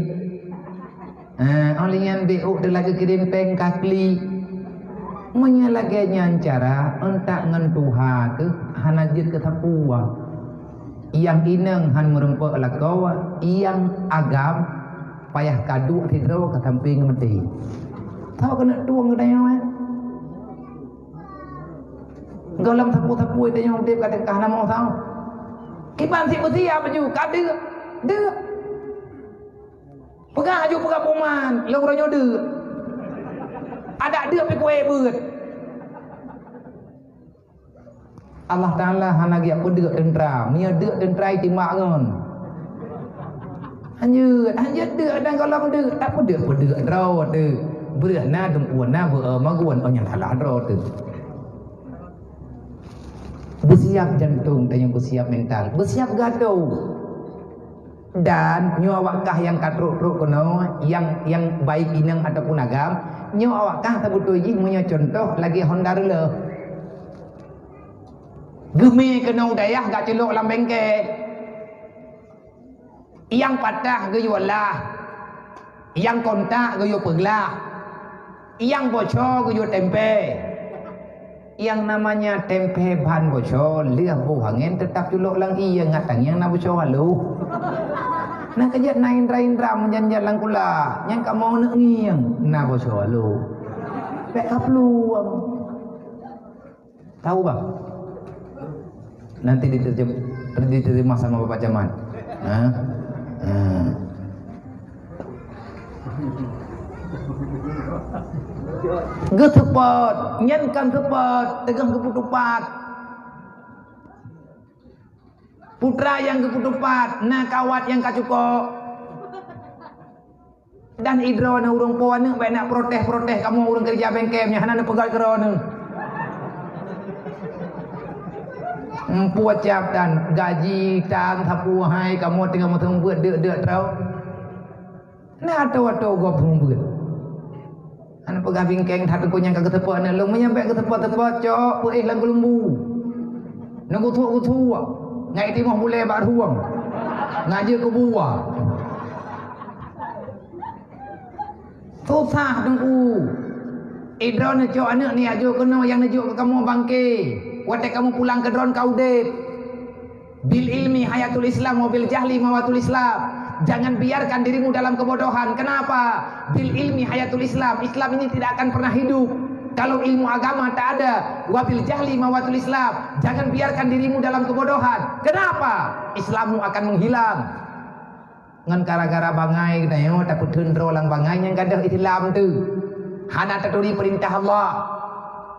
Ha, óh lheueh nyan bék ôk teulagée kirém péng ka klik. Meunyoe lagée nyan cara, euntak ngon tuha keuh hana jeuet keu sapeue. Nyang inong han meurumpok lakoe, nyang agam payah kaduek sidroe ka sampoe ngon maté. Tho keuneuk tueng geutanyoe, eh? Gohlom sapeue-sapeue tanyoe udeb ka teuka hana moh tho. Kiban sit beusiap laju, ka deuk, deuk. Peugah laju peugah puman, lôn uroe nyoe deuk. Adak deuk pih kuék beuet. Allah Taala hana geujak peudeuk teuntra. Meunyoe deuk teuntra itimbak ngon. Hanjeuet, hanjeuet deuk dan gohlom deuk, tak peudeuk-peudeuk droe teuh. Breueh na, dumpeue na, beu-e magun, oh nyan salah droe teuh. Beusiap jantong tanyoe, beusiap mental, beusiap gadoh. Dan nyoe awak kah nyang ka trok-trok keunoe, nyang, nyang baik inong ataupun agam, nyoe awak kah sabeutôi jih meunyoe cuntoh lagée Honda Ruler. Geumé keunoe u dayah gak culok lam bengke. Nyang patah geuyue lah, nyang kontak geuyue peuglah, nyang boco geuyue tempe. Nyang namanya tempe ban boco, lheueh boh angén teutap culok lam ié ngat tangieng na boco aloh. Na keujeuet na indra-indra meujan-jan lam kula, nyang kamoe neuk ngieng na boco aloh. Bék kaplueng. Tahu, Bang? Nanti diterjem-, diterjemah sama Bapak Camat. Ha? Ha. Geuseupôt, nyan kan seupôt, teungoh geupeutupat. Putra nyang geupeutupat, na kawat nyang ka cukôp. Dan idroe na ureuëng po aneuëk bék nak protes-protes kamoe ureuëng keureuja bengke nyan hana neupeugah keudroe neuh. Empu cap dan gaji tan sapeue hai kamoe teungoh meuteumeubuet deuk-deuk troe. Na atô-atô gob seumeubeuet. Hana peugah bingkeng that teungku nyang ka geuteupeu aneuëk lôn, meunyoe bék geuteupeu-teupeu cok peuéh lam keulumbu. Neuguthuek-guthuek ngai timoh bulée bak rueng. Ngajak keu buah. Susah, Teungku. Idroe neucok aneuk ni aju keunoe nyang neujok keu kamoe bangke. Watée kamoe pulang keu droen ka udeb. Bil ilmi hayatul Islam wa bil jahli mawatul Islam. Jangan biarkan dirimu dalam kebodohan. Kenapa? Bil ilmi hayatul Islam. Islam ini tidak akan pernah hidup kalau ilmu agama tak ada. Wa bil jahli mawatul Islam. Jangan biarkan dirimu dalam kebodohan. Kenapa? Islammu akan menghilang. Ngon gara-gara bangai geutanyoe tapeutheun droe lam bangai nyang gadôh Islam tu. Hana taturi peurintah Allah.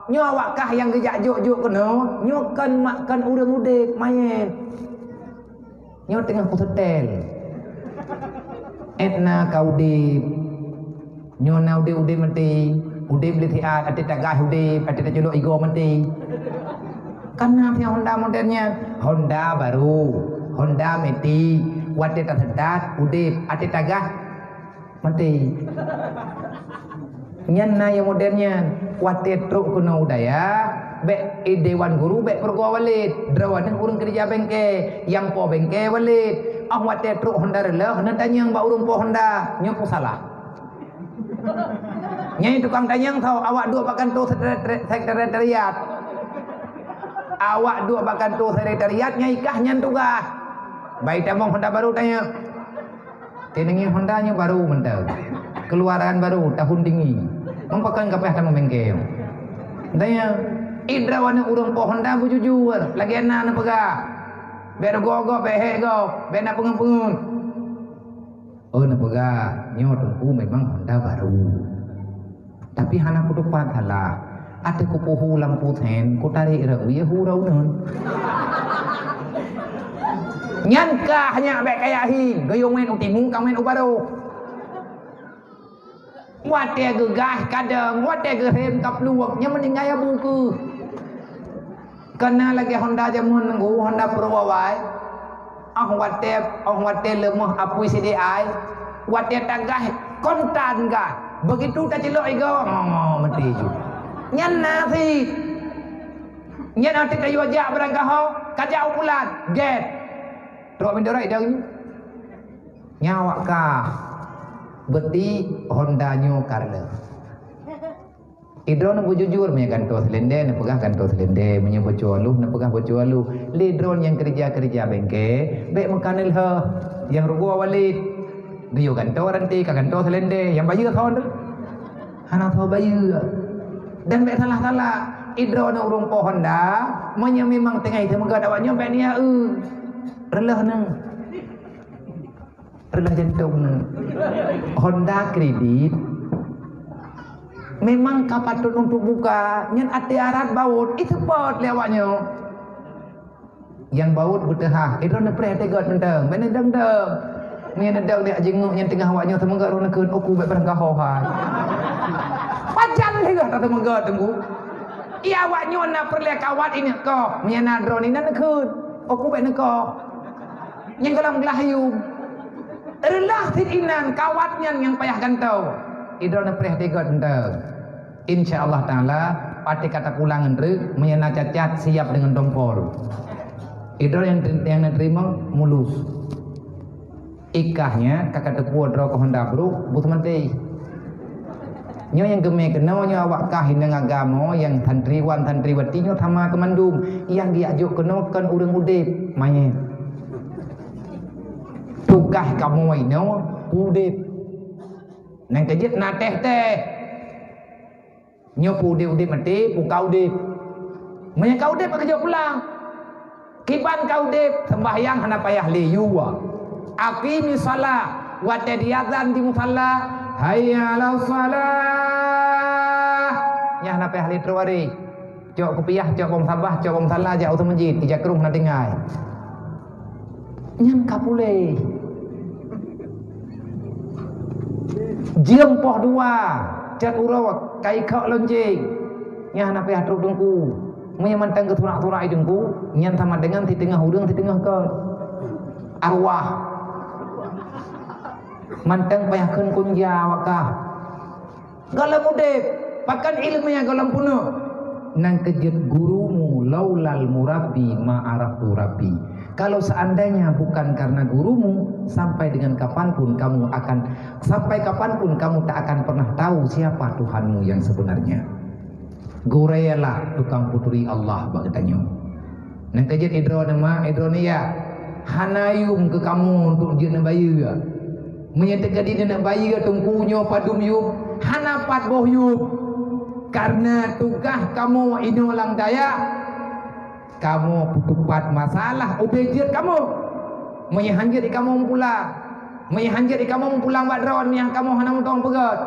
Nyoe awak kah nyang geujak jok-jok keunoe, nyoe kon mak kon ureuëng udeb, manyét. Nyoe teungoh kuseutée. Etna ka udeb. Nyoe na udeb-udeb maté, udeb lé siat, até tagah udeb, até taculok igoe maté. Kana pih Honda modern nyan, Honda baru, Honda maté, watée taseutah udeb, até tagah maté. Nyan na nyang modern nyan, watée trok keunoe u dayah, bék, eh, dewan guru bék peurugoe walét, droeneuh ureuëng keureuja bengke, nyang po bengke walét. Oh watée trok Honda reuloh, neutanyong bak ureuëng po Honda, nyoe peue salah. Nyai tukang tanyong tho, awak duek bak kanto sekre-, sekretariat. Awak duek bak kanto sekretariat, nyai kah nyan tugaih. Bai tamong Honda baru tanyong. Teuneungi Honda nyoe baru mantong. Keluaran baru, tahun dingin. Meupakon ka payah tamong bengke. Tanyong, idra wana ureuëng po Honda beujujur, lagée na neupeugah. Bék rugoe gob, bék hék gob, bék na peungeut-peungeut. Oh, neupeugah, nyoe Teungku memang Honda baru. Tapi hana kutupat salah. Até kupuhu lampu sen, kutarek rot wie hu rot uneun. Nyan kah nyak bék kayak hi, geuyue meuet u timu ka meuet u barô. Watée geugaih kadang, watée geurem ka pluek, nyan meuneuk nyan ya bukeuh. Kana lagée Honda jameun nunggu, Honda Pro awai. Oh watée, oh watée leumoh apui sidéh ai. Watée tagaih kontan gah. Begitu tacilok igoe, oh, meuti ju. Nyan na sit. Nyan até tayue jak barangkaho, kajak u pulan, get. Trok mindorot idong. Nyan awak kah. Beuti Honda nyoe karena. Idroe neubeujujur, meunyoe gantoe silendé, neupeugah gantoe silendé, meunyoe bocoe aluh, neupeugah bocoe aluh. Lé droe nyang keureuja-keureuja bengke, bék meukaneulheueh, nyang rugoe walét. Geuyue gantoe ranté, ka gantoe silendé, nyang bayeue thon teuh. Hana tho bayeue. Dan bék salah-salah, idroe neuh ureuëng po Honda, meunyoe memang teungoh teumeugöt awak nyoe bék niyak eu. Reuloh neuh. Reuloh jantong nyoe. Honda kredit memang ka patut untuk buka, nyan até arat baut, iseupôt lé awak nyoe. Nyang baut beuteuhah, idroe neupreh até göt mantong, ban neudong-dong. Meunyoe neudong di jingeuk nyang teungoh awak nyoe teumeugöt roh neukheun, "Oku bék barangkaho hai." Pajan lé gata teumeugöt teungku. Iya awak nyoe na peureulée kawat ineuk koh, meunyoe na droe inan neukheun, "Oku bék neukoh." Nyang gohlom glah yum. Reulah sit inan kawat nyan nyang payah gantoe. Idroe neupreh tigöt enteuk. Insya Allah Taala, pati ka tapulang ngon treuk, meunyoe na cacat siap deungon dompol. Idroe nyang, nyang neuteurimong mulus. Ikah nyan ka kateupeue droe keu honda brok, beuh meuntée. Nyoe nyang geumé keunoe nyoe awak kah inong agama nyang santriwan santriwati nyoe sama keumandum, nyang geujak jok keunoe kon ureuëng udeb, manyét. Tugaih kamoe inoe udeb. Nyang keujeuet na teh-teh. Nyoe peue udeb-udeb maté, peue ka udeb. Meunyoe ka udeb, ka geujok pulang. Kiban ka udeb, seumbahyang hana payah lé yue. Aqimis shalah, watée jiazan di musala, hayya 'alas shalah. Nyan hana payah lé trok aré. Cok kupiah, cok bông sabah, cok bông sala, jak u meuseujid, ija krueng hana tinggai. Nyan ka puléh. Jeuem poh dua, cot uroe, ka ikhok lonceng. Nyan hana payah trok teungku. Meunyoe mantong geusurak-surak i teungku, nyan sama deungon siteungoh ureuëng siteungoh kon. Arwah. Mantong payah kheun kunja awak kah. Gohlom udeb, pakon iéleumé gohlom peunoh. Nyang keujeuet gurumu laulal murabbi ma araftu rabbi. Kalau seandainya bukan karena gurumu, sampai dengan kapanpun kamu akan, sampai kapanpun kamu tak akan pernah tahu siapa Tuhanmu yang sebenarnya. Gurée lah tukang peuturi Allah bak geutanyoe. Nyang ka jeuet idroe neuh mak, idroe neuh yah, hana yum keu kamoe untuk jeuet neubayeue. Meunyoe teukeudi neubayeue teungku nyoe padum yum, hana pat boh yum. Karena tugaih kamoe inoe lam dayah, kamoe peutupat masalah ubé jeuet kamoe. Meunyoe han jeuet di kamoe meupulang, meunyoe han jeuet di kamoe meupulang bak droeneuh nyang kamoe hana meutueng peugét.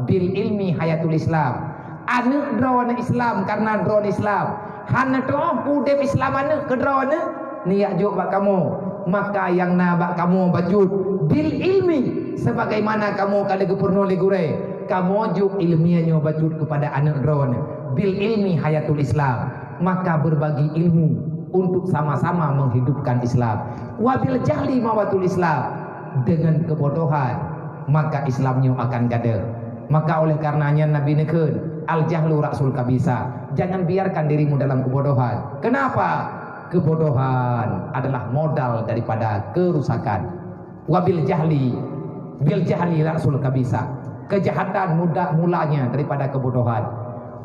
Bil ilmi hayatul Islam. Aneuëk droeneuh Islam karena droeneuh Islam. Hana tuoh udeb Islam aneuëk keu droeneuh, neujak jok bak kamoe. Maka nyang na bak kamoe bacut bil ilmi, sebagaimana kamoe ka lheueh geupeurunoe lé gurée, kamoe jok ilmiah nyoe bacut kepada aneuëk droeneuh. Bil ilmi hayatul Islam. Maka berbagi ilmu untuk sama-sama menghidupkan Islam. Wabil jahli mawatul Islam, dengan kebodohan maka Islam nyoe akan gadeuh. Maka oleh karena nyan Nabi neukheun, al jahlu ra'sul kabisa. Jangan biarkan dirimu dalam kebodohan. Kenapa? Kebodohan adalah modal daripada kerusakan. Wabil jahli, bil jahli ra'sul kabisa. Kejahatan muda mulanya daripada kebodohan.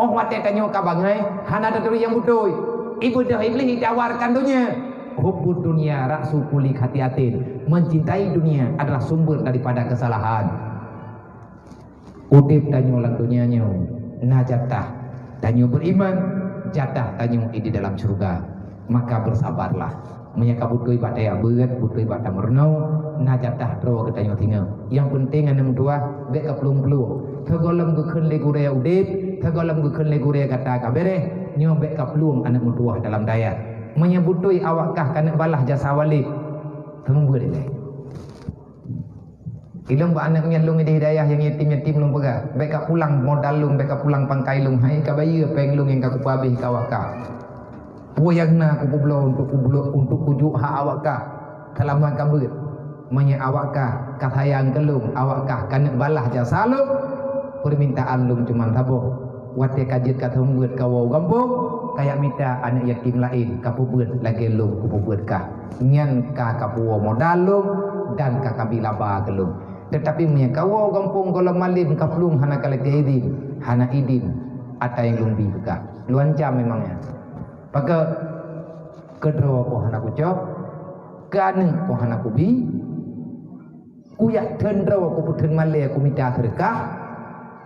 Óh watée tanyoe ka bangai, hana taturi nyang beutôi. Ibadah Iblih ditawarkan donya. Hubbud dunya ra'su kulli khati'atin. Mencintai dunia adalah sumber daripada kesalahan. Udeb tanyoe lam donya nyoe na jatah tanyoe beriman, jatah tanyoe di dalam syurga. Maka bersabarlah. Meunyoe ka beutôi bak tajak beuet, beutôi bak tameurunoe, na jatah droe geutanyoe singoh. Nyang peunteng aneuëk meutuwah bék ka plueng-plueng. Sigohlom geukheun lé gurée udeb, sigohlom geukheun lé gurée gata ka béréh, nyoe bék ka plueng aneuëk meutuwah dalam dayah. Meunyoe beutôi awak kah keuneuk balaih jasa walét, seumeubeuet ilée. Ilôn bak aneuëk miet lôn idéh dayah nyang yatim-yatim lôn peugah, bék ka pulang modal lôn, bék ka pulang pangkai lôn, hai ka bayeue péng lôn nyang ka kupeuabéh keu awak kah. Peue nyang na kupeubloe untuk kubloe, untuk kujok hak awak kah, seulama ka beuet. Meunyoe awak kah ka sayang keu lôn, awak kah ka neuk balaih jasa lôn, peumintaan lôn cuma saboh. Watée ka jeuet ka seumeubeuet kawoe u gampông, kajak mita aneuëk yatim laén ka peubeuet lagée lôn kupeubeuet kah. Nyan ka kapuwoe modal lôn dan ka kabi laba keu lôn. Teutapi meunyoe kawoe u gampông gohlom malém ka plueng hana kalakée idin, hana idin ata nyang lôn bi keu kah. Lôn ancam memang nyan. Pakon? Keu droe po hana kucok, keu aneuëk po hana kubi, kujak theun droe kupeutheun malée kumita seudeukah.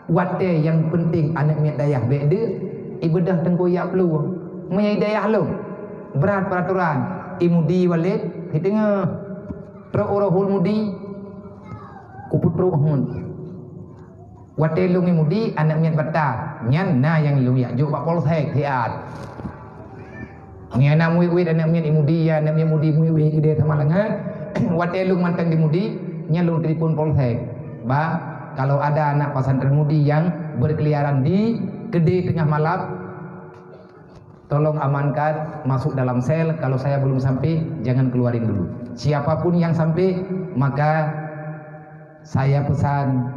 Watée nyang peunteng aneuëk miet dayah bék deuk, ibeudôh teungku jak plueng. Meunyoe dayah lôn, brat peuratoran, imudi walét, siteungoh. Trok uroe hul mudi, kupeutrok hon. Watée lôn imudi aneuëk miet bata, nyan na nyang lôn jak jok bak polsek siat. Nyan na muet-uet aneuëk miet imudi, ya aneuëk miet mudi muet-uet idéh sama leungat. Watée lôn mantong dimudi, nyan lôn telepon polsek. Bah, kalau ada anak pesantren mudi yang berkeliaran di keudée teungoh malam, tolong amankan masuk dalam sel. Kalau saya belum sampai, jangan keluarin dulu. Siapapun yang sampai, maka saya pesan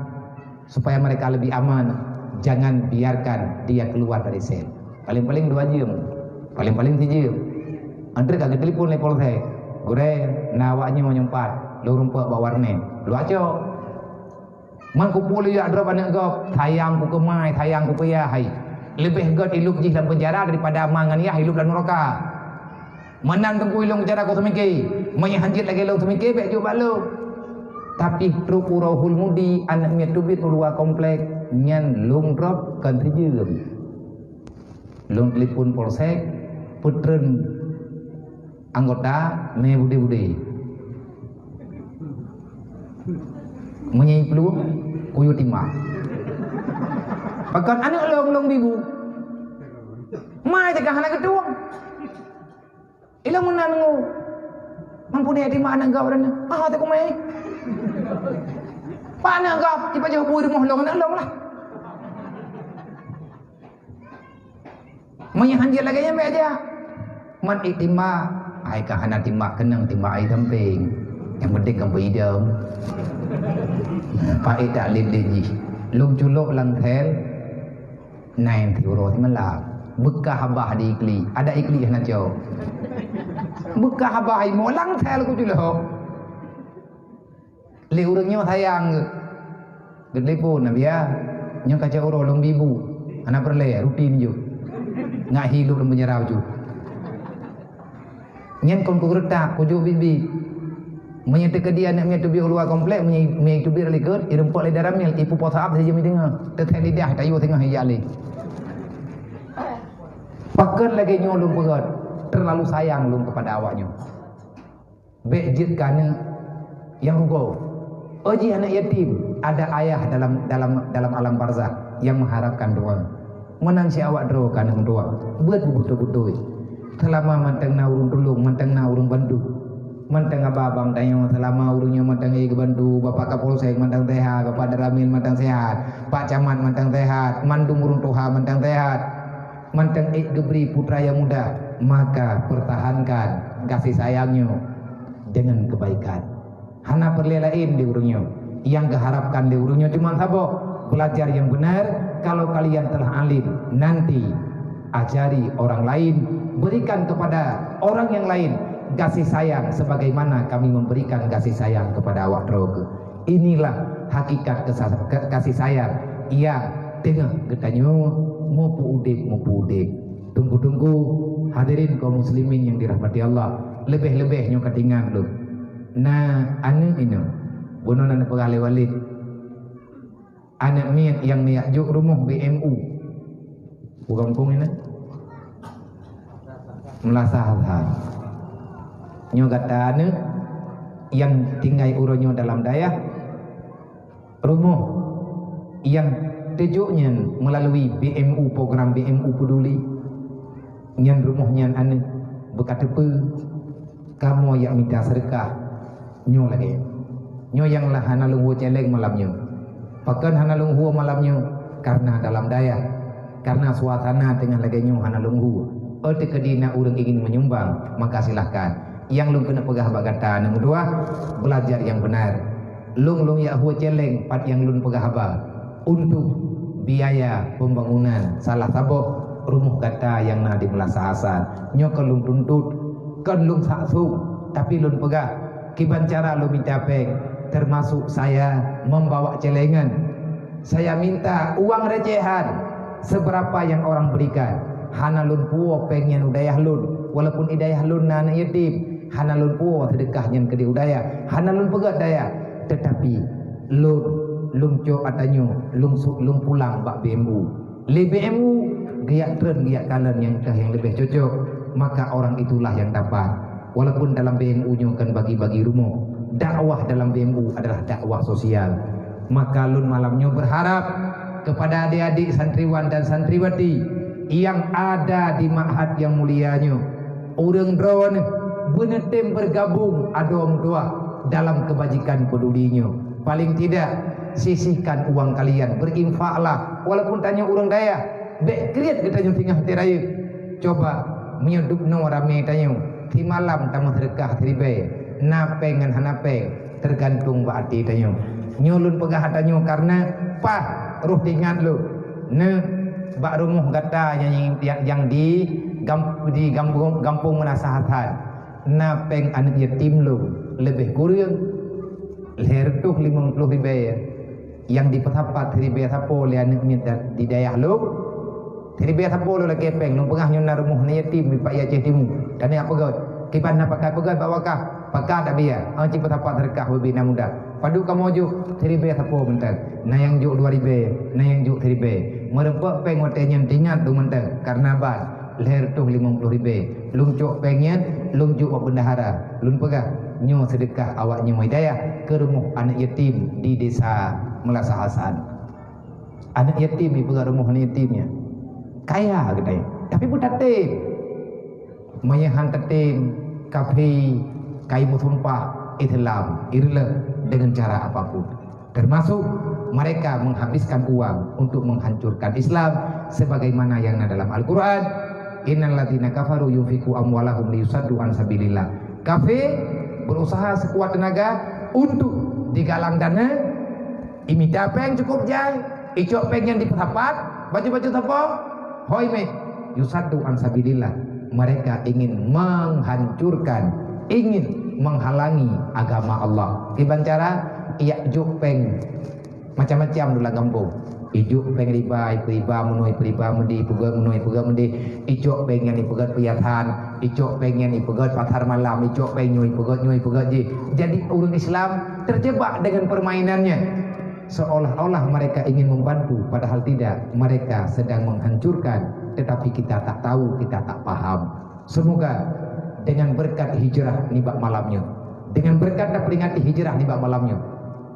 supaya mereka lebih aman, jangan biarkan dia keluar dari sel. Paling-paling dua jam, paling-paling sijam. Antre ka geutelepon lé polsek, "Gurée, na awak nyoe nyang pat, lôn rumpok bak warnet." Lôn cok. Man kupeue lôn jak drob aneuëk gob, sayang ku keu ma, sayang ku keu yah hai. Leubeh gét ilôb jih lam peunjara daripada ma ngon yah ilôb lam nuraka. Meunan teungku ilôn cara ku seumike. Meunyoe hanjeuet lagée lôn seumike bék jok bak lôn. Tapi trok uroe hul mudi aneuëk miet teubiet u luwa komplek, nyan lôn drob kon sijeuem. Lôn telepon polsek, peutreun anggota mé budé-budé. Meunyoe plueng kuyue timak. Pakon aneuëk lôn lôn bibu. Mai teuka hana geutueng. Ilôn meunan ngu. Mampu dia terima anak gau dan, ah, tu kumai. Pak anak gau, tiba jauh bui rumah long, anak long lah. Meunyoe hanjeuet lagée nyan bék jak. Man iktima, ai ka hana timak keunong timak ai sampéng. Nyang penting kan beidong. Pak tak lip-lip jih. Lôn culok lam sel, Nai siuroe simalam. Beukah babah di iklik. Ada iklik hana cok. Beukah haba imoe langsai laju jilhob. Lé ureuëng nyoe sayang geuh. Geutelepon, "Nabiya, nyoe kaca uroe lôn bi bu. Hana peureulée, rutin ju. Ngat hi lôn meunyeurah ju." Nyan kon kugeureutak, kujok biet-biet. Meunyoe teukeudi aneuëk miet teubiet u luwa komplek, meunyoe miet teubiet likot, ireumpok lé daramil, ipupo saab saja mi deungoe. Teuthée lidah, tayue singoh ijak lé. Pakon lagée nyoe lôn peugét, terlalu sayang lôn kepada awak nyoe. Bék jeuet keu aneuëk nyang rugoe. Oh jih aneuëk yatim, ada ayah dalam, dalam, dalam alam barzakh yang mengharapkan doa. Meunan si awak droe ka aneuëk meutuah, beuet beubeutôi-beutôi. Seulama mantong na ureuëng tulông, mantong na ureuëng bantu. Mantong abang-abang tanyoe, seulama ureuëng nyoe mantong ék geubantu, Bapak Kapolsek mantong sehat, Bapak Daramil mantong sehat, Pak Camat mantong sehat, mandum ureuëng tuha mantong sehat, mantong ék geubri putra nyang muda, maka pertahankan kasih sayang nyoe dengan kebaikan. Hana peureulée laén di ureuëng nyoe. Nyang geuharapkan di ureuëng nyoe cuma saboh, belajar yang benar. Kalau kalian telah alim, nanti ajari orang lain, berikan kepada orang yang lain kasih sayang sebagaimana kami memberikan kasih sayang kepada awak droe. Inilah hakikat kesa-, ke-, kasih sayang nyang teungoh geutanyoe meupeu udeb, meupeu udeb. Teungku-teungku, hadirin kaum muslimin yang dirahmati Allah, leubeh-leubeh nyoe ka teuingat lôn. Na aneuëk inong, bunoe na neupeugah lé Walid. Aneuëk miet nyang neujak jok rumoh B M U. Bukan pun ini. Meulasa Azhar. Nyoe gata aneuëk nyang tinggai uroe nyoe dalam dayah, rumoh nyang teujok nyan meulalu B M U, program B M U Peduli. Nyan rumoh nyan aneuëk beukateupeue, kamoe nyang mita seudeukah nyoe lagée nyoe. Nyoe nyang lah hana lôn hue celeng malam nyoe. Pakon hana lôn hue malam nyoe? Karena dalam dayah, karena suasana teungoh lagée nyoe hana lôn hue. Oh teukeudi na ureuëng ingin menyumbang, maka silahkan. Nyang lôn keuneuk peugah bak gata aneuëk meutuah, belajar yang benar. Lôn, lôn jak hue celeng pat nyang lôn peugah haba untuk biaya pembangunan salah saboh rumoh gata nyang na di Meulasa Hasan. Nyoe kon lôn tuntut, kon lôn saksong, tapi lôn peugah kiban cara lôn mita péng, termasuk saya membawa celengan. Saya minta uang recehan seberapa yang orang berikan. Hana lôn puwoe péng nyan u dayah lôn, walaupun i dayah lôn na aneuëk yatim. Hana lôn puwoe seudeukah nyan keudeh u dayah, hana lôn peugét dayah. Teutapi lôn, lôn cok ata nyoe, lôn su-, lôn pulang bak B M U. Lé B M U, geujak treun, geujak kalon nyang kah nyang leubeh cocok, maka orang itulah yang dapat. Walaupun dalam B M U nyoe kan bagi-bagi rumoh, dakwah dalam B M U adalah dakwah sosial. Maka lôn malam nyoe berharap kepada adik-adik santriwan dan santriwati yang ada di ma'had yang mulia nyoe, ureuëng droeneueh beuneutem bergabung adoe meutuah dalam kebajikan Peduli nyoe. Paling tidak, sisihkan uang kalian, berinfaklah. Walaupun tanyoe ureuëng dayah, bék kriet geutanyoe singoh watée rayeuk. Coba, meunyoe dubnoe ramé tanyoe, simalam tameuseudekah siribée, na péng ngon hana péng, teugantung bak até tanyoe. Nyoe lôn peugah ata nyoe kareuna paih roh teuingat lôn. Neuh, bak rumoh gata nyang, nyang, nyang di gam-, di gampông, gampông Meunasah Hasan, na péng aneuëk yatim lôn leubeh kureueng lhée reutôh limong ploh ribée nyang jipeusapat siribée sapo lé aneuëk miet da-, di dayah lôn. Siribée sapo lôn lakée péng, lôn peugah nyoe na rumoh aneuëk yatim di Pak Aceh Timu. Dan nyang peugah, kiban na pakat peugah bak wakaf, pakat dak biya, hana cit peusapat seudeukah bubena muda. Padub kamoe jok, siribée sapo mantong. Na nyang jok dua ribée, na nyang jok siribée. Meureumpok péng watée nyan teuingat lôn mantong, kareuna ban lhée reutôh limong ploh ribée. Lôn cok péng nyan, lôn jok bak bendahara. Lôn peugah, nyoe seudeukah awak nyoe hidayah keu rumoh aneuëk yatim di Desa Meulasa Hasan. Aneuëk yatim ipeugah rumoh aneuëk yatim nyan. Kaya geutanyoe, tapi beutatem. Meunyoe han tatem, kafé ka imeusumpah Islam ireuleuh dengan cara apapun. Termasuk mereka menghabiskan uang untuk menghancurkan Islam sebagaimana yang na dalam Al-Quran, "Innal ladzina kafaru yunfiqu amwalahum liyusaddu an sabilillah." Kafé berusaha sekuat tenaga untuk digalang dana, imita péng cukup jai, icok péng nyang jipeusapat, baju-baju sapo, hôi meh, yusaddu an sabilillah. Mereka ingin menghancurkan, ingin menghalangi agama Allah. Kiban cara? Ijak jok péng macam-macam dalam gampông. Ijok péng riba, ipeu riba meunoe, ipeu riba meudeh, ipeugét meunoe, ipeugét meudeh. Ijok péng nyan ipeugét piasan, ijok péng nyan ipeugét pasar malam, ijok péng nyoe ipeugét, nyoe ipeugét jih. Jadi ureuëng Islam terjebak dengan permainannya. Seolah-olah mereka ingin membantu, padahal tidak. Mereka sedang menghancurkan, tetapi kita tak tahu, kita tak paham. Semoga dengan berkat hijrah nibak malam nyoe, dengan berkat taperingati hijrah nibak malam nyoe,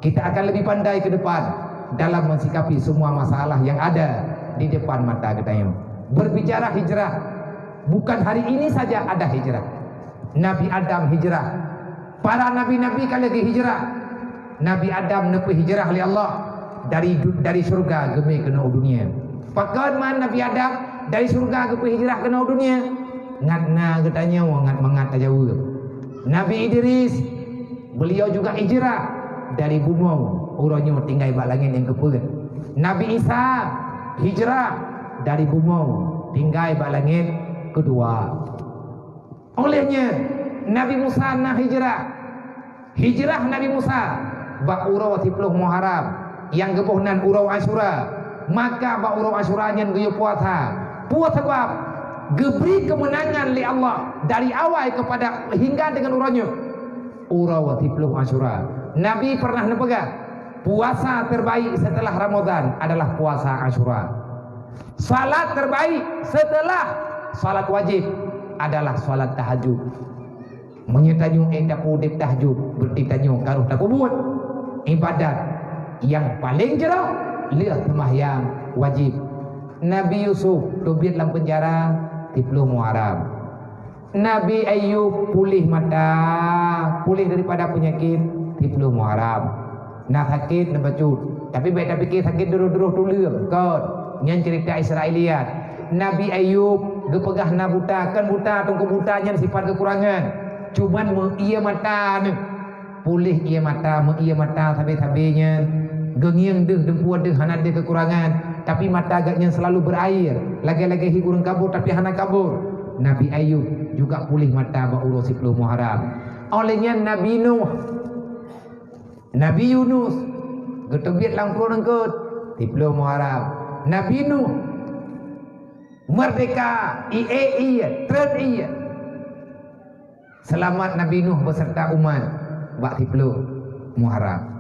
kita akan lebih pandai ke depan dalam mensikapi semua masalah yang ada di depan mata geutanyoe. Berbicara hijrah, bukan hari ini saja ada hijrah. Nabi Adam hijrah. Para nabi-nabi ka lagée hijrah. Nabi Adam neupeuhijrah lé Allah dari du-, dari syeuruga geumé keunoe u dunia. Pakon man Nabi Adam dari syeuruga geupeuhijrah keunoe u dunia? Ngat na geutanyoe ngat mangat tajaweueb. Nabi Idris, beliau juga hijrah dari bumoe, uroe nyoe tinggai bak langét nyang keupeuet. Nabi Isa hijrah dari bumoe tinggai bak langét keudua. Óh lheueh nyan, Nabi Musa na hijrah. Hijrah Nabi Musa bak uroe siploh Muharram, nyang geuboh nan uroe Asyura. Maka bak uroe Asyura nyan geuyue puasa. Peue sabab? Geubri keumeunangan lé Allah dari awai keupada hingga deungon uroe nyoe. Uroe siploh Asyura. Nabi pernah neupeugah, "Puasa terbaik setelah Ramadan adalah puasa Asyura." Salat terbaik setelah salat wajib adalah salat tahajud. Meunyoe tanyoe ék tapeuudeb tahajud, berarti tanyoe ka rhoh tapeubuet ibadat nyang paleng jroh lheueh seumahyang wajib. Nabi Yusuf teubiet lam peunjara siploh Muharram. Nabi Ayub puléh mata, puléh daripada peunyakét siploh Muharram. Na sakét, na bacut. Tapi bék tapike sakét duroh-duroh tuleueng, kon. Nyan cerita Israeliat. Nabi Ayub geupeugah na buta, kon buta, teungku buta nyan sifat keukurangan. Cuman meu-ie mata neuh. Puléh ie mata, meu-ie mata sabe-sabe nyan. Geungieng deuh, deumpue deuh, hana deuh keukurangan. Tapi mata geuh nyan selalu berair. Lagée-lagée hi ureuëng kabur, tapi hana kabur. Nabi Ayub juga puléh mata bak uroe siploh Muharram. Óh lheueh nyan Nabi Nuh. Nabi Yunus geuteubiet lam krueng eungkot, siploh Muharram. Nabi Nuh meurdeka, ie, ie, treun ie. Seulamat Nabi Nuh beserta umat bak siploh Muharram.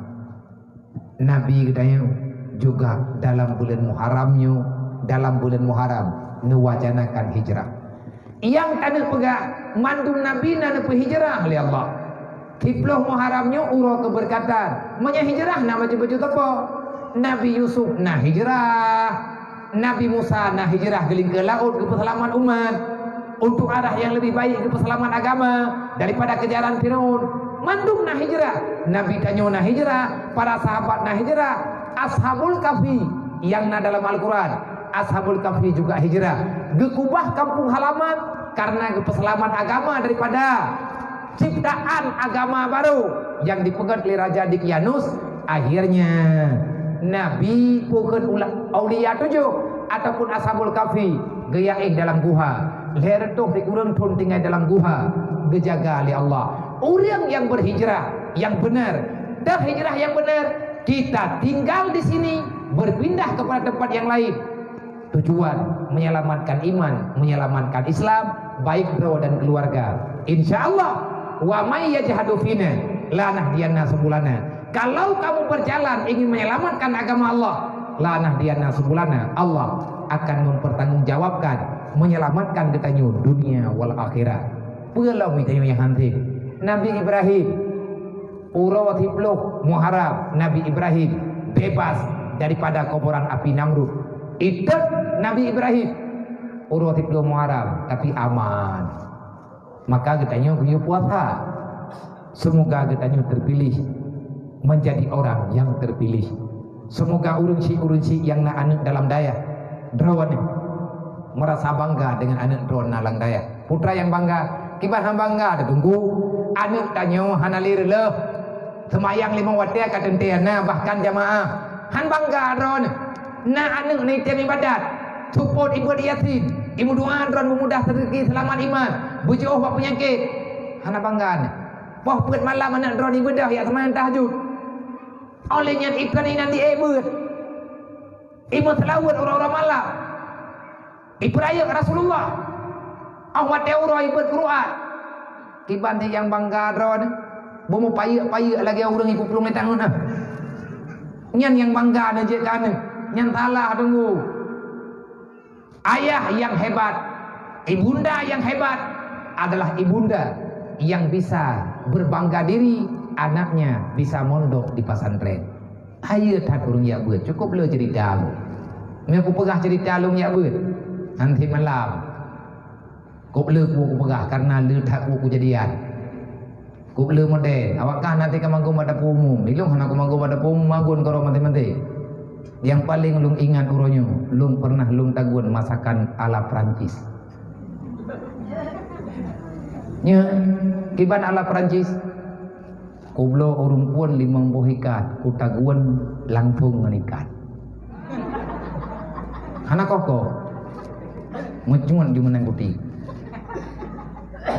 Nabi geutanyoe juga dalam buleuen Muharram nyoe, dalam buleuen Muharram neuwacanakan hijrah. Nyang taneuk peugah, mandum nabi na neupeuhijrah lé Allah. Siploh Muharram nyoe uroe keubeurkatan. Meunyoe hijrah na bacut-bacut teupeu. Nabi Yusuf na hijrah. Nabi Musa na hijrah geulingkeue laôt geupeuseulamat umat. Untuk arah nyang leubeh baik geupeuseulamat agama daripada keujaran Firaun. Mandum na hijrah. Nabi tanyoe na hijrah, para sahabat na hijrah. Ashabul Kahfi nyang na dalam Al-Quran. Ashabul Kahfi juga hijrah, geukubah kampung halaman karena geupeuseulamat agama daripada ciptaan agama baru nyang dipeugét lé Raja Dikyanus. Akhirnya, Nabi peukeuen ula-, aulia tujoh ataupun Ashabul Kahfi geuyaéh dalam guha. Lhée reutôh sikureueng thon tinggai dalam guha, geujaga lé Allah. Ureuëng nyang beurhijrah nyang beuneuh, dan hijrah nyang beuneuh, kita tinggal di sini, berpindah kepada tempat yang lain. Tujuan menyelamatkan iman, menyelamatkan Islam, baik droe dan keluarga. Insya Allah, wa may yajhadu fina lanahdiyannahum subulana. Kalau kamu berjalan ingin menyelamatkan agama Allah, lanahdiyannahum subulana, Allah akan mempertanggungjawabkan menyelamatkan geutanyoe dunia wal akhirat. Peue lom geutanyoe nyang hana treb? Nabi Ibrahim, uroe siploh Muharram, Nabi Ibrahim bebas daripada kuburan api Namrud. Itot Nabi Ibrahim uroe siploh Muharram, tapi aman. Maka geutanyoe geuyue puasa. Semoga geutanyoe terpilih menjadi orang yang terpilih. Semoga ureuëng syiek-ureuëng syiek nyang na aneuëk dalam dayah droeneuh merasa bangga dengan aneuëk droeneuh na lam dayah. Putra nyang bangga, kiban hana bangga teungku. Aneuëk tanyoe hana lé reuloh. Seumayang limong watée ka teuntée na, bahkan jamaah. Han bangga droeneuh. Na aneuëk na item ibadat, seupôt ibuet Yasin. Imeudoa droe beumudah rezeki, seulamat iman, beujiôh bak peunyakét. Hana bangga nyan. Poh peuet malam aneuk droe ibeudôh jak seumayang tahajud. Óh lheueh nyan ikan inan di ék beuet. Imeuseulaweuet uroe-uroe malam. Ipeurayeuk Rasulullah. Óh watée uroe ibeuet Quran. Kiban di nyang bangga droe nyan. Beumeupayeuk-payeuk lagée ureuëng ipuplueng lé tangan. Nyan nyang bangga nyan jeuet ka nyan. Nyan salah teunggu. Ayah yang hebat, ibunda yang hebat adalah ibunda yang bisa berbangga diri anaknya bisa mondok di pesantren. Hayeue that ureuëng jak beuet, cukup le cerita lôn. Meunyoe kupeugah cerita lôn jak beuet, nanti malam. Kok le ku kupeugah karena le that ku kejadian. Kok le model, awak kah nanti ka magom bak dapur umum. Ilong hana ku magom bak dapur umum, magun koro mati-mati. Yang paling lung ingat uroe nyoe, lung pernah lung tagun masakan ala Perancis. Nya, kiban ala Perancis. Kubloe ureuëng phon limong boh ikat, kutagun langsong ngon ikat. Hana koh-koh. Meucuat ju meunan kuti.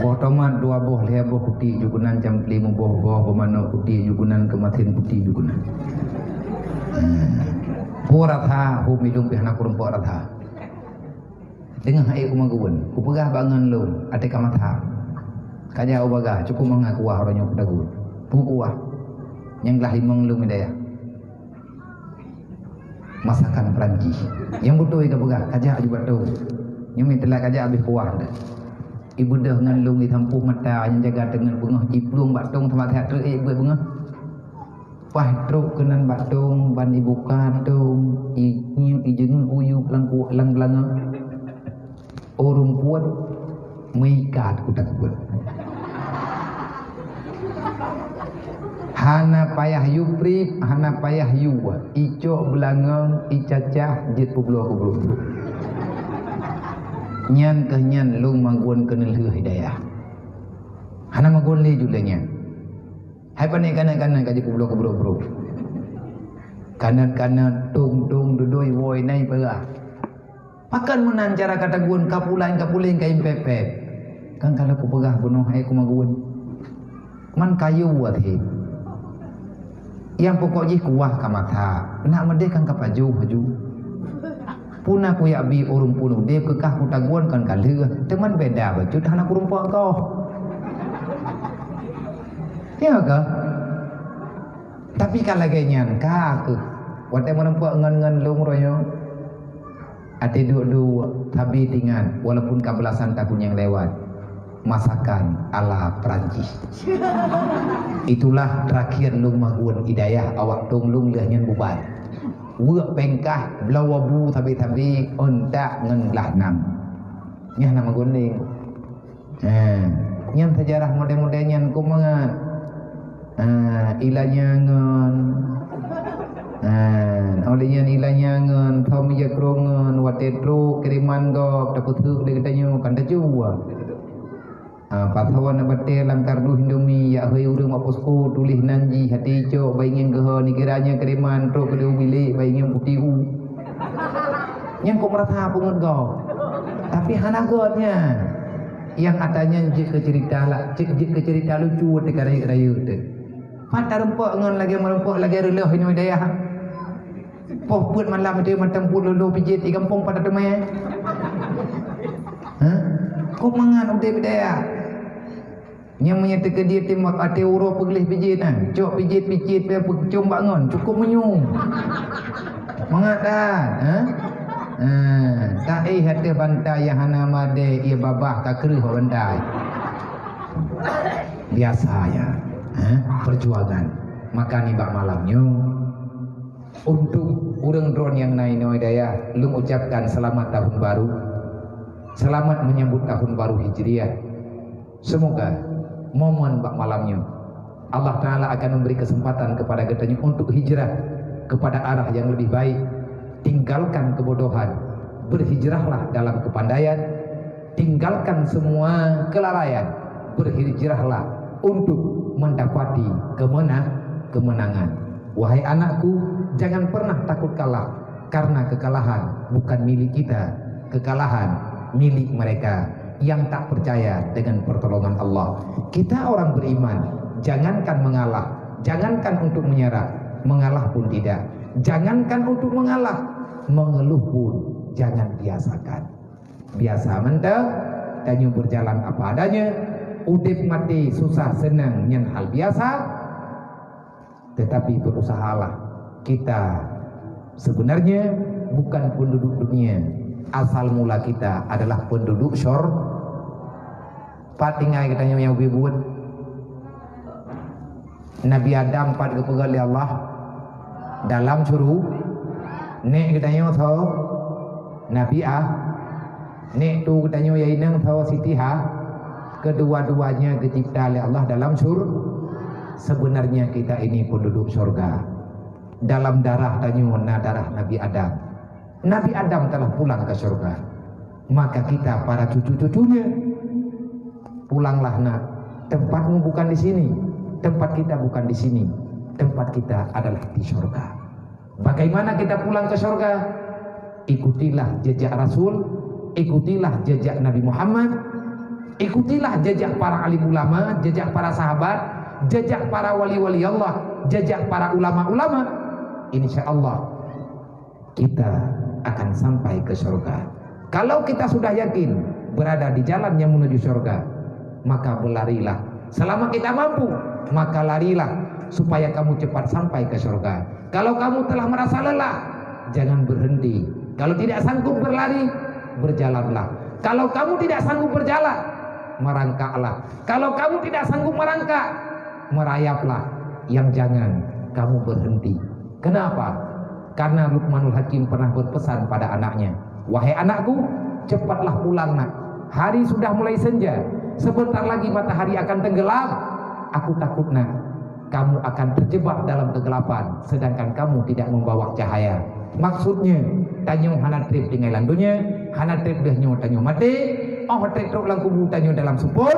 Boh tomat dua boh, lhée boh kuti ju keunan, campli muboh boh, boh manok kuti ju keunan, keumaten kuti ju keunan. Hmm. Peue rasa, hom ilong pih hana kureumpok rasa. Teungoh hai ku magun, kupeugah bak ngon lôn, até ka masa. Ka jak u bagah, cukup mangat kuah uroe nyoe kutagun. Peue kuah? Nyang glah limong lôn midaya. Masakan Perancis. Nyang beutôi ka peugah, ka jak aju bak tong. Nyoe meutelat ka jak habéh kuah dah. Ibeudôh ngon lôn, isampôh mata, nyang jaga teungeut beungoh, iplueng bak tong, teuma that treuk ié beuet beungoh. Paih trok keunan bak tong, ban ibuka tong, i-, i-, ijeungeuk u yup lam ku-, lam beulangong. Ureuëng phon meuikat kutagun. Hana payah yup rib, hana payah yup, icok beulangong, icacah, jeuet peubloe-peubloe. Nyan keuh nyan lôn magun keuneulheueh hidayah. Hana magun lé julée nyan. Hai pané kanat-kanat ka jipeubloe-peubloe. Kanat-kanat, tong-tong, dudoi, woi, nai peurah. Pakon meunan cara ka tagun, ka pulan, ka pulen, ka impép-pép. Kan ka lheueh kupeugah bunoe hai ku magun. Man kayu até. Nyang pokok jih kuah ka masa, nak meudeh kan ka pajoh aju. Puna kuyak bi ureuëng phon udeb keu kah kutagun kon ka lheueh, teuma beda bacut hana kureumpok goh. Ya kah? Tapi ka lagée nyan ka keuh. Watée meureumpok ngon-ngon lôn royong, até duek-duek, sabe tingat, walaupun ka beulasan tahun nyang lewat. Masakan ala Perancis. Itulah terakhir lôn magun hidayah awak tong lôn lheueh nyan bubar. Weuek pengkah, bloe bu sabe-sabe, ontak ngon glah nam. Nyan nama gundeng. Ha, nyan sejarah model-model nyan keu mangat. Ha, ilanya ngon. Ha, oleh nyan ilanya ngon, thom ija krongon, watée trok kiriman gob, tapeuseuk lé geutanyoe kan tacue. Ha, pasoe na batée lam kardus Indomie, jak hôi ureuëng bak posko, tuléh nan jih, até icok, baingieng geuho, nikiranya kiriman, trok keu di u bilék, baingieng putéh u. Nyang kok meurasa peungeut gob. Tapi hana göt nyan. Nyang ata nyan jeuet keu cerita la-, jeuet, jeuet keu cerita lucu teuka rayeuk-rayeuk teuh. Pat tareumpok ngon lagée meurumpok lagée reulôh inoe dayah. Poh peuet malam teuh mantong peuet loloh pijet di gampông pat teumé. Ha? Kok mangat udeb dayah. Nyang meunyoe teukeudi timbak até uroe peugleh pijet nyan, cok pijet-pijet pih peucom bak ngon, cukup meunyoe. Mangat that, ha? Ha, taéh ateueh bantai nyang hana madé, ie babah ka kreueh bak bantai. Biasa nyan, ha? Perjuangan. Maka nibak malam nyoe, untuk ureuëng droe nyang na inoe dayah, lôn ucapkan selamat tahun baru. Selamat menyambut tahun baru Hijriah. Semoga momen bak malam nyoe, Allah Ta'ala akan memberi kesempatan kepada geutanyoe untuk hijrah kepada arah yang lebih baik, tinggalkan kebodohan, berhijrahlah dalam kepandaian, tinggalkan semua kelalaian, berhijrahlah untuk mendapati kemena-, kemenangan. Wahai anakku, jangan pernah takut kalah, karena kekalahan bukan milik kita. Kekalahan milik mereka yang tak percaya dengan pertolongan Allah. Kita orang beriman, jangankan mengalah, jangankan untuk menyerah, mengalah pun tidak. Jangankan untuk mengalah, mengeluh pun jangan biasakan. Biasa mantong, tanyoe berjalan apa adanya, udeb maté susah senang nyan hal biasa, tetapi berusahalah kita sebenarnya bukan penduduk dunia. Asal mula kita adalah penduduk syur-, pat tinggai geutanyoe nyang ubit buet. Nabi Adam pat geupeugah lé Allah dalam syuru-, nek geutanyoe tho Nabi A, nek tu geutanyoe ya inong tho Siti Ha, kedua-duanya geucipta lé Allah dalam syur-, sebenarnya kita ini penduduk syurga. Dalam darah tanyoe na darah Nabi Adam. Nabi Adam telah pulang ke syurga. Maka kita para cucu-cucunya, pulanglah nak. Tempatmu bukan di sini. Tempat kita bukan di sini. Tempat kita adalah di syurga. Bagaimana kita pulang ke syurga? Ikutilah jejak Rasul, ikutilah jejak Nabi Muhammad, ikutilah jejak para alim ulama, jejak para sahabat, jejak para wali-wali Allah, jejak para ulama-ulama. Insya Allah kita akan sampai ke syurga. Kalau kita sudah yakin berada di jalan yang menuju syurga, maka berlarilah. Selama kita mampu, maka larilah supaya kamu cepat sampai ke syurga. Kalau kamu telah merasa lelah, jangan berhenti. Kalau tidak sanggup berlari, berjalanlah. Kalau kamu tidak sanggup berjalan, merangkaklah. Kalau kamu tidak sanggup merangkak, merayaplah. Yang jangan kamu berhenti. Kenapa? Karena Luqmanul Hakim pernah berpesan pada anaknya, "Wahai anakku, cepatlah pulang, Nak. Hari sudah mulai senja. Sebentar lagi matahari akan tenggelam. Aku takut, Nak, kamu akan terjebak dalam kegelapan, sedangkan kamu tidak membawa cahaya." Maksudnya, tanyoe hana treb tinggai lam donya, hana treb deuh nyoe tanyoe maté, óh treb trok lam kubu tanyoe dalam seupôt,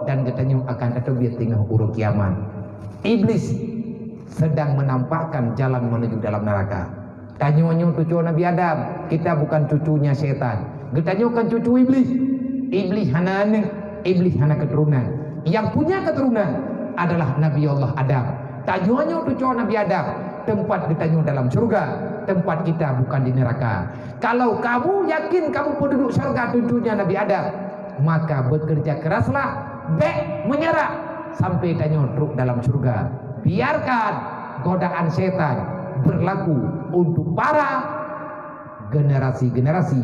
dan geutanyoe akan tateubiet teungoh uroe kiamat. Iblis sedang menampakkan jalan menuju dalam neraka. Tanyoe nyoe cucu Nabi Adam, kita bukan cucunya setan. Geutanyoe kan cucu Iblis. Iblis hana aneuk, Iblis hana keturunan. Yang punya keturunan adalah Nabi Allah Adam. Tanyoe nyoe cucu Nabi Adam, tempat geutanyoe dalam syurga, tempat kita bukan di neraka. Kalau kamu yakin kamu penduduk syurga cucunya Nabi Adam, maka bekerja keraslah, bék menyerah sampai tanyoe trok dalam syurga. Biarkan godaan setan berlaku untuk para generasi-generasi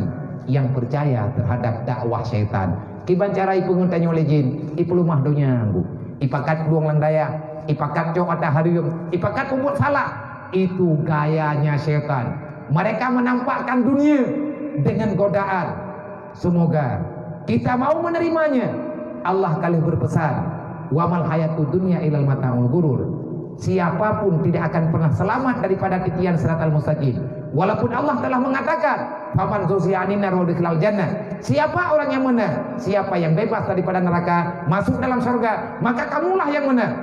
yang percaya terhadap dakwah syaitan. Kiban cara ipeungeut tanyoe lé jin, ipeuleumah donya nggu, ipakat lueng lam dayah, ipakat cok ata hareuem, ipakat peubuet salah. Itu gayanya syaitan. Mereka menampakkan dunia dengan godaan. Semoga kita mau menerimanya. Allah ka lheueh berpesan, "Wa mal hayatud dunya illal mata'ul ghurur." Siapapun tidak akan pernah selamat daripada titian siratal mustaqim. Walaupun Allah telah mengatakan, "Faman zuhziha 'anin nar wa udkhilal jannah." Siapa orang yang menang? Siapa yang bebas daripada neraka, masuk dalam surga, maka kamulah yang menang.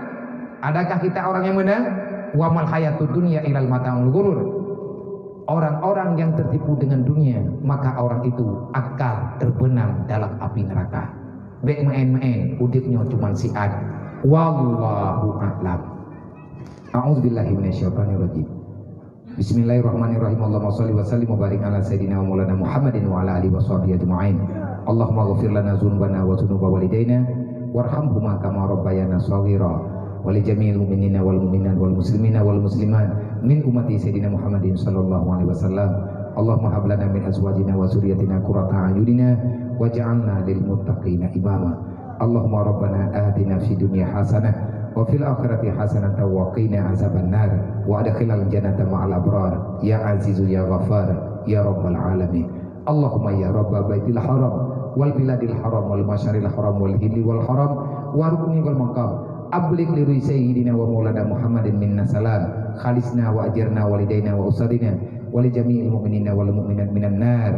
Adakah kita orang yang menang? "Wa mal hayatud dunya illal mata'ul ghurur." Orang-orang yang tertipu dengan dunia, maka orang itu akan terbenam dalam api neraka. Bék meu'én-meu'én, udeb nyoe cuma siat. Wallahu a'lam. A'udzubillahi minasyaitonirrajim. Bismillahirrahmanirrahim. Allahumma shalli wa sallim wa barik ala sayyidina wa maulana Muhammadin wa ala alihi wa sahbihi ajma'in. Allahumma ghfir lana dzunubana wa dzunuba walidaina warhamhuma kama rabbayana shaghira. Wa li jami'il mu'minina wal mu'minat wal muslimina wal muslimat min ummati sayyidina Muhammadin sallallahu alaihi wasallam. Allahumma hab lana min azwajina wa dzurriyyatina qurrata a'yunina waj'alna lil muttaqina imama. Allahumma rabbana atina fid dunya hasanah wa fil akhirati hasanatan wa qina azabannar wa adkhilnal jannata ma'al abrar ya azizu ya ghaffar ya rabbal alamin. Allahumma ya rabba baitil haram wal biladil haram wal masyaril haram wal hilli wal haram wa rukni wal maqam, ablig li ruhi sayyidina wa maulana Muhammadin minna salam, khalisna wa ajirna walidaina wa ustadina wa li jami'il mu'minina wal mu'minat minan nar.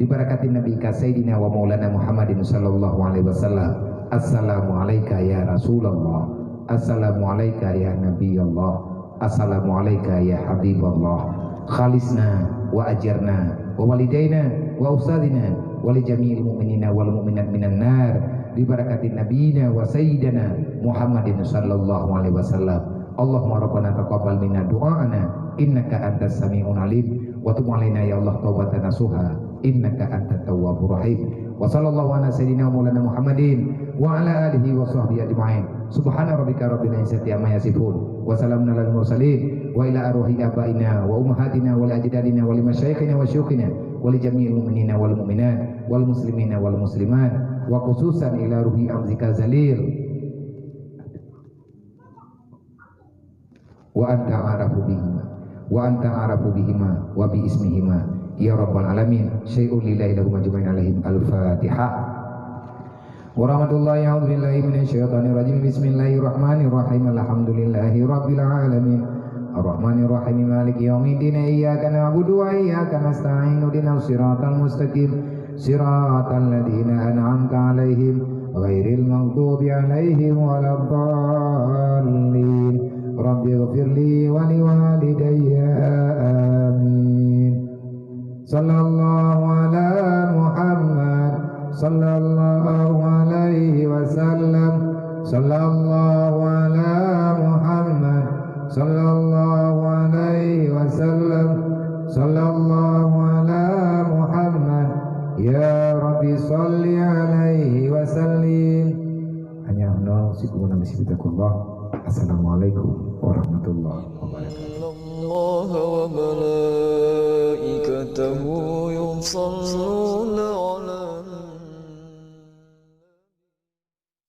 Bi barakatin nabika sayyidina wa maulana Muhammadin sallallahu alaihi wasallam. Assalamu alaika ya Rasulullah. Assalamu alaika ya Nabi Allah. Assalamu alaika ya Habiballah. Khalisna wa ajirna wa walidaina wa ustadina ولجميع المؤمنين والمؤمنات من النار ببركة نبينا وسيدنا محمد صلى الله عليه وسلم. اللهم ربنا تقبل منا دعاءنا إنك أنت السميع العليم وتب علينا يا الله توبة نصوحا إنك أنت التواب الرحيم. وصلى الله على سيدنا مولانا محمد وعلى آله وصحبه أجمعين. سبحان ربك رب العزة عما يصفون. وسلام على المرسلين. وإلى أرواح آبائنا وأمهاتنا ولأجدادنا ولمشايخنا وشيوخنا ولجميع المؤمنين والمؤمنات والمسلمين والمسلمات، وخصوصا إلى روح أمزك الذليل، وأنت أعرف بهما، وأنت أعرف بهما وباسمهما يا رب العالمين. شيء لله لهم أجمعين عليهم الفاتحة. ورحمة الله، أعوذ بالله من الشيطان الرجيم. بسم الله الرحمن الرحيم. الحمد لله رب العالمين. الرحمن الرحيم. مالك يوم الدين. إياك نعبد وإياك نستعين. اهدنا الصراط المستقيم. صراط الذين أنعمت عليهم غير المغضوب عليهم ولا الضالين. رب اغفر لي ولوالدي. آمين. صلى الله على محمد، صلى الله عليه وسلم، صلى الله على محمد، صلى الله عليه وسلم، صلى الله على محمد. يا رب صل عليه وسلم. Hanya huna siku nama sibitakullah. Assalamualaikum warahmatullahi wabarakatuh. إن الله وملائكته يصلون على